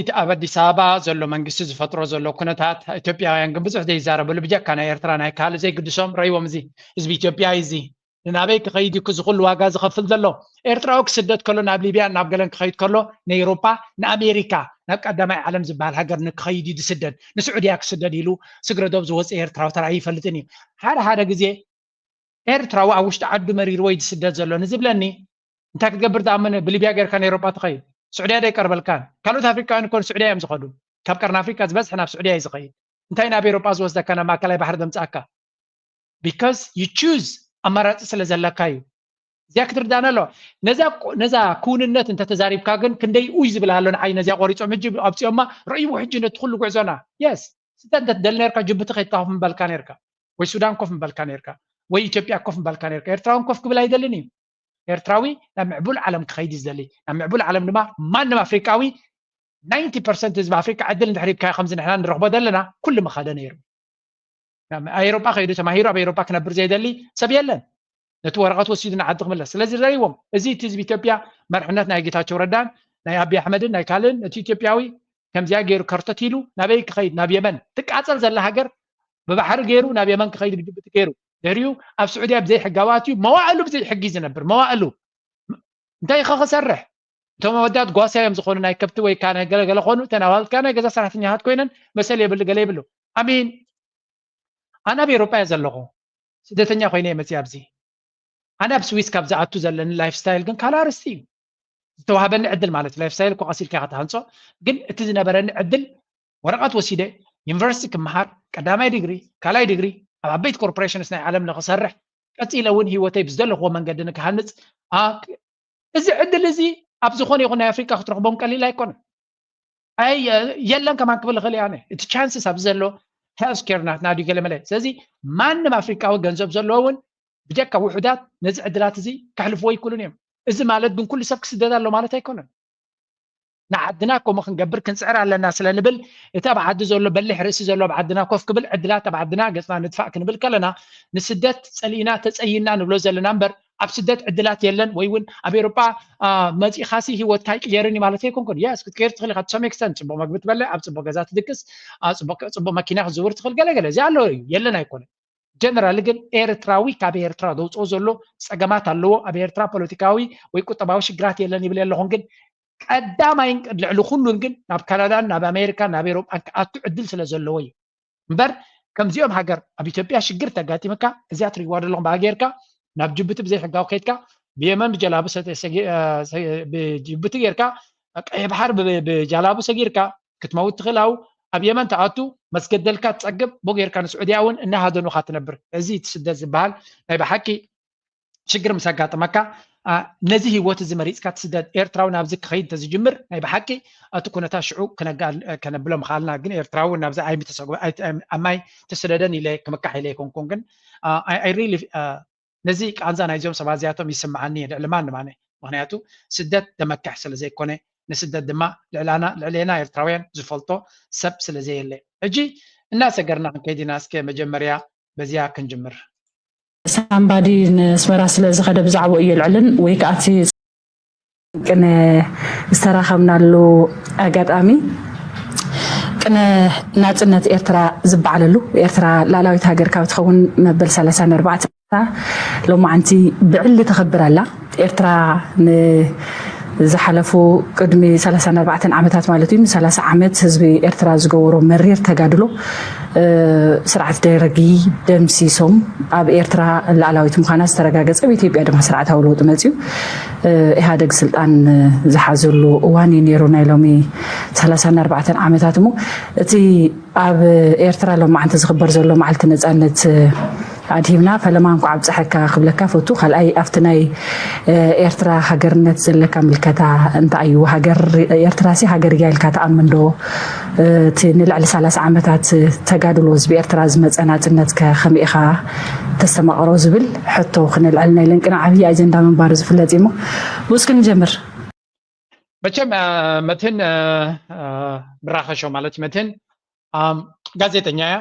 ኣዲስ ኣበባ ዘሎ መንግስቲ ዝፈጥሮ ዘሎ ኩነታት ኢትዮጵያውያን ግን ብዙሕ ዘይዛረበሉ ብጀካ ናይ ኤርትራ ናይ ካልእ ዘይግድሶም ረይዎም እዚ ህዝቢ ኢትዮጵያ እዚ ንናበይ ክኸይድ እዩ እዚ ኩሉ ዋጋ ዝኸፍል ዘሎ? ኤርትራዊ ክስደድ ከሎ ናብ ሊብያ ናብ ገለን ክኸይድ ከሎ ንኤውሮጳ ንኣሜሪካ ናብ ቀዳማይ ዓለም ዝበሃል ሃገር ንክኸይድ እዩ ዝስደድ። ንስዑድያ ክስደድ ኢሉ ስግረዶብ ዝወፅእ ኤርትራዊ ተራእዩ ይፈልጥን እዩ። ሓደ ሓደ ግዜ ኤርትራዊ ኣብ ውሽጢ ዓዱ መሪርዎ እዩ ዝስደድ ዘሎ ንዝብለኒ እንታይ ክትገብር ዝኣመነ ብሊብያ ጌርካ ንኤውሮጳ ትኸይድ? ስዑድያ ዶ ኣይቀርበልካን? ካልኦት ኣፍሪቃውያን እኮ ንስዑድያ እዮም ዝኸዱ። ካብ ቀርኒ ኣፍሪቃ ዝበዝሐ ናብ ስዑድያ እዩ ዝኸይድ። እንታይ ናብ ኤውሮጳ ዝወስደካ ናብ ማእከላይ ባሕሪ ዘምፅኣካ? Because you choose ኣማራፂ ስለ ዘለካ እዩ። እዚኣ ክትርዳእና ኣለዋ። ነዛ ክውንነት እንተተዛሪብካ ግን ክንደይ ኡይ ዝብል ኣሎ ንዓይ ነዚኣ ቆሪፆም ሕጂ ኣብፅኦማ ረእይዎ ሕጂ ነቲ ኩሉ ጉዕዞና የስ ስተ እንተትደሊ ነርካ ጅቡቲ ከይድካ ኮፍ ምበልካ ነርካ ወይ ሱዳን ኮፍ ምበልካ ነርካ ወይ ኢትዮጵያ ኮፍ ምበልካ ነርካ ኤርትራውን ኮፍ ክብል ኣይደልን እዩ። ኤርትራዊ ናብ ምዕቡል ዓለም ክኸይድ እዩ ዝደሊ። ናብ ምዕቡል ዓለም ድማ ማንም ኣፍሪቃዊ ናይንቲ ፐርሰንት ህዝቢ ኣፍሪቃ ዕድል እንድሕር ሂብካዮ ከምዚ ንሕና ንረኽቦ ዘለና ኩሉ ምኸደ ነይሩ። ኣብ ኤሮጳ ከይዱ ተማሂሩ ኣብ ኤሮጳ ክነብር ዘይደሊ ሰብ የለን። ነቲ ወረቐት ወሲዱ ንዓዲ ክምለስ። ስለዚ ዘሪዎም እዚ እቲ ህዝቢ ኢትዮጵያ መርሕነት ናይ ጌታቸው ረዳን ናይ ኣቢ ኣሕመድን ናይ ካልእን እቲ ኢትዮጵያዊ ከምዚኣ ገይሩ ከርተት ኢሉ ናበይ ክኸይድ ናብ የመን ትቃፀል ዘላ ሃገር ብባሕሪ ገይሩ ናብ የመን ክኸይድ ብጅቡቲ ገይሩ ድሕሪኡ ኣብ ስዑድያ ብዘይ ሕጋዊ ኣትዩ መዋእሉ ብዘይ ሕጊ ዝነብር መዋእሉ እንታይ ኢኻ ክሰርሕ እቶም ኣወዳት ጓሳ እዮም ዝኾኑ ናይ ከብቲ ወይ ከዓ ናይ ገለገለ ኾኑ እተን ኣዋልድ ከዓ ናይ ገዛ ሰራሕተኛታት ኮይነን መሰል የብሉ ገለ ይብሉ ኣሚን ኣነ ኣብ ኤሮጳ እየ ዘለኹ ስደተኛ ኮይነ እየ መፅእ ኣብዚ ኣነ ኣብ ስዊስ ካብ ዝኣቱ ዘለኒ ላይፍ ስታይል ግን ካልእ ኣርስቲ እዩ ዝተዋሃበኒ ዕድል ማለት እዩ ላይፍ ስታይል እኮ ቀሲልካ ኢኻ ትሃንፆ ግን እቲ ዝነበረኒ ዕድል ወረቐት ወሲደ ዩኒቨርሲቲ ክመሃር ቀዳማይ ዲግሪ ካልኣይ ዲግሪ ኣብ ዓበይቲ ኮርፖሬሽንስ ናይ ዓለም ንክሰርሕ ቀፂለ እውን ህይወተይ ብዝደለኽዎ መንገዲ ንክሃንፅ እዚ ዕድል እዚ ኣብ ዝኾነ ይኹን ናይ ኣፍሪቃ ክትረኽቦም ቀሊል ኣይኮነን ኣይ የለን ከማን ክብል እኽእል እየ ኣነ እቲ ቻንስስ ኣብዚ ዘሎ health care ናትና ድዩ ገለ መለ። ስለዚ ማንም ኣፍሪቃዊ ገንዘብ ዘለዎ እውን ብጀካ ውሑዳት ነዚ ዕድላት እዚ ከሕልፍዎ ይክእሉን እዮም። እዚ ማለት ግን ኩሉ ሰብ ክስደድ ኣሎ ማለት ኣይኮነን። ንዓድና ከምኡ ክንገብር ክንፅዕር ኣለና ስለ ንብል እቲ ኣብ ዓዲ ዘሎ በሊሕ ርእሲ ዘሎ ኣብ ዓድና ኮፍ ክብል ዕድላት ኣብ ዓድና ገፅና ንድፋእ ክንብል ከለና ንስደት ፀሊእና ተፀይና ንብሎ ዘለና እምበር ኣብ ስደት ዕድላት የለን ወይ እውን ኣብ ኤሮጳ መፂኻሲ ህይወትካ ይቅየርን እዩ ማለት ኣይኮንኩን። የስ ክትቀይር ትኽእል ኢኻ። To some extent ፅቡቅ መግቢ ትበልዕ፣ ኣብ ፅቡቅ ገዛ ትድቅስ፣ ኣብ ፅቡቅ መኪና ክትዝውር ትኽእል ገለገለ እዚ ኣሎ እዩ የለን ኣይኮነን። ጀነራሊ ግን ኤርትራዊ ካብ ኤርትራ ዘውፅኦ ዘሎ ፀገማት ኣለዎ። ኣብ ኤርትራ ፖለቲካዊ ወይ ቁጠባዊ ሽግራት የለን ይብል ኣለኹን ግን ቀዳማይን ልዕሊ ኩሉን ግን ናብ ካናዳን ናብ ኣሜሪካን ናብ ኤሮጳን ክኣቱ ዕድል ስለ ዘለዎ እዩ እምበር ከምዚኦም ሃገር ኣብ ኢትዮጵያ ሽግር ተጋጢምካ እዚኣ ትሪእዋ ዘለኹም ብኣ ጌርካ ናብ ጅቡቲ ብዘይሕጋዊ ከይድካ ብየመን ብጀላቡ ብጅቡቲ ጌርካ ቀይ ባሕር ብጃላቡ ሰጊርካ ክትመውት ትኽእል ኣው ኣብ የመን ተኣቱ መስገደልካ ትፀግብ ቦ ጌርካ ንስዑድያ እውን እናሃደኑካ ትነብር እዚ ትስደት ዝበሃል ናይ ብሓቂ ሽግር ምስ ኣጋጠመካ ነዚ ህይወት እዚ መሪፅካ ትስደድ ኤርትራዊ ናብዚ ክኸይድ እንተዝጅምር ናይ ብሓቂ እቲ ኩነታት ሽዑ ከነብሎ ምኽኣልና ግን ኤርትራዊ ናብዚ ኣብ ማይ ተሰደደን ኢለ ክምካሕ ኢለ ኣይኮንኩን ግን ነዚ ቃንዛ ናይዚኦም ሰባት እዚኣቶም ይስምዓኒ እየ ልዕሊ ማንም ኣነ ምክንያቱ ስደት ተመክሕ ስለ ዘይኮነ ንስደት ድማ ልዕላና ልዕሌና ኤርትራውያን ዝፈልጦ ሰብ ስለ ዘየለ ሕጂ እናሰገርና ክንከይድ ኢና እስከ መጀመርያ በዚኣ ክንጅምር ሳምባዲ ንስመራ ስለ ዝኸደ ብዛዕባኡ እየ ልዕልን ወይ ከዓ እቲ ቅነ ዝተራኸብናሉ ኣጋጣሚ ቅነ ናፅነት ኤርትራ ዝበዓለሉ ኤርትራ ላዕላዊት ሃገር ካብ ትኸውን መበል ሰላሳን ኣርባዕተን ሎማዓንቲ ብዕሊ ተኸብር ኣላ። ኤርትራ ንዝሓለፉ ቅድሚ ሰላሳን ኣርባዕተን ዓመታት ማለት እዩ ንሰላሳ ዓመት ህዝቢ ኤርትራ ዝገበሮ መሪር ተጋድሎ ስርዓት ደርጊ ደምሲሶም ኣብ ኤርትራ ላዕላዊት ምዃና ዝተረጋገጸ ኣብ ኢትዮጵያ ድማ ስርዓታዊ ለውጢ መፅዩ ኢህኣደግ ስልጣን ዝሓዘሉ እዋን እዩ ነይሩ ናይ ሎሚ ሰላሳን ኣርባዕተን ዓመታት እሞ እቲ ኣብ ኤርትራ ሎማዓንቲ ዝኽበር ዘሎ መዓልቲ ነፃነት ኣድሂብና ፈለማ እንኳዕ ኣብፀሐካ ክብለካ ፈቱ ካልኣይ ኣብቲ ናይ ኤርትራ ሃገርነት ዘለካ ምልከታ እንታይ እዩ ሃገር ኤርትራ ሲ ሃገር እያ ኢልካ ተኣምን ዶ እቲ ንልዕሊ ሰላሳ ዓመታት ተጋድሎ ህዝቢ ኤርትራ ዝመፀ ናፅነት ከ ከመይ ኢኻ ተስተማቕሮ ዝብል ሕቶ ክነልዕል ናይ ለንቅና ዓብዪ ኣጀንዳ ምንባሩ ዝፍለጥ እዩ እሞ ብኡስኪ ንጀምር መቸም መትን ብራኸሾ ማለት መትን ጋዜጠኛ እያ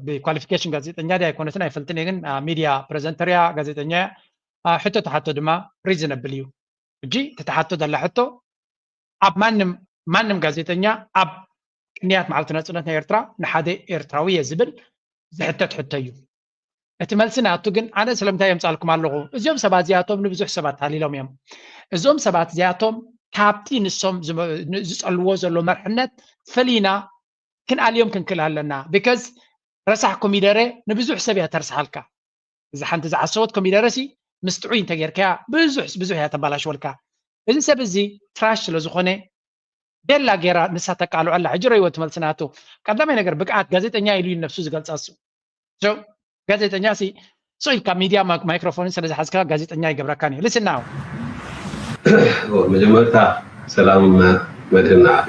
ብኳሊፊኬሽን ጋዜጠኛ ዲ ኣይኮነትን ኣይፈልጥን እየ ግን ሚድያ ፕሬዘንተር እያ ጋዜጠኛ እያ ሕቶ ተሓቶ ድማ ሪዝነብል እዩ እጂ ተተሓቶ ዘላ ሕቶ ኣብ ማንም ማንም ጋዜጠኛ ኣብ ቅንያት መዓልቲ ናፅነት ናይ ኤርትራ ንሓደ ኤርትራዊ እየ ዝብል ዝሕተት ሕቶ እዩ እቲ መልሲ ናቱ ግን ኣነ ስለምንታይ የምፃልኩም ኣለኹ እዚኦም ሰባት እዚኣቶም ንብዙሕ ሰባት ሃሊሎም እዮም እዞም ሰባት እዚኣቶም ካብቲ ንሶም ዝፀልዎ ዘሎ መርሕነት ፈሊና ክንኣልዮም ክንክእል ኣለና because ረሳሕ ኮሚደረ ንብዙሕ ሰብ እያ ተርስሓልካ እዚ ሓንቲ ዝዓሰወት ኮሚደረ ሲ ምስ ጥዑይ እንተጌርካያ ብዙሕ ብዙሕ እያ ተባላሽወልካ እዚ ሰብ እዚ ትራሽ ስለ ዝኾነ ቤላ ጌራ ንሳ ተቃልዖ ኣላ ሕጂ ረይዎ ትመልሲ ናቱ ቀዳማይ ነገር ብቅዓት ጋዜጠኛ ኢሉ እዩ ነብሱ ዝገልጻ እሱ ጋዜጠኛ ሲ ስቕ ኢልካ ሚድያ ማይክሮፎንን ስለ ዝሓዝካ ጋዜጠኛ ይገብረካን እዩ ልስናው መጀመርታ ሰላም መድህን ንዓኺ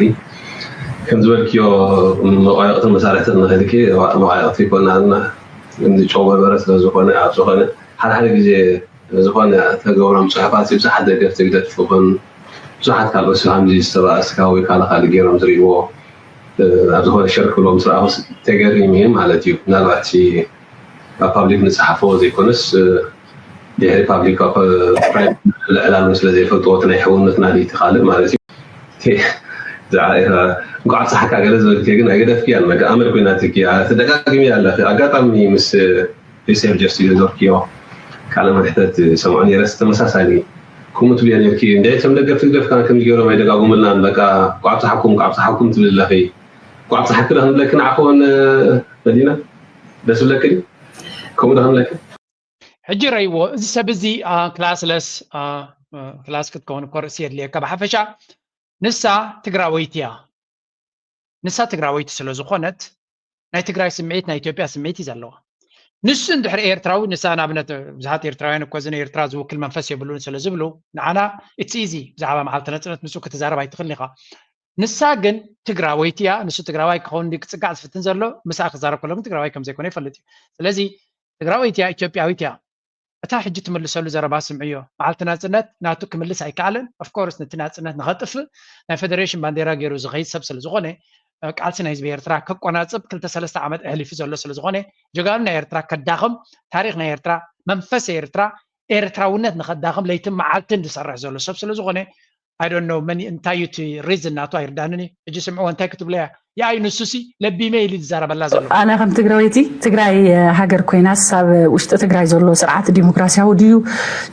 ከም ዝበልክዮ መቋየቕትን መሳርሕትን ንኽልኪ መቋየቕቲ ይኮና ንጨው በርበረ ስለ ዝኾነ ኣብ ዝኾነ ሓደ ሓደ ግዜ ዝኾነ ተገብሮም ፅሑፋት ብዙሓት ደገፍቲ ህግደፍ ይኹን ብዙሓት ካልኦት ከምዚ ዝተባእስካ ወይ ካልእ ካልእ ገይሮም ዝርእይዎ ኣብ ዝኾነ ሸር ክብሎም ዝረኣኹስ ተገሪም እየ ማለት እዩ። ምናልባት ኣብ ፓብሊክ ንፅሓፎ ዘይኮነስ ድሕሪ ፓብሊክ ዕላሉ ስለ ዘይፈልጥዎ እቲ ናይ ሕውነትና ድዩ እቲ ካልእ ማለት እዩ። ብዛዕባ ኤርትራ እንኳዕ ኣብፀሓካ ገለ ዝበልክዮ ግን ኣይገደፍክያን በቃ ኣመል ኮይናትኪ ተደጋጊምያ ኣለኺ ኣጋጣሚ ምስ ሪሰርች ጀስት ኢለ ዘርክዮ ቃለ መሕተት ሰምዖ ነይረስ ተመሳሳሊ ከምኡ ትብልዮ ነርኪ እንደ ከም ደገፍ ትግደፍ ካን ከም ገይሮም ኣይደጋጉምልናን በቃ ቋብ ፀሓኩም ቋብ ፀሓኩም ትብል ኣለኺ ቋብ ፀሓኪ ዶ ክንብለኪ ንዓኺ ውን መዲና ደስ ብለኪ ከምኡ ዶ ክንብለኪ ሕጂ ረይዎ እዚ ሰብ እዚ ክላስለስ ክላስ ክትከውን እኮ ርእሲ የድልየካ ብሓፈሻ ንሳ ትግራወይቲ እያ ንሳ ትግራወይቲ ስለ ዝኾነት ናይ ትግራይ ስምዒት ናይ ኢትዮጵያ ስምዒት እዩ ዘለዋ ንሱ እንድሕሪ ኤርትራዊ ንሳ ንኣብነት ብዙሓት ኤርትራውያን እኮ እዚ ንኤርትራ ዝውክል መንፈስ የብሉን ስለ ዝብሉ ንዓና it's easy ብዛዕባ መዓልቲ ነፅነት ምስኡ ክትዛረብ ኣይትኽእልን ኢኻ ንሳ ግን ትግራወይቲ እያ። ንሱ ትግራዋይ ክኸውን እንዲ ክፅጋዕ ዝፍትን ዘሎ፣ ምሳኣ ክዛረብ ከሎ ግን ትግራዋይ ከም ዘይኮነ ይፈልጥ እዩ። ስለዚ ትግራወይቲ እያ፣ ኢትዮጵያዊት እያ። እታ ሕጂ ትምልሰሉ ዘረባ ስምዕዮ። በዓልቲ ናፅነት ናቱ ክምልስ ኣይከኣለን። ኦፍኮርስ ነቲ ናፅነት ንኸጥፍእ ናይ ፌደሬሽን ባንዴራ ገይሩ ዝኸይድ ሰብ ስለ ዝኾነ፣ ቃልሲ ናይ ህዝቢ ኤርትራ ከቆናፅብ ክልተ ሰለስተ ዓመት ኣሕሊፉ ዘሎ ስለ ዝኾነ፣ ጀጋኑ ናይ ኤርትራ ከዳኽም፣ ታሪኽ ናይ ኤርትራ፣ መንፈስ ኤርትራ፣ ኤርትራውነት ንኸዳኽም ለይትን መዓልትን ዝሰርሕ ዘሎ ሰብ ስለ ዝኾነ፣ I don't know መን እንታይ እዩ እቲ ሪዝን ናቱ ኣይርዳንን እዩ። ሕጂ ስምዕዎ እንታይ ክትብሎ እያ? የኣይ ንሱሲ ለቢመ ኢሉ ዝዛረበላ ዘሎ። ኣነ ከም ትግራወይቲ፣ ትግራይ ሃገር ኮይናስ ኣብ ውሽጢ ትግራይ ዘሎ ስርዓት ዲሞክራሲያዊ ድዩ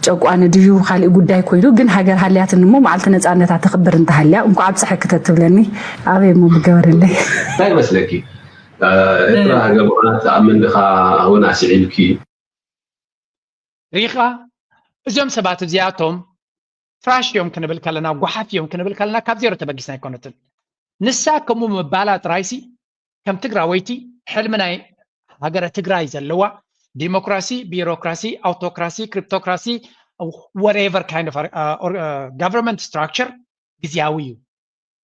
ጨቋኒ ድዩ ካልእ ጉዳይ ኮይኑ፣ ግን ሃገር ሃልያትኒ እሞ መዓልቲ ነፃነታ ተኽብር እንተሃልያ እንኳዕ ኣብፀሐኪ ተትብለኒ ኣበይ እሞ ምገበረለይ። እንታይ ይመስለኪ? ኤርትራ ሃገር ምዃና ትኣምን ዲኻ? ኣሁን ኣስዒብኪ። ሪኻ፣ እዞም ሰባት እዚኣቶም ትራሽ እዮም ክንብል ከለና፣ ጓሓፍ እዮም ክንብል ከለና ካብ ዜሮ ተበጊስና ኣይኮነትን። ንሳ ከምኡ ምባላ ጥራይሲ ከም ትግራወይቲ ሕልሚ ናይ ሃገረ ትግራይ ዘለዋ ዲሞክራሲ፣ ቢሮክራሲ፣ ኣውቶክራሲ፣ ክሪፕቶክራሲ፣ whatever kind of government structure ግዝያዊ እዩ።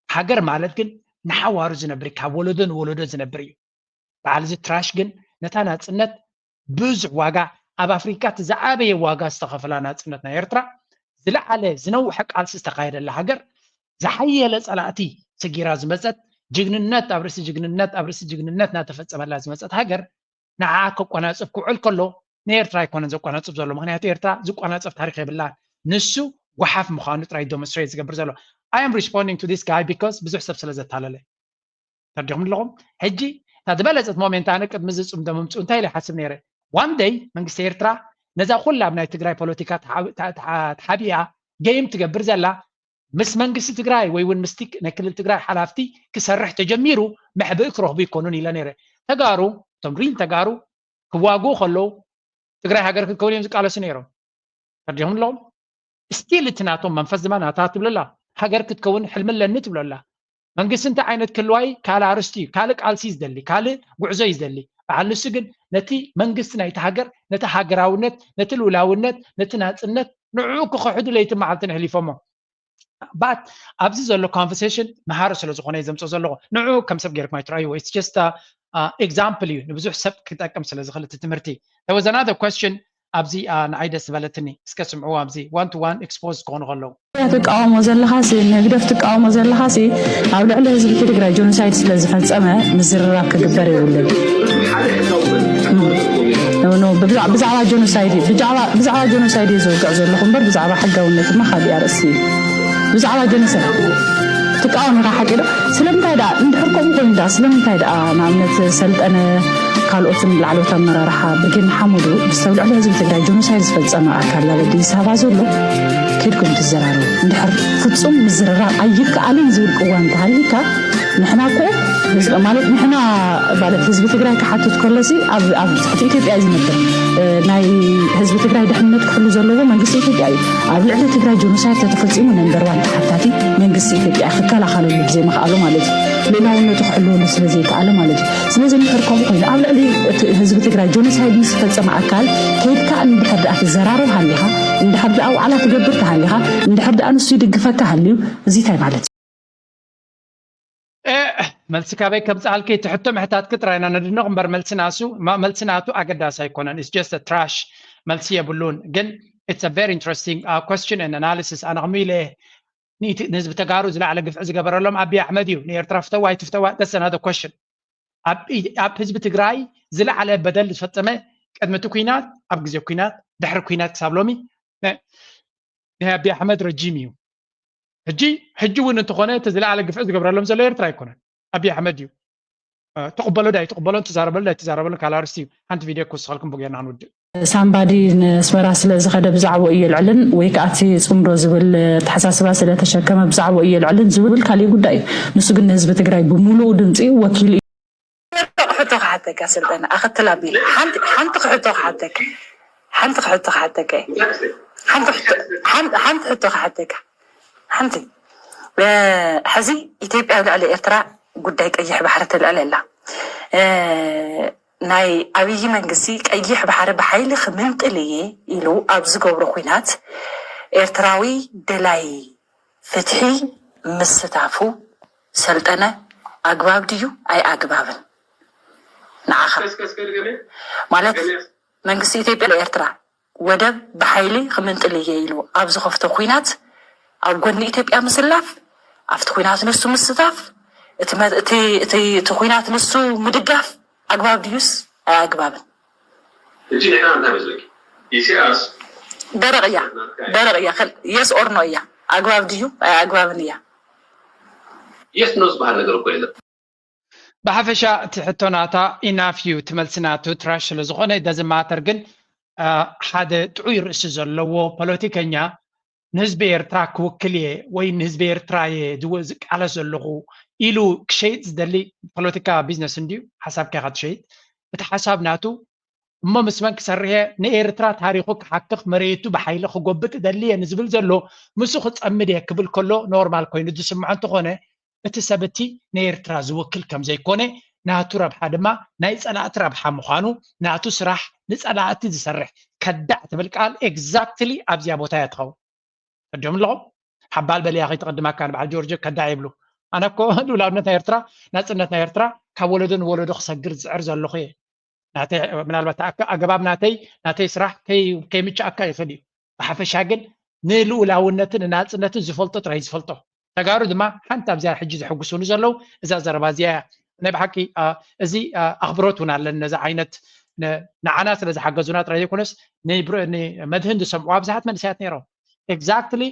ሃገር ማለት ግን ንሓዋሩ ዝነብር እዩ፣ ካብ ወለዶ ንወለዶ ዝነብር እዩ። በዓል እዚ ትራሽ ግን ነታ ናፅነት ብዙሕ ዋጋ፣ ኣብ ኣፍሪካ እቲ ዝዓበየ ዋጋ ዝተኸፈላ ናፅነት ናይ ኤርትራ፣ ዝለዓለ ዝነውሐ ቃልሲ ዝተኻየደላ ሃገር፣ ዝሓየለ ፀላእቲ ስጊራ ዝመፀት፣ ጅግንነት ኣብ ርእሲ ጅግንነት ኣብ ርእሲ ጅግንነት እናተፈፀመላ ዝመፀት ሃገር ንዓ ከቆናፅብ ክውዕል ከሎ ንኤርትራ ኣይኮነን ዘቆናፅብ ዘሎ። ምክንያቱ ኤርትራ ዝቆናፀብ ታሪክ የብላን። ንሱ ጓሓፍ ምዃኑ ጥራይ ዶመስትሬት ዝገብር ዘሎ። I am responding to this guy because ብዙሕ ሰብ ስለ ዘታለለ። ተርዲኹም ኣለኹም። ሕጂ እታ ዝበለፀት ሞሜንት ኣነ ቅድሚ እዚ ፅምዶ ምምፅኡ እንታይ ኢለ ሓስብ ነይረ? One day መንግስቲ ኤርትራ ነዛ ኩላ ኣብ ናይ ትግራይ ፖለቲካ ተሓቢኣ ገይም ትገብር ዘላ ምስ መንግስቲ ትግራይ ወይ እውን ምስቲ ናይ ክልል ትግራይ ሓላፍቲ ክሰርሕ ተጀሚሩ መሕብኢ ክረኽቡ ይኮኑን ኢለ ነይረ። ተጋሩ፣ እቶም ሪል ተጋሩ ክዋግኡ ከለዉ ትግራይ ሃገር ክትከውን እዮም ዝቃለሱ ነይሮም። ተርዲኹም ኣለኹም። ስቲል እቲ ናቶም መንፈስ ድማ ናታ ትብለላ ሃገር ክትከውን ሕልሚ ኣለኒ ትብለላ። መንግስቲ እንታይ ዓይነት ክልዋይ ካልእ ኣርስቲ እዩ፣ ካልእ ቃልሲ እዩ ዝደሊ፣ ካልእ ጉዕዞ እዩ ዝደሊ። በዓል ንሱ ግን ነቲ መንግስቲ ናይቲ ሃገር፣ ነቲ ሃገራውነት፣ ነቲ ልኡላውነት፣ ነቲ ናፅነት ንዕኡ ክኽሕዱ ለይቲ መዓልትን ኣሕሊፎሞ። ባት ኣብዚ ዘሎ ኮንቨርሴሽን መሃሪ ስለ ዝኾነ እዩ ዘምፅኦ ዘለኹ። ንዑ ከም ሰብ ጌርኩም ኣይትረኣይዎ። It's just example እዩ፣ ንብዙሕ ሰብ ክጠቅም ስለ ዝኽእል እቲ ትምህርቲ። There was another question ኣብዚ ንዓይ ደስ ዝበለትኒ፣ እስከ ስምዕዎ። ኣብዚ one to one expose ክኾኑ ከለዉ ትቃወሞ ዘለኻሲ፣ ንህግደፍ ትቃወሞ ዘለኻሲ ኣብ ልዕሊ ህዝቢ ትግራይ ጀኖሳይድ ስለ ዝፈፀመ ምዝርራብ ክግበር የብሉን። ብዛዕባ ጀኖሳይድ ብዛዕባ ጀኖሳይድ እየ ዝውግዕ ዘለኹ እምበር ብዛዕባ ሕጋውነት ድማ ካሊእ ኣርእስቲ እዩ። ብዛዕባ ጀኖሳይድ ትቃወም ኢኻ ሓቂ ዶ? ስለምንታይ ደኣ እንድሕር ከምኡ ኮይኑ ደኣ ስለምንታይ ደኣ ንኣብነት ሰልጠነ ካልኦትን ላዕለዎት ኣመራርሓ ብርጌድ ንሓመዱ ብሰብ ልዕሊ ህዝቢ ትግራይ ጀኖሳይድ ዝፈፀመ ኣካል ኣብ ኣዲስ ኣበባ ዘሎ ከይድኩም ትዘራረቡ? እንድሕር ፍፁም ምዝርራብ ኣይከኣልን ዝብል ቅዋም እንተሃልዩካ ንሕና እኮ ማለት ንሕና ማለት ህዝቢ ትግራይ ክሓትት ከሎሲ ኣብ ትሕቲ ኢትዮጵያ እዩ ዝነብር። ናይ ህዝቢ ትግራይ ድሕንነት ክሕሉ ዘለዎ መንግስቲ ኢትዮጵያ እዩ። ኣብ ልዕሊ ትግራይ ጀኖሳይድ ተተፈፂሙ ነምበር ዋን ተሓታቲ መንግስቲ ኢትዮጵያ ክከላኸለሉ ብዘይምኽኣሉ ማለት እዩ። ልእላውነቱ ክሕልወሉ ስለ ዘይከኣለ ማለት እዩ። ስለዚ እንድሕር ከምኡ ኮይኑ ኣብ ልዕሊ ህዝቢ ትግራይ ጀኖሳይድ ምስ ፈፀመ ኣካል ከይድካ እንድሕር ደኣ ትዘራረብ ሃሊኻ፣ እንድሕር ደኣ ዋዕላ ትገብር ተሃሊኻ፣ እንድሕር ደኣ ንሱ ይድግፈካ ሃልዩ፣ እዚ እንታይ ማለት እዩ? መልሲ ካበይ ከምፅኣልኪ? እቲ ሕቶ ምሕታትኪ ጥራይ ኢና ነድንቕ እምበር መልሲ ናሱ መልሲ ናቱ ኣገዳሲ ኣይኮነን። It's just trash፣ መልሲ የብሉን። ግን it's a very interesting question and analysis። ኣነ ከምኡ ኢለ ንህዝቢ ተጋሩ ዝለዓለ ግፍዒ ዝገበረሎም ኣብይ ኣሕመድ እዩ። ንኤርትራ ፍተዋ ኣይትፍተዋ that's another question። ኣብ ህዝቢ ትግራይ ዝለዓለ በደል ዝፈፀመ ቅድሚ እቲ ኩናት፣ ኣብ ግዜ ኩናት፣ ድሕሪ ኩናት ክሳብ ሎሚ ናይ ኣብይ ኣሕመድ ረጂም እዩ። ሕጂ ሕጂ እውን እንተኾነ እቲ ዝለዓለ ግፍዒ ዝገብረሎም ዘሎ ኤርትራ ኣይኮነን፣ ኣብይ ኣሕመድ እዩ። ትቕበሎ ዳ ኣይትቕበሎን ትዛረበሉ ዳ ኣይትዛረበሉን ካልእ ኣርእስቲ እዩ። ሓንቲ ቪድዮ ክውስኸልኩም ብጌርና ክንውድእ። ሳምባዲ ንስመራ ስለ ዝኸደ ብዛዕባኡ እየ ልዕልን ወይ ከዓ እቲ ፅምዶ ዝብል ኣተሓሳስባ ስለ ተሸከመ ብዛዕባኡ እየ ልዕልን ዝብል ካሊእ ጉዳይ እዩ። ንሱ ግን ንህዝቢ ትግራይ ብምሉኡ ድምፂ ወኪሉ እዩ። ሕቶ ክሓተካ ስልጠነ ኣኸትል ኣቢል ሓንቲ ክሕቶ ክሓተካ ሓንቲ ክሕቶ ክሓተካ ሓንቲ ሕቶ ክሓተካ ሓንቲ ሕዚ ኢትዮጵያ ኣብ ልዕሊ ኤርትራ ጉዳይ ቀይሕ ባሕሪ ተልዕል ኣላ። ናይ ኣብይ መንግስቲ ቀይሕ ባሕሪ ብሓይሊ ክምንጥል እየ ኢሉ ኣብ ዝገብሮ ኲናት ኤርትራዊ ደላይ ፍትሒ ምስታፉ ሰልጠነ፣ ኣግባብ ድዩ ኣይ ኣግባብን? ንዓኻ ማለት መንግስቲ ኢትዮጵያ ለኤርትራ ወደብ ብሓይሊ ክምንጥል እየ ኢሉ ኣብ ዝኸፍቶ ኲናት ኣብ ጎኒ ኢትዮጵያ ምስላፍ፣ ኣብቲ ኲናት ንሱ ምስታፍ፣ እቲ መ- እቲ እቲ እቲ ኲናት ንሱ ምድጋፍ ኣግባብ ድዩስ ኣይ ኣግባብን? ሕጂ ንሕና እንታይ መስለኪ? ኢሳያስ ደረቕ እያ ደረቕ እያ። የስ ኦር ኖ እያ። ኣግባብ ድዩ ኣይ ኣግባብን እያ። የስ ኖ ዝበሃል ነገር እኮ የለን። ብሓፈሻ እቲ ሕቶ ናታ ኢናፍ እዩ፣ እቲ መልሲ ናቱ ትራሽ ስለ ዝኾነ ደዝማተር። ግን ሓደ ጥዑይ ርእሲ ዘለዎ ፖለቲከኛ ንህዝቢ ኤርትራ ክውክል እየ ወይ ንህዝቢ ኤርትራ እየ ዝቃለስ ዘለኹ ኢሉ ክሸይጥ ዝደሊ ፖለቲካ ቢዝነስ እንድዩ። ሓሳብካ ኢኻ ትሸይጥ። እቲ ሓሳብ ናቱ እሞ ምስ መን ክሰርሕ እየ? ንኤርትራ ታሪኹ ክሓክኽ መሬቱ ብሓይሊ ክጎብጥ እደሊ እየ ንዝብል ዘሎ ምስኡ ክጸምድ እየ ክብል ከሎ ኖርማል ኮይኑ ዝስምዖ እንተኾነ፣ እቲ ሰብ እቲ ንኤርትራ ዝውክል ከም ዘይኮነ፣ ናቱ ረብሓ ድማ ናይ ጸላእቲ ረብሓ ምዃኑ፣ ናቱ ስራሕ ንጸላእቲ ዝሰርሕ ከዳዕ ትብል ቃል ኤግዛክትሊ ኣብዚኣ ቦታ እያ ትኸውን። ተዲኦም ኣለኹም ሓባል በልያ ከይትቐድማካ ንበዓል ጆርጆ ከዳዕ ይብሉ። ኣነ እኮ ልኡላውነት ናይ ኤርትራ ናጽነት ናይ ኤርትራ ካብ ወለዶ ንወለዶ ክሰግር ዝጽዕር ዘለኹ እየ። ናተይ ምናልባት ኣካ ኣገባብ ናተይ ናተይ ስራሕ ከይ ከይምችኣካ ይኽእል እዩ። ብሓፈሻ ግን ንልኡላውነትን ንናጽነትን ዝፈልጦ ጥራይ ዝፈልጦ። ተጋሩ ድማ ሓንቲ ኣብዚኣ ሕጂ ዝሕጉሱኒ ዘለዉ እዛ ዘረባ እዚኣ እያ። ናይ ብሓቂ እዚ ኣኽብሮት እውን ኣለኒ ነዚ ዓይነት ንዓና ስለ ዝሓገዙና ጥራይ ዘይኮነስ ንመድህን ዝሰምዑዋ ብዙሓት መንእሰያት ነይሮም። ኤግዛክትሊ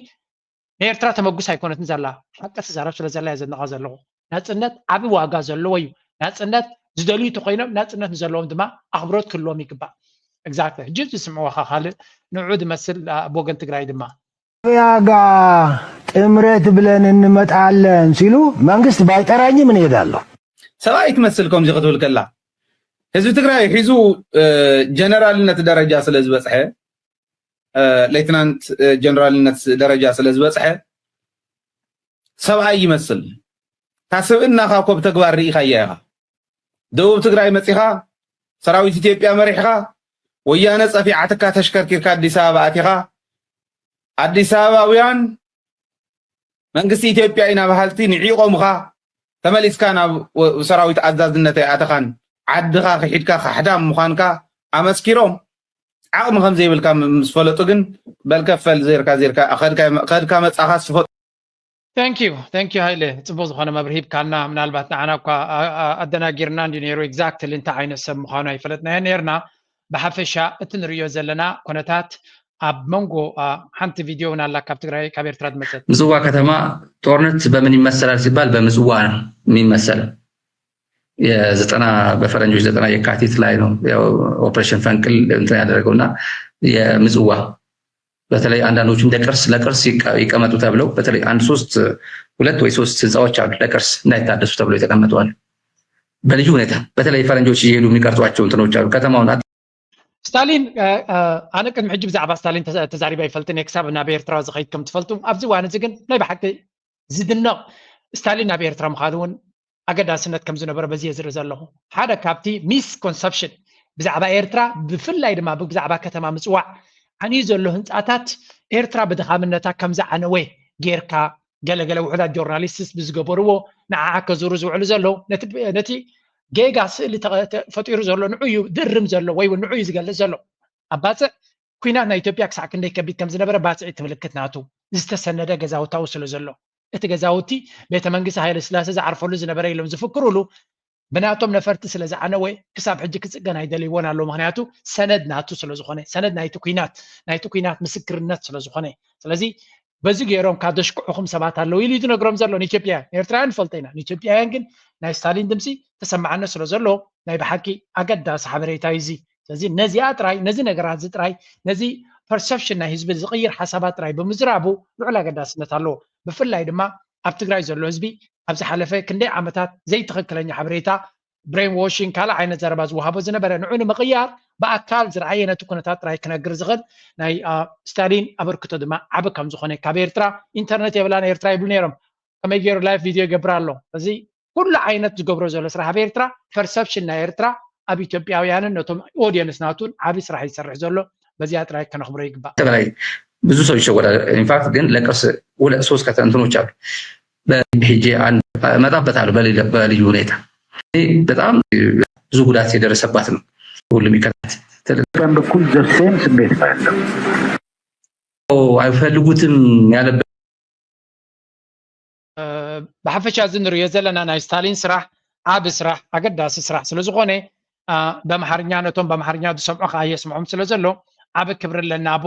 ንኤርትራ ተመጉስ ኣይኮነትን ዘላ ሓቂ ትዛረብ ስለ ዘላ እየ ዘድንቓ ዘለኹ። ናጽነት ዓቢ ዋጋ ዘለዎ እዩ። ናጽነት ዝደልዩ ተኮይኖም ናጽነት ንዘለዎም ድማ ኣኽብሮት ክህልዎም ይግባእ። ኤግዛክትሊ ሕጂ ዝስምዕዎ ኸ ካልእ ንዑ ዝመስል ኣብ ወገን ትግራይ ድማ ያጋ ጥምረት ብለን እንመጣለን ሲሉ መንግስት ባይጠራኝም እንሄዳለሁ። ሰብኣይ ትመስል ከምዚ ክትብል ከላ ህዝቢ ትግራይ ሒዙ ጀነራልነት ደረጃ ስለ ዝበፅሐ ሌትናንት ጀነራልነት ደረጃ ስለ ዝበፅሐ ሰብኣይ ይመስል። እታ ስብእናኻ እኮ ብተግባር ርኢኻያ ኢኻ። ደቡብ ትግራይ መፂኻ ሰራዊት ኢትዮጵያ መሪሕኻ ወያነ ፀፊዓትካ ተሽከርኪርካ ኣዲስ ኣበባ ኣቲኻ ኣዲስ ኣበባውያን መንግስቲ ኢትዮጵያ ኢና በሃልቲ ንዒቖምኻ ተመሊስካ ናብ ሰራዊት ኣዛዝነት ኣይኣተኻን ዓድኻ ክሒድካ ካሕዳም ምዃንካ ኣመስኪሮም ዓቕሚ ከም ዘይብልካ ምስ ፈለጡ ግን በልከፈል ዘርካ ዘርካ ከድካ መፃኻ ስፈጡ Thank you thank you ሃይለ፣ ፅቡቅ ዝኾነ መብርሂ ሂብካና። ምናልባት ንዓና እኳ ኣደናጊርና እንዲ ነይሩ። Exactly እንታይ ዓይነት ሰብ ምዃኑ ኣይፈለጥናዮ ነርና። ብሓፈሻ እቲ ንርእዮ ዘለና ኩነታት ኣብ መንጎ ሓንቲ ቪድዮ እውን ኣላ ካብ ትግራይ ካብ ኤርትራ ዝመፀት። ምጽዋ ከተማ ጦርነት በምን ይመሰላል ሲባል በምጽዋ ነው የሚመሰለው። የዘጠና በፈረንጆች ዘጠና የካቲት ላይ ነው ኦፕሬሽን ፈንቅል እንትን ያደረገው እና የምጽዋ በተለይ አንዳንዶቹ እንደ ቅርስ ለቅርስ ይቀመጡ ተብለው በተለይ አንድ ሶስት ሁለት ወይ ሶስት ህንፃዎች አሉ ለቅርስ እንዳይታደሱ ተብለው የተቀመጡ አሉ። በልዩ ሁኔታ በተለይ ፈረንጆች እየሄዱ የሚቀርጧቸው እንትኖች አሉ። ከተማውን ስታሊን ኣነ ቅድሚ ሕጂ ብዛዕባ ስታሊን ተዛሪባ ይፈልጥን ክሳብ ናብ ኤርትራ ዝኸይድ ከም ትፈልጡ ኣብዚ ዋን እዚ ግን ናይ ብሓቂ ዝድነቕ ስታሊን ናብ ኤርትራ ምኻዱ እውን ኣገዳስነት ከም ዝነበረ በዚ እየ ዝርኢ ዘለኹ። ሓደ ካብቲ ሚስኮንሰፕሽን ብዛዕባ ኤርትራ ብፍላይ ድማ ብዛዕባ ከተማ ምፅዋዕ ዓንዩ ዘሎ ህንፃታት ኤርትራ ብድኻምነታ ከም ዝዓነወ ጌርካ ገለገለ ውሑዳት ጆርናሊስትስ ብዝገበርዎ ንዓዓ ከዙሩ ዝውዕሉ ዘለዉ ነቲ ጌጋ ስእሊ ፈጢሩ ዘሎ ንዑ እዩ ዝእርም ዘሎ ወይ እውን ንዑ እዩ ዝገልፅ ዘሎ። ኣብ ባፅዕ ኲናት ናይ ኢትዮጵያ ክሳዕ ክንደይ ከቢድ ከም ዝነበረ ባፅዒ እቲ ምልክት ናቱ ዝተሰነደ ገዛውታዊ ስለ ዘሎ እቲ ገዛውቲ ቤተ መንግስቲ ሃይለ ስላሴ ዝዓርፈሉ ዝነበረ ኢሎም ዝፍክሩሉ ብናቶም ነፈርቲ ስለ ዝዓነወ ክሳብ ሕጂ ክፅገን ኣይደልይዎን ኣሎ። ምክንያቱ ሰነድ ናቱ ስለዝኾነ ሰነድ ናይቲ ኲናት ናይቲ ኲናት ምስክርነት ስለዝኾነ ስለዚ በዚ ገይሮም ካብ ዘሽክዑኹም ሰባት ኣለዉ ኢሉ እዩ ዝነግሮም ዘሎ ንኢትዮጵያውያን። ንኤርትራውያን ንፈልጦ ኢና። ንኢትዮጵያውያን ግን ናይ ስታሊን ድምፂ ተሰማዕነት ስለ ዘሎ ናይ ብሓቂ ኣገዳሲ ሓበሬታ እዩ እዚ። ስለዚ ነዚኣ ጥራይ ነዚ ነገራት እዚ ጥራይ ነዚ ፐርሰፕሽን ናይ ህዝቢ ዝቕይር ሓሳባት ጥራይ ብምዝራቡ ልዑል ኣገዳስነት ኣለዎ። ብፍላይ ድማ ኣብ ትግራይ ዘሎ ህዝቢ ኣብ ዝሓለፈ ክንደይ ዓመታት ዘይትኽክለኛ ሓበሬታ ብሬን ዎሽን ካልእ ዓይነት ዘረባ ዝወሃቦ ዝነበረ ንዑ ንምቕያር ብኣካል ዝረኣየ ነቲ ኩነታት ጥራይ ክነግር ዝኽእል ናይ ስታሊን ኣበርክቶ ድማ ዓቢ ከም ዝኾነ ካብ ኤርትራ ኢንተርነት የብላን ኤርትራ ይብሉ ነይሮም ከመይ ገይሩ ላይፍ ቪድዮ ይገብር ኣሎ እዚ ኩሉ ዓይነት ዝገብሮ ዘሎ ስራሕ ኣብ ኤርትራ ፐርሰፕሽን ናይ ኤርትራ ኣብ ኢትዮጵያውያንን ነቶም ኦዲየንስ ናቱን ዓቢ ስራሕ ይሰርሕ ዘሎ በዚኣ ጥራይ ከነኽብሮ ይግባእ። ተበላይ ብዙ ሰው ይሸወዳል። ኢንፋክት ግን ለቅርስ ሁለት ሶስት ከተንትኖች አሉ። በሄጄ አንድ እመጣበታለሁ በልዩ ሁኔታ። በጣም ብዙ ጉዳት የደረሰባት ነው። ሁሉም ይከታተል በኩል ዘሴም ስሜት ነው ያለው። አይፈልጉትም ያለበት ብሓፈሻ እዚ ንሪኦ ዘለና ናይ ስታሊን ስራሕ ዓቢ ስራሕ ኣገዳሲ ስራሕ ስለዝኾነ በምሓርኛ ነቶም በምሓርኛ ዝሰምዑ ከዓ የስምዖም ስለ ዘሎ ዓቢ ክብሪ ኣለና ኣቦ።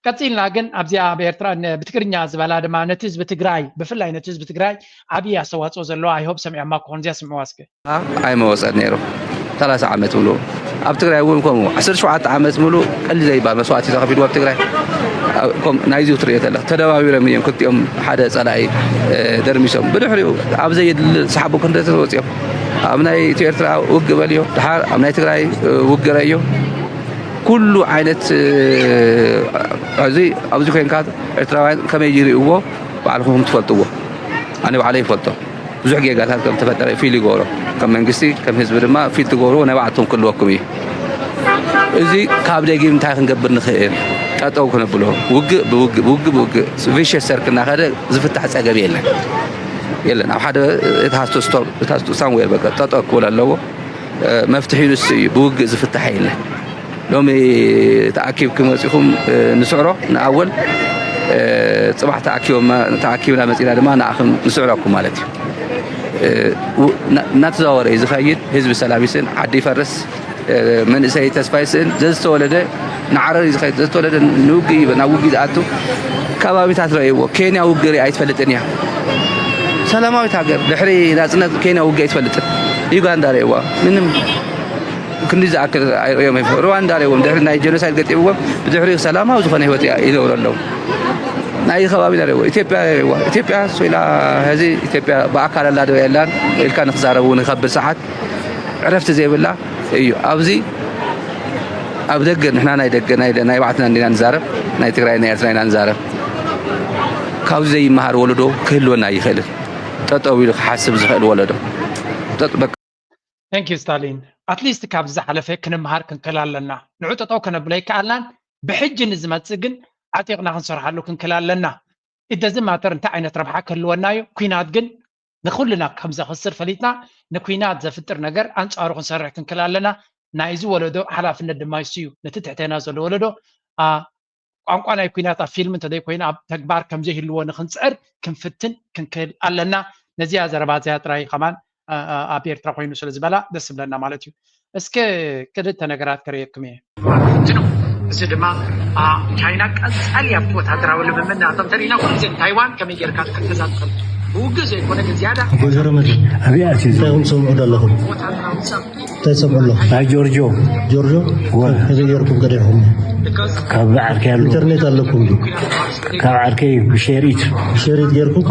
ቀፂልና ግን ኣብዚኣ ኣብ ኤርትራ ብትግርኛ ዝበላ ድማ ነቲ ህዝቢ ትግራይ ብፍላይ ነቲ ህዝቢ ትግራይ ዓብዪ ኣስተዋፅኦ ዘለዎ ኣይሆብ ሰሚዖማ ክኾን እዚኣ ስምዕዋ እስከ። ኣይመወፀን ነይሩ። ሰላሳ ዓመት ሙሉ ኣብ ትግራይ እውን ከምኡ ዓሰርተ ሸውዓተ ዓመት ሙሉ ቀሊ ዘይባል መስዋእቲ ተኸፊልዎ ኣብ ትግራይ ናይዚ ትሪኦ ተለ ተደባቢሮም እዮም ክልቲኦም ሓደ ፀላኢ ደርሚሶም ብድሕሪኡ ኣብ ዘየድሊ ሰሓቡ ክንደት ወፂኦም ኣብ ናይ ኢትዮ ኤርትራ ውግእ በልዮ ድሓር ኣብ ናይ ትግራይ ውግእ ረዮ ኩሉ ዓይነት እዚ ኣብዚ ኮንካ ኤርትራውያን ከመይ ይርእዎ ባዕልኹም ትፈልጥዎ ኣነ ባዕለይ ይፈልጦ ብዙሕ ጌጋታት ከም ተፈጠረ ፊል ይገብሮ ከም መንግስቲ ከም ህዝቢ ድማ ፊል ትገብርዎ ናይ ባዕልቶም ክልወኩም እዩ እዚ ካብ ደጊም እንታይ ክንገብር ንኽእል ጠጠው ክነብሎ ውግእ ብውግእ ብውግእ ብውግእ ቪሸስ ሰርክል እናኸደ ዝፍታሕ ፀገም የለን የለን ኣብ ሓደ it has to stop it has to somewhere በቃ ጠጠው ክብል ኣለዎ መፍትሒ ንሱ እዩ ብውግእ ዝፍታሕ የለን ሎሚ ተኣኪብኩም መፂኹም ንስዕሮ ንኣወል ፅባሕ ተኣኪብና መፂና ድማ ንኣኹም ንስዕረኩም ማለት እዩ እናተዛወረ እዩ ዝኸይድ ህዝቢ ሰላም ይስእን ዓዲ ይፈርስ መንእሰይ ተስፋ ይስእን ዘዝተወለደ ንዓረር እዩ ዝኸይድ ዘዝተወለደ ንውግእ እዩ ናብ ውግእ ዝኣቱ ከባቢታት ረእይዎ ኬንያ ውግእ ሪኣ ኣይትፈልጥን እያ ሰላማዊት ሃገር ድሕሪ ናፅነት ኬንያ ውግእ ኣይትፈልጥን ዩጋንዳ ረእይዋ ምንም ክንዲ ዝኣክል ኣይርእዮም ሩዋንዳ ርእዎም ድሕሪ ናይ ጀኖሳይድ ገጢምዎም ብድሕሪኡ ሰላማዊ ዝኾነ ህይወት ይነብሩ ኣለዉ ናይ ከባቢ ርእዎ ኢትዮጵያ ርእዎ ኢትዮጵያ ሶኢላ ሕዚ ኢትዮጵያ ብኣካል ኣላ ዶ የላን ኢልካ ንክዛረብ እውን ይኸብድ ሰዓት ዕረፍቲ ዘይብላ እዩ ኣብዚ ኣብ ደገ ንሕና ናይ ደገ ናይ ባዕትና እንዲና ንዛረብ ናይ ትግራይ ናይ ኤርትራ ኢና ንዛረብ ካብዚ ዘይመሃር ወለዶ ክህልወና ይኽእልን ጠጠው ኢሉ ክሓስብ ዝኽእል ወለዶ Thank you Stalin. At least ካብዚ ዝሓለፈ ክንምሃር ክንክእል ኣለና። ንዑ ጠጠው ከነብሎ ኣይከኣልናን። ብሕጂ ንዝመፅእ ግን ዓጢቕና ክንሰርሓሉ ክንክእል ኣለና። It doesn't matter እንታይ ዓይነት ረብሓ ክህልወና እዩ። ኲናት ግን ንኹልና ከም ዘኽስር ፈሊጥና ንኲናት ዘፍጥር ነገር ኣንፃሩ ክንሰርሕ ክንክእል ኣለና። ናይዚ ወለዶ ሓላፍነት ድማ ይሱ እዩ። ነቲ ትሕቴና ዘሎ ወለዶ ቋንቋ ናይ ኲናት ኣብ ፊልም እንተዘይኮይኑ ኣብ ተግባር ከምዘይህልዎ ንክንፅዕር ክንፍትን ክንክእል ኣለና። ነዚኣ ዘረባ እዚኣ ጥራይ ከማን ኣብ ኤርትራ ኮይኑ ስለ ዝበላ ደስ ዝብለና ማለት እዩ። እስከ ክልተ ነገራት ከርእየኩም እየ። እዚ ድማ ቻይና ቀፃሊ ኣብ ወታደራዊ ልምምድ ናቶም ተሪእና ኩሉ ግዜ ታይዋን ከመይ ጌርካ ክትገዛ ትኽእል ብውግእ ዘይኮነ ግን ዝያዳ ወይዘሮ መድህን ኣበይ ኣትዩ እንታይ ኢኹም ትሰምዑ ዘለኹም እንታይ ትሰምዑ ኣለኹም ናይ ጆርጆ ጆርጆ ከመይ ጌርኩም ቀዲሕኹም ካብ ዓርከይ ኣሎ ኢንተርኔት ኣለኩም ድዩ ካብ ዓርከይ ብሸሪት ብሸሪት ጌርኩም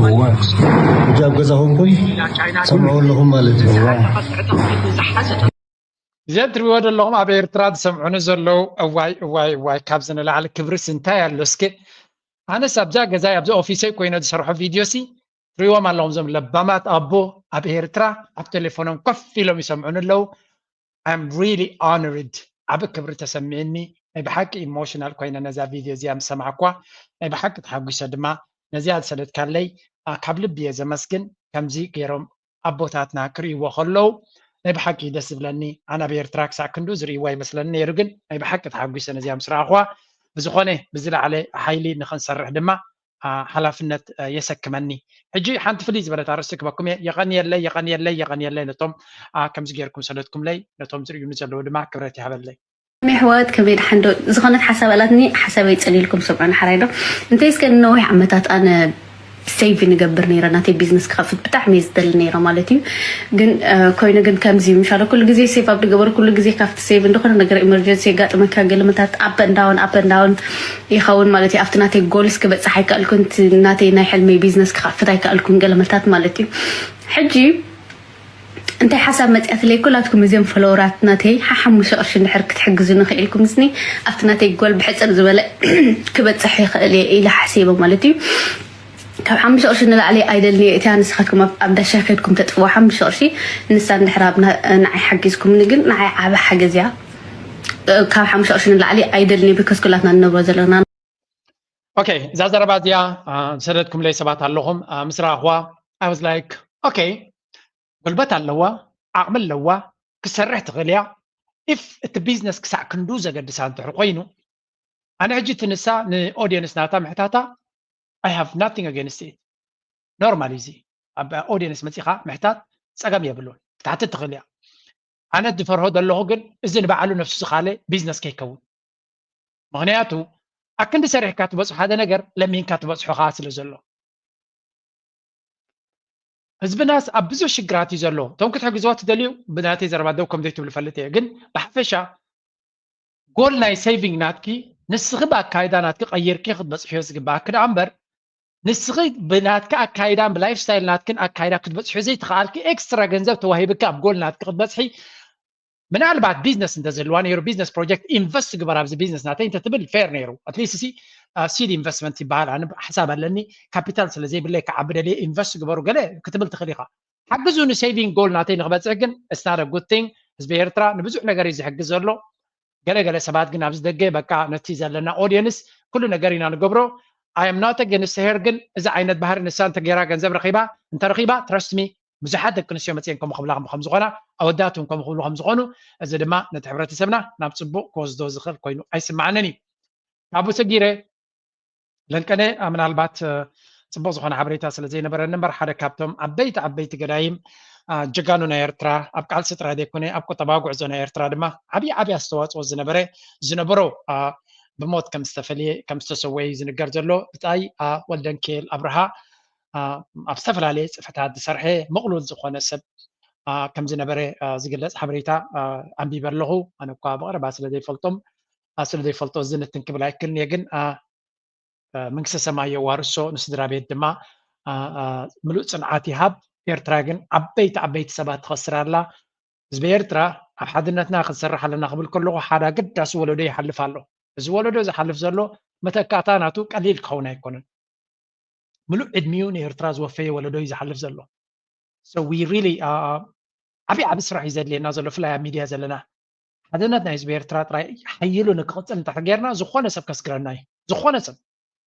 ሕጂ ኣብ ገዛ ኮንኩም ትሰምዑ ኣለኹም ማለት እዩ እዚኦም ትሪእዎ ዘለኹም ኣብ ኤርትራ ዝሰምዑኒ ዘለዉ እዋይ እዋይ እዋይ ካብዚ ንላዕሊ ክብርስ እንታይ ኣሎ እስኪ ኣነስ ኣብዛ ገዛይ ኣብዚ ኦፊሰይ ኮይነ ዝሰርሖ ቪድዮ ሲ ትሪእዎም ኣለኹም እዞም ለባማት ኣቦ ኣብ ኤርትራ ኣብ ቴሌፎኖም ኮፍ ኢሎም ይሰምዑኒ ኣለዉ I'm really honored ዓቢ ክብሪ ተሰሚዕኒ ናይ ብሓቂ ኢሞሽናል ኮይነ ነዛ ቪድዮ እዚኣ ምስ ሰማዕኳ ናይ ብሓቂ ተሓጒሰ ድማ ነዚኣ ዝሰደድካለይ ካብ ልቢ እየ ዘመስግን ከምዚ ገይሮም ኣቦታትና ክርእይዎ ከለዉ ናይ ብሓቂ ደስ ዝብለኒ ኣነ ኣብ ኤርትራ ክሳዕ ክንዱ ዝርእይዎ ኣይመስለኒ ነይሩ ግን ናይ ብሓቂ ተሓጒሰ ነዚኣ ምስ ረኣኽዋ ብዝኾነ ብዝለዓለ ሓይሊ ንኽንሰርሕ ድማ ሓላፍነት የሰክመኒ ሕጂ ሓንቲ ፍልይ ዝበለት ኣርእስቲ ክበኩም እየ የቐንየለይ የቐንየለይ የቐንየለይ ነቶም ከምዚ ጌርኩም ሰደትኩምለይ ነቶም ዝርእዩኒ ዘለዉ ድማ ክብረት ይሃበለይ ኣሕዋት ከመይ ድሓን ዶ ዝኾነት ሓሳብ ኣላትኒ ሓሳበይ ፅሊልኩም ስምዑ ንሓራይ ዶ እንተይ እስከ ንነዊሕ ዓመታት ኣነ ሴቭ ንገብር ነይረ ናተይ ቢዝነስ ክኸፍት ብጣዕሚ እየ ዝደሊ ነይረ ማለት እዩ ግን ኮይኑ ግን ከምዚ ምሻለ ኩሉ ግዜ ሴቭ ኣብ ድገበሩ ኩሉ ግዜ ካብቲ ሴቭ እንደኾነ ነገር ኢመርጀንሲ የጋጥመካ ገለመታት ኣበ እንዳውን ኣበ እንዳውን ይኸውን ማለት እዩ ኣብቲ ናተይ ጎልስ ክበፅሕ ኣይከኣልኩን ናተይ ናይ ሕልመይ ቢዝነስ ክኸፍት ኣይከኣልኩን ገለመታት ማለት እዩ ሕጂ እንታይ ሓሳብ መፅያትለይ ኩላትኩም እዚኦም ፎሎወራት ናተይ ሓሓሙሽተ ቅርሺ እንድሕር ክትሕግዙ ንኽኢልኩም ስኒ ኣብቲ ናተይ ጎል ብሕፅር ዝበለ ክበፅሕ ይኽእል እየ ኢለ ሓሲበ ማለት እዩ ካብ ሓሙሽተ ቅርሺ ንላዕሊ ኣይደልን እየ እቲያ ንስኻትኩም ኣብ ዳሻ ከድኩም ተጥፍዎ ሓሙሽተ ቅርሺ ንሳ እንድሕር ኣብ ንዓይ ሓጊዝኩምኒ ግን ንዓይ ዓበ ሓገዝ እያ ካብ ሓሙሽተ ቅርሺ ንላዕሊ ኣይደልን እየ ብከስ ኩላትና ንነብሮ ዘለና ኦኬ እዛ ዘረባ እዚኣ ዝሰደድኩምለይ ሰባት ኣለኹም ምስ ረኣኽዋ I was like okay፣ ጉልበት ኣለዋ፣ ዓቕሚ ኣለዋ፣ ክሰርሕ ትኽእል እያ። If እቲ ቢዝነስ ክሳዕ ክንዱ ዘገድሳ እንድሕር ኮይኑ፣ ኣነ ሕጂ ትንሳ ንኦዲየንስ ናታ ምሕታታ፣ I have nothing against it። ኖርማል እዚ ኣብ ኦዲየንስ መፂኻ ምሕታት ፀገም የብሉን፣ ክትሓትት ትኽእል እያ። ኣነ ዝፈርሆ ዘለኹ ግን እዚ ንባዕሉ ነፍሱ ዝኻለ ቢዝነስ ከይከውን። ምኽንያቱ ኣክንዲ ሰሪሕካ ትበፅሖ ሓደ ነገር ለሚንካ ትበፅሖ ከዓ ስለ ዘሎ፣ ህዝብናስ ኣብ ብዙሕ ሽግራት እዩ ዘሎ። እቶም ክትሕግዝዎ ትደልዩ ብናተይ ዘረባ ደው ከም ዘይትብሉ ፈልጥ እየ፣ ግን ብሓፈሻ ጎል ናይ ሴቪንግ ናትኪ ንስኺ ብኣካይዳ ናትኪ ቀይርኪ ክትበፅሕዮ ዝግባኣኪ ደኣ እምበር፣ ንስኺ ብናትኪ ኣካይዳን ብላይፍ ስታይል ናትክን ኣካይዳ ክትበፅሕዮ ዘይትኽኣልኪ፣ ኤክስትራ ገንዘብ ተዋሂብኪ ኣብ ጎል ናትኪ ክትበፅሒ፣ ምናልባት ቢዝነስ እንተዝህልዋ ነይሩ፣ ቢዝነስ ፕሮጀክት ኢንቨስት ግበር ኣብዚ ቢዝነስ ናተይ እንተትብል ፌር ነይሩ። ኣትሊስት ሲ ሲድ ኢንቨስትመንት ይበሃል። ኣነ ሓሳብ ኣለኒ፣ ካፒታል ስለ ዘይብለይ ክዓቢ ደልየ ኢንቨስት ግበሩ ገለ ክትብል ትኽእል ኢኻ። ሓግዙ ንሴቪንግ ጎል ናተይ ንክበፅሕ ግን it's not a good thing። ህዝቢ ኤርትራ ንብዙሕ ነገር እዩ ዝሕግዝ ዘሎ። ገለገለ ሰባት ግን ኣብዚ ደገ በቃ ነቲ ዘለና ኦዲየንስ ኩሉ ነገር ኢና ንገብሮ። I am not against her፣ ግን እዚ ዓይነት ባህሪ ንሳ እንተገይራ ገንዘብ ረኺባ እንተረኺባ፣ trust me፣ ብዙሓት ደቂ ኣንስትዮ መፅየን ከምኡ ክብላ ከም ዝኾና፣ ኣወዳት እውን ከምኡ ክብሉ ከም ዝኾኑ፣ እዚ ድማ ነቲ ሕብረተሰብና ናብ ፅቡቕ ክወስዶ ዝኽእል ኮይኑ ኣይስምዓንን እዩ። ካብኡ ሰጊረ ለንቀነ፣ አ፣ ምናልባት፣ እ፣ ፅቡቕ ዝኾነ ሓበሬታ ስለ ዘይነበረኒ እምበር፣ ሓደ ካብቶም ዓበይቲ ዓበይቲ ገዳይም፣ አ፣ ጀጋኑ ናይ ኤርትራ፣ ኣብ ቃልሲ ጥራይ ዘይኮነ ኣብ ቁጠባዊ ጉዕዞ ናይ ኤርትራ ድማ ዓብዪ ዓብዪ ኣስተዋፅኦ ዝነበረ ዝነበሮ፣ አ፣ ብሞት ከም ዝተፈልየ ከም ዝተሰወየ እዩ ዝንገር ዘሎ። ብጻይ፣ አ፣ ወልደንኪኤል ኣብርሃ፣ አ፣ ኣብ ዝተፈላለየ ጽፍሕታት ዝሰርሐ ምቕሉል ዝኾነ ሰብ፣ አ፣ ከም ዝነበረ፣ አ፣ ዝግለጽ ሓበሬታ፣ አ፣ ኣንቢበ ኣለኹ። ኣነ እኳ ብቐረባ ስለ ዘይፈልጦም፣ አ፣ ስለ ዘይፈልጦ እዚ ንትን ክብል ኣይክእልን እየ። ግን፣ አ፣ አ፣ መንግስተ ሰማይ የዋርሶ፣ ንስድራ ቤት ድማ፣ አ፣ አ፣ ምሉእ ጽንዓት ይሃብ። ኤርትራ ግን ዓበይቲ ዓበይቲ ሰባት ትኸስር ኣላ። ህዝቢ ኤርትራ ኣብ ሓድነትና ክንሰርሕ ኣለና ክብል ከለኹ ሓደ ኣገዳሲ ወለዶ ይሓልፍ ኣሎ። እዚ ወለዶ ዝሓልፍ ዘሎ መተካእታ ናቱ ቀሊል ክኸውን ኣይኮነን። ምሉእ ዕድሚኡ ንኤርትራ ዝወፈየ ወለዶ እዩ ዝሓልፍ ዘሎ። So we really፣ አ፣ ዓብዪ ዓብዪ ስራሕ እዩ ዘድልየና ዘሎ፣ ብፍላይ ኣብ ሚድያ ዘለና። ሓድነት ናይ ህዝቢ ኤርትራ ጥራይ ሓይሉ ንክቕጽል እንድሕር ጌርና፣ ዝኾነ ሰብ ከስግረና እዩ። ዝኾነ ሰብ።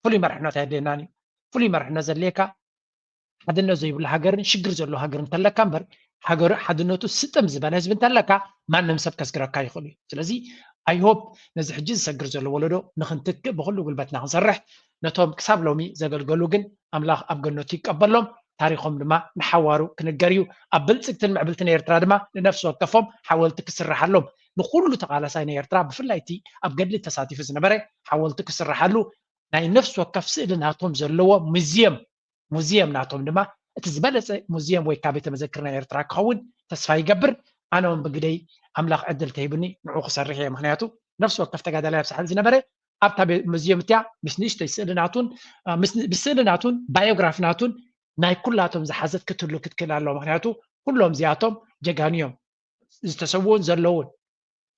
ፍሉይ መሪሕነት ኣየድልየናን እዩ። ፍሉይ መሪሕነት ዘድልየካ ሓድነት ዘይብሉ ሃገርን ሽግር ዘለዎ ሃገር እንተለካ እምበር፣ ሃገር ሓድነቱ ስጥም ዝበለ ህዝቢ እንተለካ፣ ማንም ሰብ ከስግረካ ይኽእል እዩ። ስለዚ I hope ነዚ ሕጂ ዝሰግር ዘሎ ወለዶ ንክንትክእ ብኹሉ ጉልበትና ክንሰርሕ፣ ነቶም ክሳብ ሎሚ ዘገልገሉ ግን ኣምላኽ ኣብ ገነቱ ይቀበሎም፣ ታሪኾም ድማ ንሓዋሩ ክንገር እዩ። ኣብ ብልጽግትን ምዕብልትን ኤርትራ ድማ ንነፍሲ ወከፎም ሓወልቲ ክስርሓሎም፣ ንኹሉ ተቓላሳይ ናይ ኤርትራ፣ ብፍላይ እቲ ኣብ ገድሊ ተሳቲፉ ዝነበረ ሓወልቲ ክስርሓሉ፣ ናይ ነፍሲ ወከፍ ስእሊ ናቶም ዘለዎ ሙዚየም፣ ሙዚየም ናቶም ድማ እቲ ዝበለጸ ሙዚየም ወይ ካብ ቤተ መዘክር ናይ ኤርትራ ክኸውን ተስፋ ይገብር። ኣነ እውን ብግደይ ኣምላኽ ዕድል ተሂቡኒ ንዕኡ ክሰርሕ እየ። ምኽንያቱ ነፍሲ ወከፍ ተጋዳላይ ኣብ ሳሕል ዝነበረ ኣብታ ቤ-፣ ሙዚየም እቲኣ ምስ ንእሽተይ ስእሊ ናቱን፣ አ፣ ምስ ን-፣ ብስእሊ ናቱን ባዮግራፊ ናቱን ናይ ኩላቶም ዝሓዘት ክትህሉ ክትክእል ኣለዋ። ምኽንያቱ ኩሎም እዚኣቶም ጀጋኑ እዮም፣ ዝተሰውኡን ዘለውን።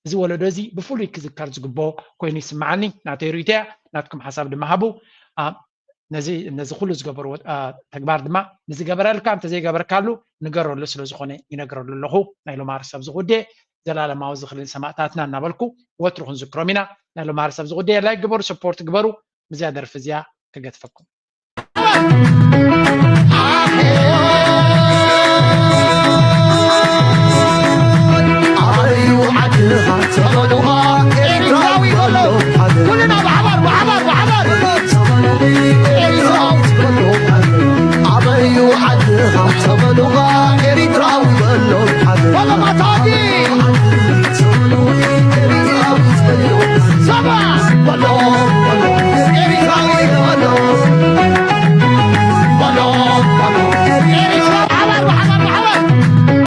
እዚ ወለዶ እዚ ብፍሉይ ክዝከር ዝግብኦ ኮይኑ ይስምዓኒ። ናተይ ርእይቶ እያ፣ ናትኩም ሓሳብ ድማ ሃቡ። አ፣ ነዚ፣ ነዚ ኩሉ ዝገበርዎ፣ አ፣ ተግባር ድማ ንዝገበረልካ እንተዘይገበርካሉ ንገረሉ ስለ ዝኾነ ይነግረሉ ኣለኹ። ናይ ሎማር ሰብ ዝኹዴ ዘላለማዊ ዝኽሪ ንሰማእታትና እናበልኩ ወትሩ ክንዝክሮም ኢና። ናይ ሎማር ሰብ ዝኹዴ ላይክ ግበሩ፣ ሰፖርት ግበሩ። ብዚያ ደርፊ እዚኣ ክገድፈኩም። ኣበዩ ዓድኻ ጸበሉኻ